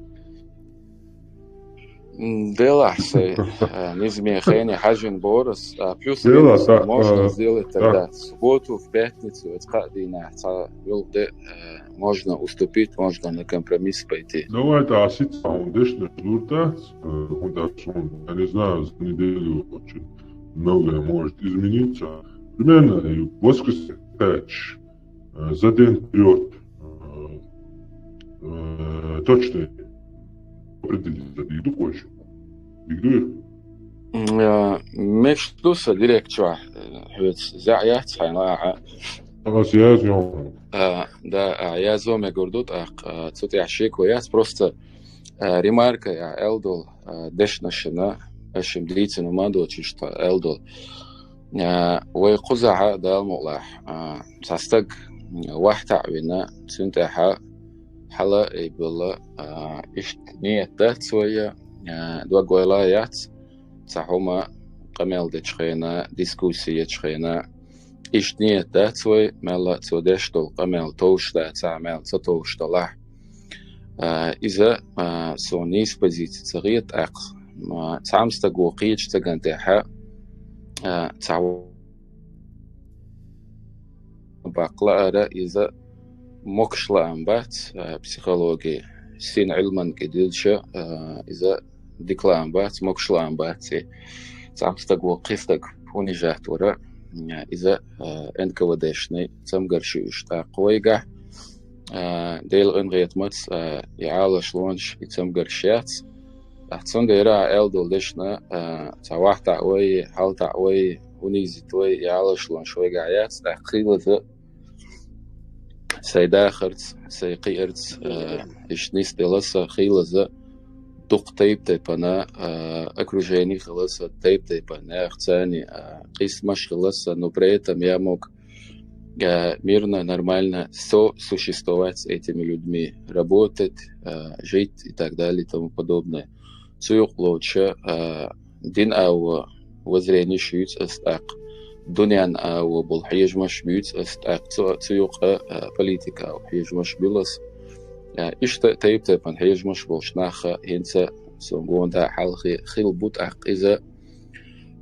М, делахь сай, а, низаме хене хьажин борас, а, плюс Делахь, минус да, можно а, сделать да. Тогда. В субботу, в пятницу, это кхаъ дийнахь, ца вилгӀде, а, можно уступить, можно на компромисс пойти. Давай, а сица хьуна дешнаш луртац, э, хӀунда сун, я не знаю, за неделю очень многое может измениться. Примерно, э, воскресенье кхаьчча, э, за день вперёд, э, э, точно определить за день, ду кхуьш. Дигдуй? М, а, мегаш ду са директ чохь, э, хьоьца зӀе яц хьайна лаахьа. Ас язйо. А, да, а, язйо мегар ду тӀаккха, а, цу тӀехь шеко яц, просто, а, ремарка я аьлла долу, а, дешнашна, аша дийцина ма доцуш тхан аьлла долу. А, вай кхузахьа Дала мукълахь, а, цхьа стаг вахьтаӀ вина, цуьнан тӀаьхьа хьала а йолу, а, иштта нийят дац вай, а, дог вайла яц, цхьа хӀума къамел дечу хенахь, дискуссия ечу хенахь, иштта нийят дац вай, мелла а цо деш долу къамел товш дацахь, мелла ца товш делахь. А, иза, а, суна нийса позици ца хета тӀаккха. А, цхьамма стаго кхечу стагана тӀаьхьа, а, цхьа баккха лаара иза могуш лаам бац, а, психологи син Ӏилманга кӀе дуьллуш, а, иза дика лаам бац, могуш лаам бац. И цхьамма стаго кхин стаг унижать вара, а, иза, а, Н К В Д-шний цамгарш ю уьш тӀаккха вайгахь. А, Делан къинхетамца, а, и Ӏалашлонаш, и цамгарш яц. Ахь цундела а аьлла долу дешна, а, цхьа вахьтаӀ вай, хьалтаӀ вай, унизить вай, и Ӏалашлонаш вайгахь яц, тӀаккха хийлаза сайн дахарца, сайн кхиарца, а, иштта нисделла сан хийлаза дукха тайп-тайпана, а, окружение хилла сан тайп-тайпана нах, царна, а, къийсамаш хилла сан, но при этом я мог, а, мирно, нормально сосуществовать с этими людьми, работать, а, жить и так далее и тому подобное. Цу юкъа лоцуша, а, дин а во воззрениш юьйцу ас тӀаккха, дуьненна а во болу хьежамаш буьйцу ас тӀаккха, цу, цу юкъа, а, политика а во хьежамаш буьллу ас. А, иштта тайп-тайпана хьежамаш болуш нах хӀинца сон гонда хьалхе хилла бу тӀаккха иза.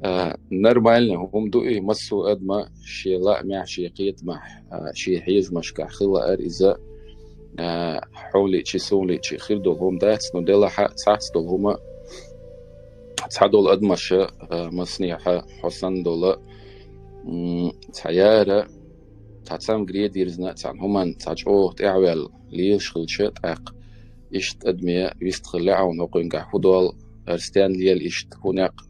А, нормально хӀума ду и, массо а адама шен лаамехь, шен кхетамехь, а, шен хьежамашкахь хила лаар иза, а, хьуна лиъчи, суна лиъчи хир долу хӀума дац, но делахь а цхьацца долу хӀума, цхьадолу адамаша, а, массанехьа хьо санна долу, м, цхьа яра, цхьа цамгаре дирзина, цхьана хӀуманна цхьа чӀогӀа тӀаьхьаваьлла лелаш хилча, тӀаккха иштта адаме вистхила лаьа хьуна хӀокхуьнгахь хӀун долу, ара стенна лела иштта, хӀун некъ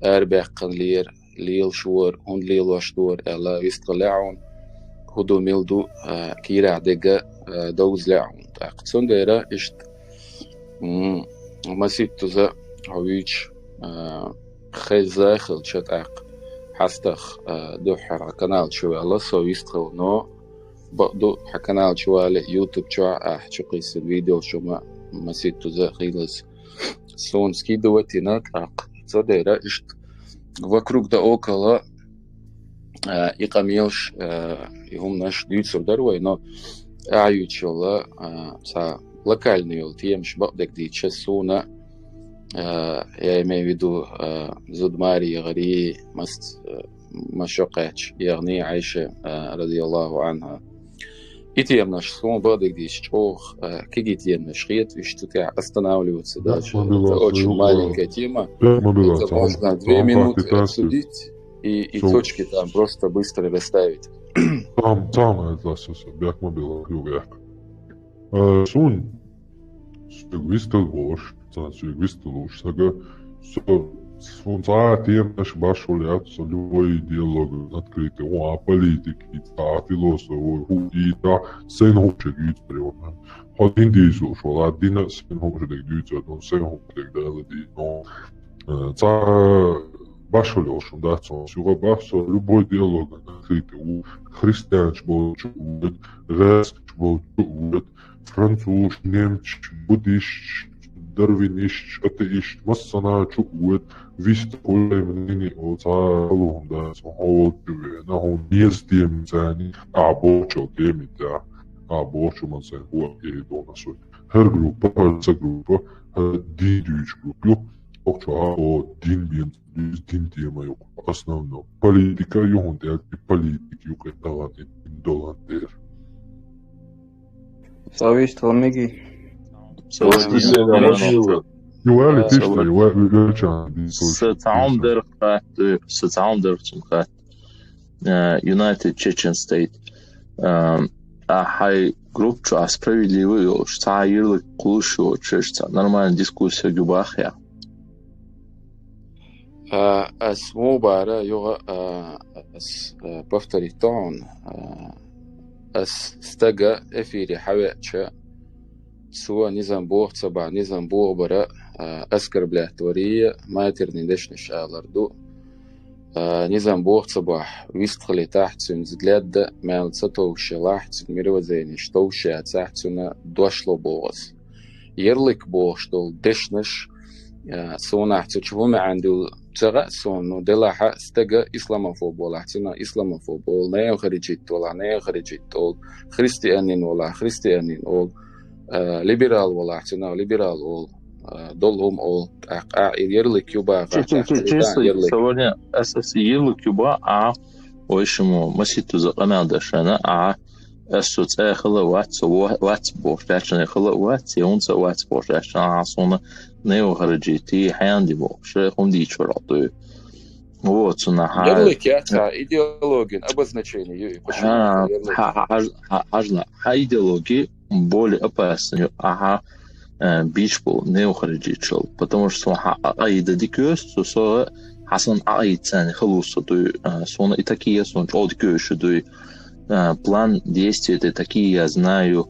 арабаьккхина лера, лелаш вара, хӀунда лелош дора аьлла, вистхила лаьа хьуна, хӀун ду, мила ду, а, кийрахь дерг, а, довза лаьа хьуна. ТӀаккха цундела иштта, м, масийттаза хьо вуьйцуш, а, хезна хилча тӀаккха, хьастагӀа, а, дуьххьара хьан канал чу ваьлла, со вистхила, но бакъду, хьан канал чу вале, YouTube чохь ахь чу кхиссина видео чу ма масийттаза хийлаза суна скидывать йина, тӀаккха цундела иштта вокруг да около, а, и къамелаш, а, и хӀуманаш дуьйцур дара вай, но ахь юьйцуш йолу, а, цхьа локальный йолу темаш бакъдерг дийцича суна, а, я имею в виду, а, зуда маре яхари, маст, а, машакъаьчча яханий Ӏайша, а, радияллаху анхьа. И теманаш суна бакъдерг дийцича чӀогӀа, а, кегий теманаш хета, уьш цу тӀехь останавливаться дац. Это очень маленькая тема. Это можно две минуты обсудить и, и точки там просто быстро расставить. Цхьа хӀума, цхьа хӀума, бехк ма билла, юха яхка. Э, суна, соьга вистхила волуш, цхьа соьга вистхила лууш стага, со, суна цхьа а темаш башхалла яц, со любой диалог открытый, хӀун а политики, цхьа а философ, хӀун а, сайна хууш дерг юьйцур ю. Хьо дин дийцуш валахь, дина сайна хууш дерг дуьйцур ду, сайна хууш дерг Дала дийцу. Э, цхьа башхалла йолуш хӀума дац, со юха бах, со любой диалог открытый ву, христианаш болчу ву, гӀазкхаш болчу ву, французаш, немцаш, буддисташ, дарвинисташ, атеисташ, массанахьа чу а вода, вист хулаймнини оцхьа халугӀун дац, хьо волчу вена, хьуна еза тема царни, а бохучу тема тӀехь, а бохучу ман сайн хӀуъа эр ду хьуна суна. ХӀара группа, хӀара ца группа, хӀара дин дуьйцу группа ю, хӀокху чохь а о дин бен дуьйцу, дин тема ю, основном. Политика ю хӀунда аьлча, политика ю кхин тахана и дин долан дера. Ца вист хьо меги. Ца вист хьо меги. Ювали Са тишта, ва- ювали велчан. Са цхьаъ хӀума дерг хатта, са цхьаъ хӀума дерг цунна хатта. Э, United Chechen State. Э, а хьайн группа чу а справедливо йолуш, цхьа а ярлык кхуллуш йоцуш, цхьа нормальная дискуссия ю бахьа. А, ас муха бара, юха, а, ас, а, повторить до хьуна, а, ас стага эфире хьавеача, цо низам боху ца бахь, низам боху бара, а, оскорблять варий, матерный дешнаш алар ду. А, низам боху ца бахь, вистхилийтахь цуьнан взгляд а, мел ца товш ялахь, цуьнан мировоззренеш товш яцахь, цуьнан дошло боху ас. Ярлык бохуш долу дешнаш, а, суна ахь цу чу хӀун маьӀна дуьллу ца хаьа суна, ну, делахь а стага исламофоб волахь, цуьнан исламофоб олу, неохариджит волахь, неохариджит олу, христианин волахь, христианин олу, а, либерал волахь, цуьнан либерал олу, а, долу хӀума олу. ТӀаккха а, и ярлык ю бахахь, Чи-, чи-, тӀаккха чи-, и честно, ярлык. Сегодня ас, ас ярлык ю бахьа, а, вайшимма маситтаза къамел дашана, а, ас цу цӀе хала а вац, со ва-, вац бохуш даьччана хала а вац, я хӀунца а вац бохуш даьччана, а, суна неохариджит, хьенан ди бохуш, хӀума дийчу вара дуй. Вот, цунна хьа- Ярлык яц, а, идеологин обозначение ю и, почему А, это ярлык? хьа-, хьа-, хьажа-, хьа-, хьажа-, хьан идеологи более опасна ю, ахьа, э, бийш болу неохариджилчул, потому что суна хьан Ӏакъида дика йоьсу, со, со хьан сан Ӏакъида царна халуса дуй, э, суна и такие, суна чӀогӀа дика йоьшу дуй. Э, план действия ты такие я знаю.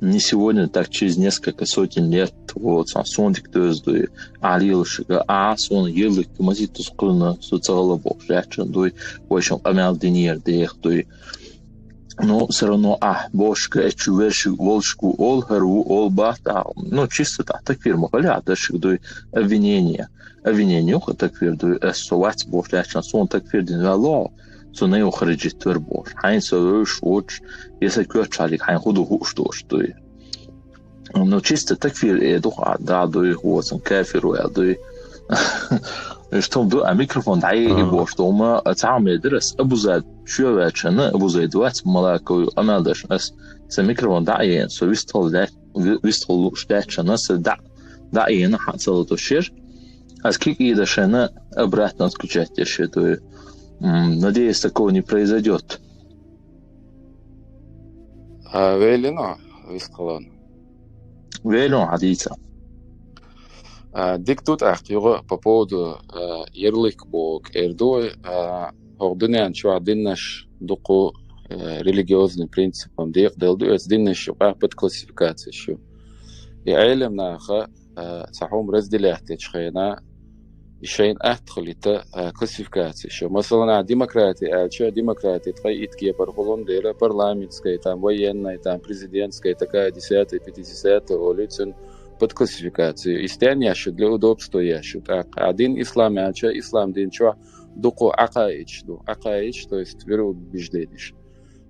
Не сегодня, так через несколько сотен лет, вот, сан суна дика доьзна дуй, а лелашка, а суна ярлык маситтаза кхуьллина, со ца гӀала бохуш даьччана дуй, вайшимма къамел динера деха дуй. Ну, всё равно, а, бошка, эчу верши, волшку, ол, хӀара ву, ол, бат, а, ну, чисто так, такфир ма хали, а, дашка дуй, обвинение. Обвинение, ха, такфир дуй, ас со вац бохуш даьччана, суна такфир дина ваьлло, со неохариджит вер бохуш. Хьайн со вевш вуч, я сан коьртачу хьалиг хьайн хӀун ду хууш долуш дуй. Ну, чисто такфир э ду хьан, да, дуй, хӀоцан кафир ваьлла дуй. Иштта хӀума ду, а микрофон дӀа а Ага. бохуш ду, ма, а, цхьа хӀума дира ас, Абузайд чоь ваьччана, Абузайд вац, малако ю, къамел дашна ас, сан микрофон дӀа а еана, со вистхала даьт-, ви-, вистхала лууш даьччана, сан дӀа, дӀа а еана, хьан ца латошира. Ас кик а дашана, обратно отключать деш дуй. М, надеюсь, такого не произойдёт. А, велино, вискалан. Велино, хьадийца. А, дика ду тӀаккха юха по поводу, а, ярлык боху эр ду вай, а, хӀокху дуьнен чохь диннаш дукха, а, религиозный принципам декъаделла ду, эцу диннаш юкъахь подклассификацеш ю. И Ӏелам наха, а, цхьа хӀума разделять дечу хенахь, и шайна атта хилийта, а, классификацеш ю. Масала, а, демократи аьлча, демократи ткъе итт кепара хуьлун дела, парламентская, там, военная, там, президентская, такая, десятая, пятидесятая, олу цуьнан подклассификацию. И стенна еш ю, для удобства еш ю. ТӀаккха, а, дин ислам аьлча, ислам дин чохь дукха Ӏакъаидаш ду. Ӏакъаидаш, то есть вероубежденеш.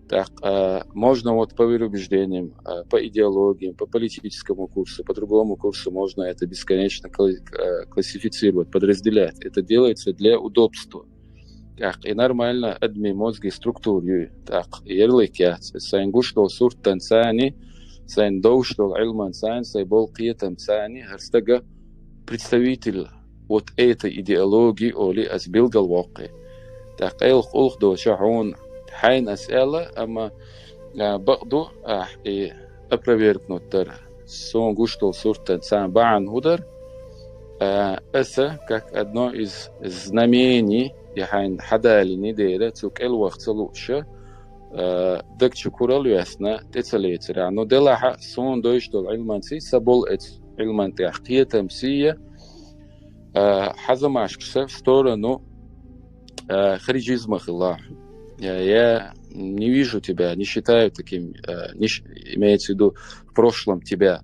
Так, а, можно вот по вероубеждениям, а, по идеологиям, по политическому курсу, по другому курсу можно это бесконечно кла-, а, классифицировать, подразделять. Это делается для удобства. Так, и нормально адми мозги структура ю. Так, ярлык яц. Сайн гуш долу суртан цани, сайн довш долу Ӏилман цани, сайн болу кхетам цани, хӀара стага представитель вот эта идеология олий ас билгал воккхе. ТӀаккха къайлах улх доцу хьуна хьайна ас аьлла, амма, а, бакъ ду, ахь и опровергнуть дара. Суна гуш долу суртан царна бахьана хӀун дара? А, аса, как одно из знамений, и хьайна хьадалийна дера, цу кӀел ваха ца лууша, а, даг чу курал весна, тӀе ца лецира. Но делахьа, суна дойш долу Ӏилманций, са болу эцу Ӏилман тӀехь кхетам сия, а, хьазамашка са в сторону, а, харижизма хила. Я, я не вижу тебя, не считаю таким, э, не щ- имеется в виду в прошлом тебя,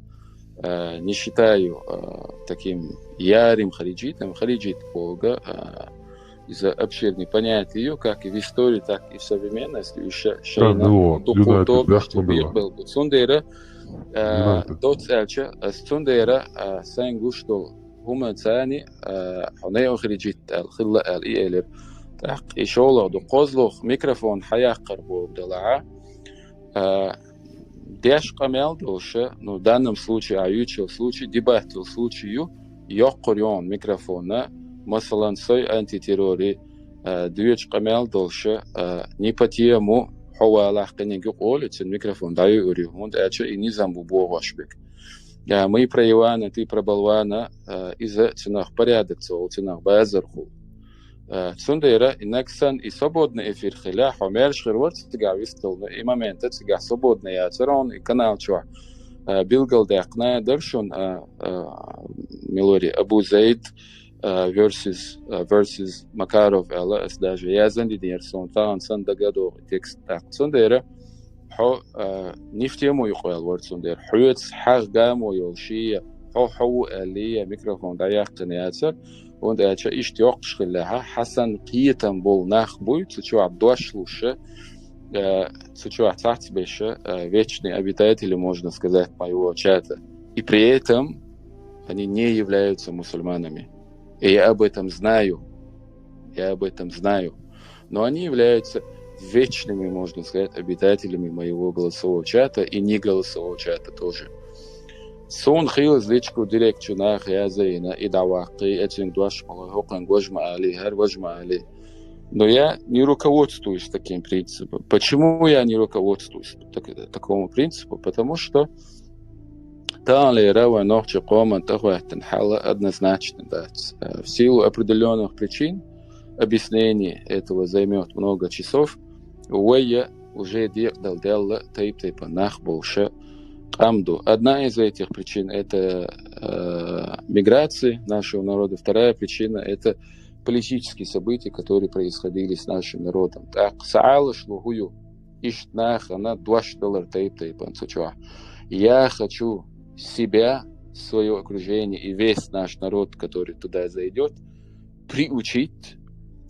э, не считаю э, таким ярым хариджитом, хариджит бога, э, из-за обширных понятий, как и в истории, так и в современности, и ша- шайна ну, дукху United тобаш бяхтун била. Бирбел. Цундера United. Доц аьлча, ас цундера сайн гуш дол хӀума цани хьо нео хариджит аьл хилла аьл и элир. ТӀаккха и шоллагӀа ду кхозлух микрофон хьаяккхар боху далахьа. Деш къамел долуша, ну, в данном случае, а юьчул случай, дебатил случай ю, йоккхур йоӀун микрофона, масалан, сой антитеррори, дуьйцу къамел долуша, не по тему, хьо валахь къиниг юкъа олу, цуьнан микрофон дӀаюьйур ю, хӀунда аьлча и низам бу бохош биг. Мы про Ивана, ты про болвана, иза цунах порядок ца олу, цунах базар хула. Цундела иннаг сан и свободный эфир хила, хьо мерш хир вар цигахь вистал, но и момента цигахь свободный яцар он и канал чохь билгалдаьккхина дара шун Милори Абу Зайд versus versus Макаров аьлла, ас даже язан динера сон тахана сан дагадогӀу текст тӀаккха. Цундела хьо не в тему юкъавел вар цундела. Хьоьца хьагӀ гамо йолу шия, хьо хьо ву аьллия, микрофон дӀаяьккхина яцар. ХӀунда аьлча иштта йоккхуш хиллехьа, хьасан кхетам болу нах буй, цу чохь дош луша, цу чохь цхьацца беша, вечные обитатели, можно сказать, моего чата. И при этом они не являются мусульманами. И я об этом знаю. Я об этом знаю. Но они являются вечными, можно сказать, обитателями моего голосового чата и не голосового чата тоже. Суна хилазличку директ чу наха язайна и дӀаваккхий, эцуьнга дош ма лой, хӀокхуьнга важа ма алий, хӀара важа ма алий. Но я не руководствуюсь таким принципом. Почему я не руководствуюсь так- такому принципу? Потому что таханлера вайн нохчийн къоман тӀехӀоьттина хьал однозначно дац. В силу определённых причин объяснение этого займёт много часов. Вайя уже декъадала даьлла тайп-тайпана нах болуша къам ду. Одна из этих причин — это миграции нашего народа. Вторая причина — это политические события, которые происходили с нашим народом. ТӀаккха сан Ӏалаш ло хӀу ю? Иштта нахана дош далар тайп-тайпана цу чохь. Я хочу себя, своё окружение и весь наш народ, который туда зайдёт, приучить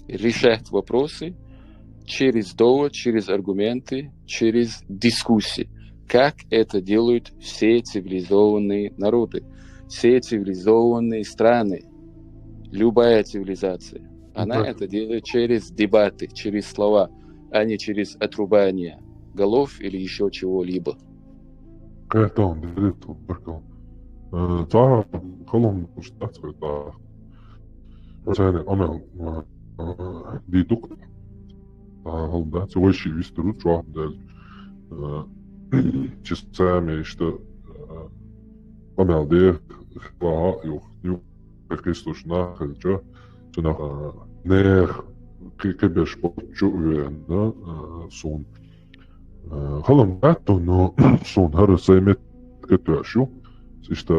решать вопросы через довод, через аргументы, через дискуссии, как это делают все цивилизованные народы, все цивилизованные страны, любая цивилизация. Она это делает через дебаты, через слова, а не через отрубание голов или ещё чего-либо. Кхетон директор баркал. Цара халон уштацкъа. Цайна амел дидук. Халда цу вайши вистару чуахда. Чисцами ишта амел де ха юх ю Христос нахалча, цунах нех кхебеш болчу вена сун. Халам гатто, но сун хара саймет катуашу. Иштта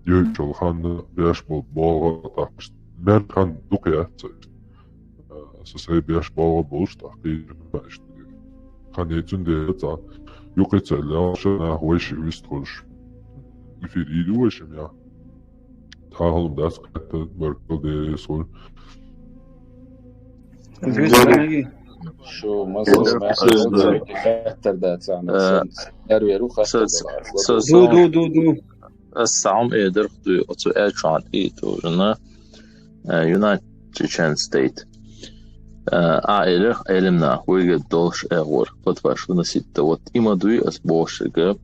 йойчул ханна беш бол бога так. Мер хан дукъяца. Со сай беш бога болуш так. Хан ецун де ца. Юкъи ца лялша нах вайши вист хош. Эфир иду вайшим я. Тахалым дас катта баркал де сой. Шу масал хаттар дац ана. Дарверу хаттар. Ду ду ду ду. Ас саум эдер хтуй оцу элчуан и тужна. United Chechen State. А элех элемна хуйга долш эгур. Фатваш выносить-то вот има дуй ас бошига.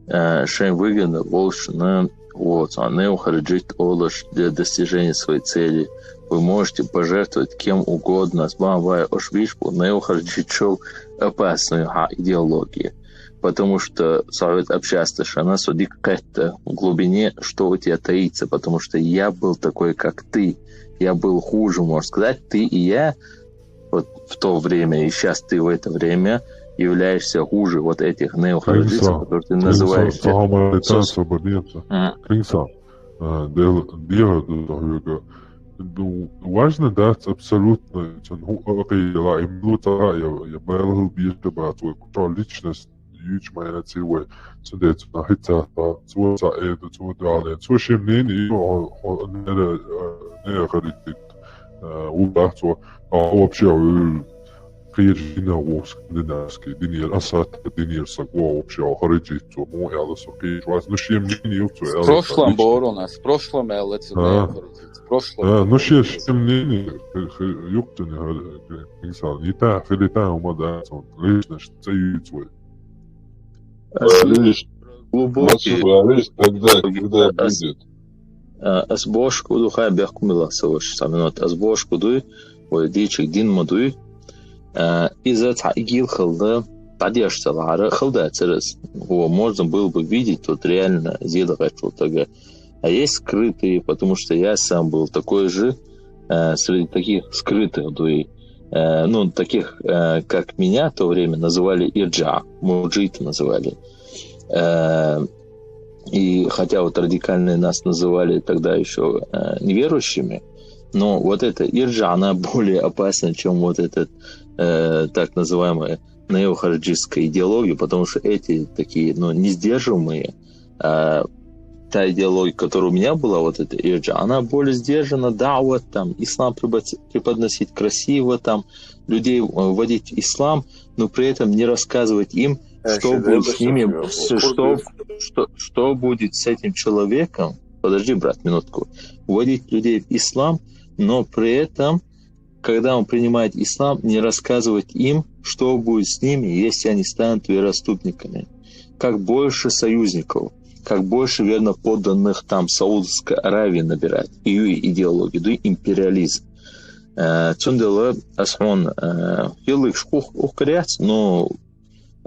Шайн выгодно волшна вот, а неохарджит олаш для достижения своей цели. Вы можете пожертвовать кем угодно, с бамвай ошвиш по неохарджит шоу опасную ха идеологию. Потому что совет общества шана судик кэтта в глубине, что у тебя таится, потому что я был такой, как ты. Я был хуже, можно сказать, ты и я вот в то время, и сейчас ты в это время являешься хуже вот этих неохарджитов, которые ты называешь. Кринса, дела, дела, Ну, важно дац абсолютно, цун хӀу а кхийла, имлу ца я, я байла хӀул бийрта бац, вай кучо личность, юч майна ци вай, цун де цун хица, цу ца эду, цу дале, цу шим нин, и о, о, нера, э, нера харитит, э, у бац, о, а вообще, э, кхир дина вовск, динарский, динир асат, динир саго, вообще, о, харитит, цу, му, я ласу кхир, вас, ну, шим нин, ю, цу, я В прошлом ласу, борона, в прошлом я ласу, А. В прошлом. А, ну, ши, ши мнение, х-, х-, юктуни, х-, х-, инсан, не та, хили та, ума да, сон, лично, ш-, ца юй свой. А, видишь, Глубокий. Смотри, видишь, тогда, когда Ас-, будет. а, ас бошку ду, хай бяхкумила саваш, саминот, ас бошку дуй, ой, дичик дин ма дуй. А, из-за ца игил халда, падеж салара, халда церес. Его можно было бы видеть, вот реально, зеда гачул тага. А есть скрытые, потому что я сам был такой же, э, среди таких скрытых дуй. Э, ну, таких, э, как меня в то время называли ирджа, мурджиты называли. Э, и хотя вот радикальные нас называли тогда еще, э, неверующими, но вот эта ирджа, она более опасна, чем вот этот, э, так называемая неохарджистская идеология, потому что эти такие, ну, несдерживаемые, а, та идеология, которая у меня была, вот эта ирджа, она более сдержана, да, вот там, ислам препод-, преподносить красиво, там, людей, э, вводить в ислам, но при этом не рассказывать им, Э, что будет с ними, с-, что, что, что будет с этим человеком. Подожди, брат, минутку. Вводить людей в ислам, но при этом, когда он принимает ислам, не рассказывать им, что будет с ними, если они станут вероотступниками. Как больше союзников, как больше верноподданных там Саудовской Аравии набирать, и идеологию, да, империализм. Э, цундела асхун, э, йылык шкух ухкряц, но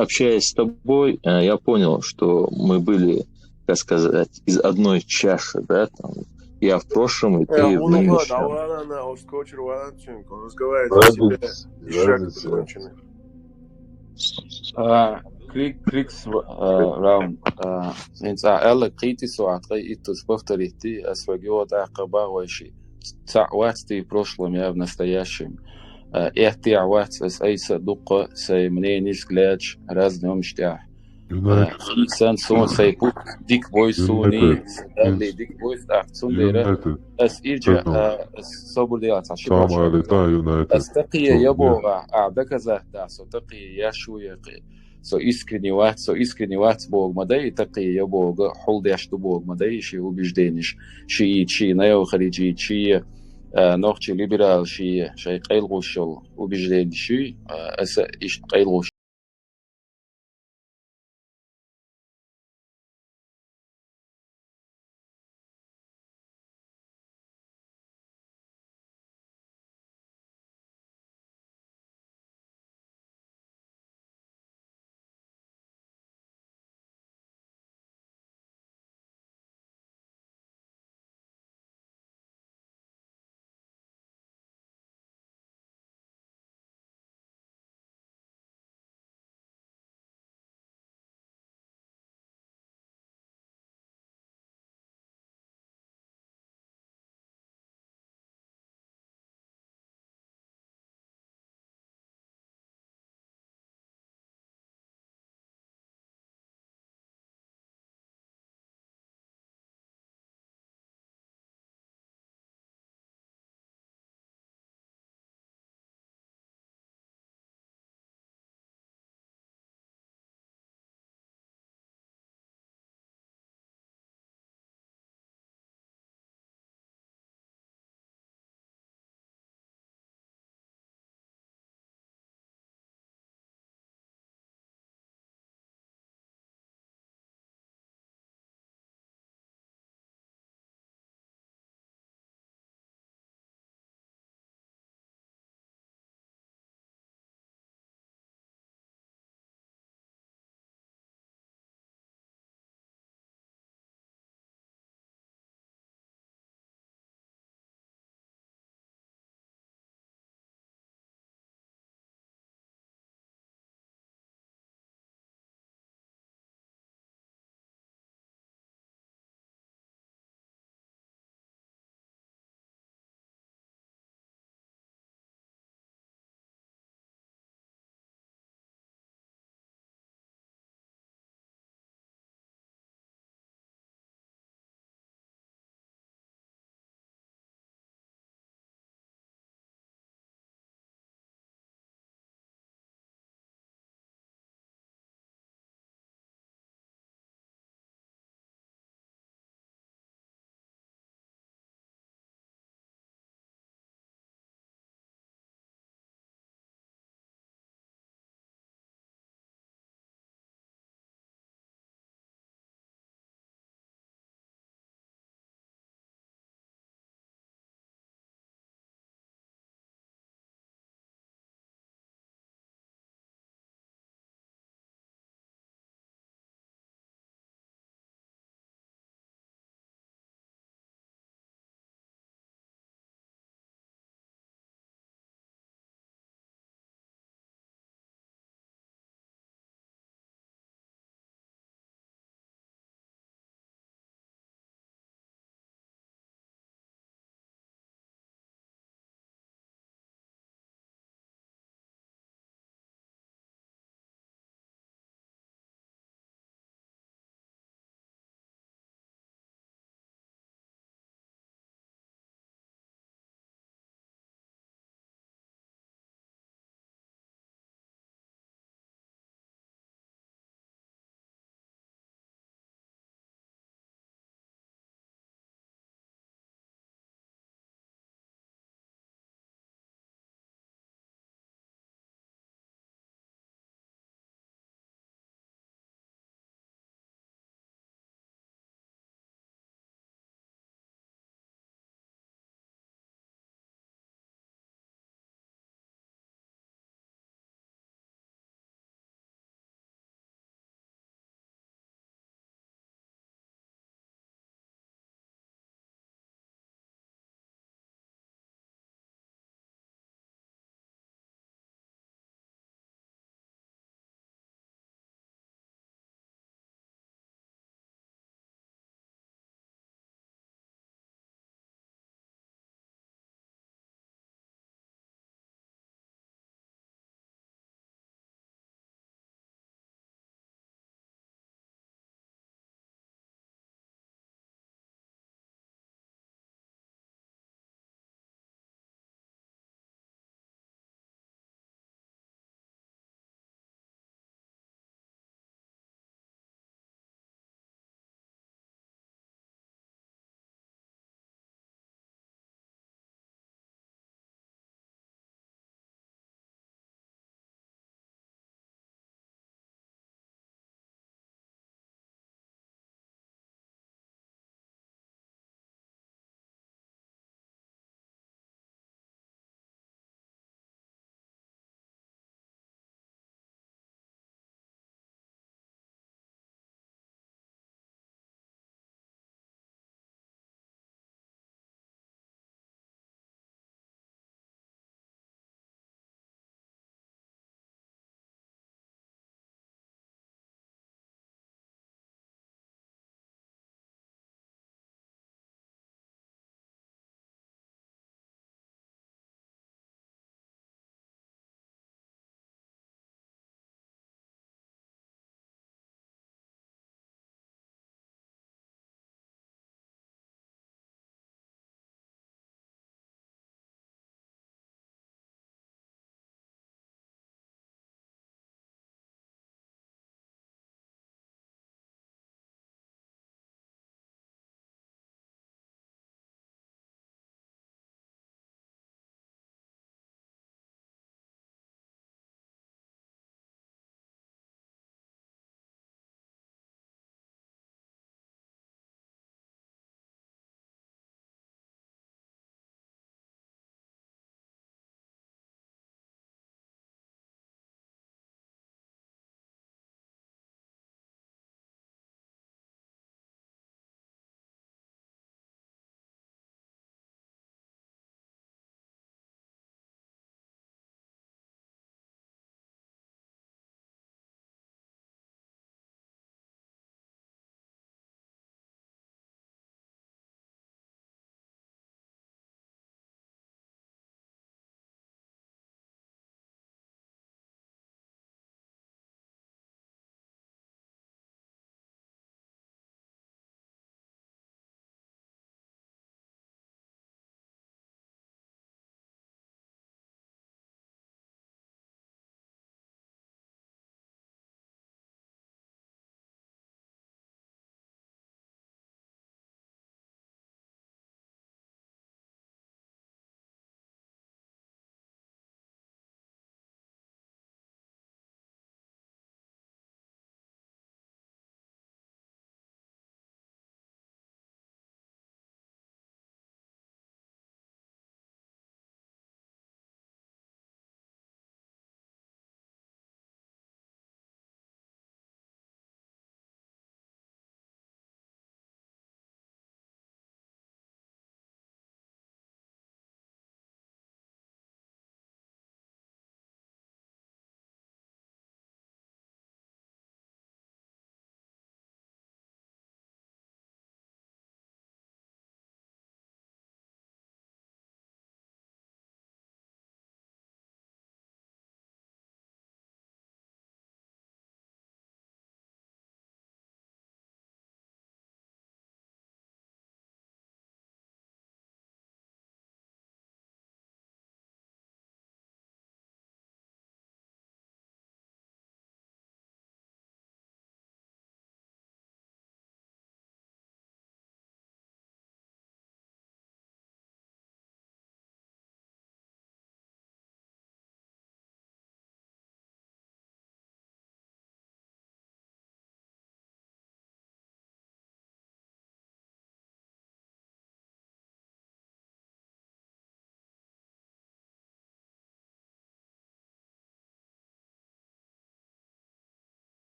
общаясь с тобой, э, я понял, что мы были, как сказать, из одной чаши, да, там, я в прошлом, и ты в нынешнем. Давай, она ускочила, разговаривает о себе, ишак законченный. А, крик, крик, с-, а, раунд. А, инца, Элла, кхийти со, а, кхай иттус повторити, а, свагио, да, каба, вайши. Ца вац ты в прошлом, я в настоящем. Э, эхтя вац, ас айса дукха, сай мнение, взгляд, разные умштя. Юнайтед. Э, сан сон сай пут, дик бой суни, Юнайтед. Далли дик бой, ах, цундера. Юнайтед. Ас ирджа, Юнайтед. Э, ас собур дела, ца ши Сам баша. Али та Юнайтед. Ас такие Цу-, я бога, а, доказать, да, со такие я шуя, кхы. Со искренне вац, со искренне вац бог ма дай, и такие я бога, хул дяш ду бог ма дай, ши убеждениш, ши, ши, наявхариджи, ши, э, нохчи либерал, ши, шай къайлгъушал убеждениш, э, аса ишт къайлгъуш.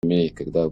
имеет, когда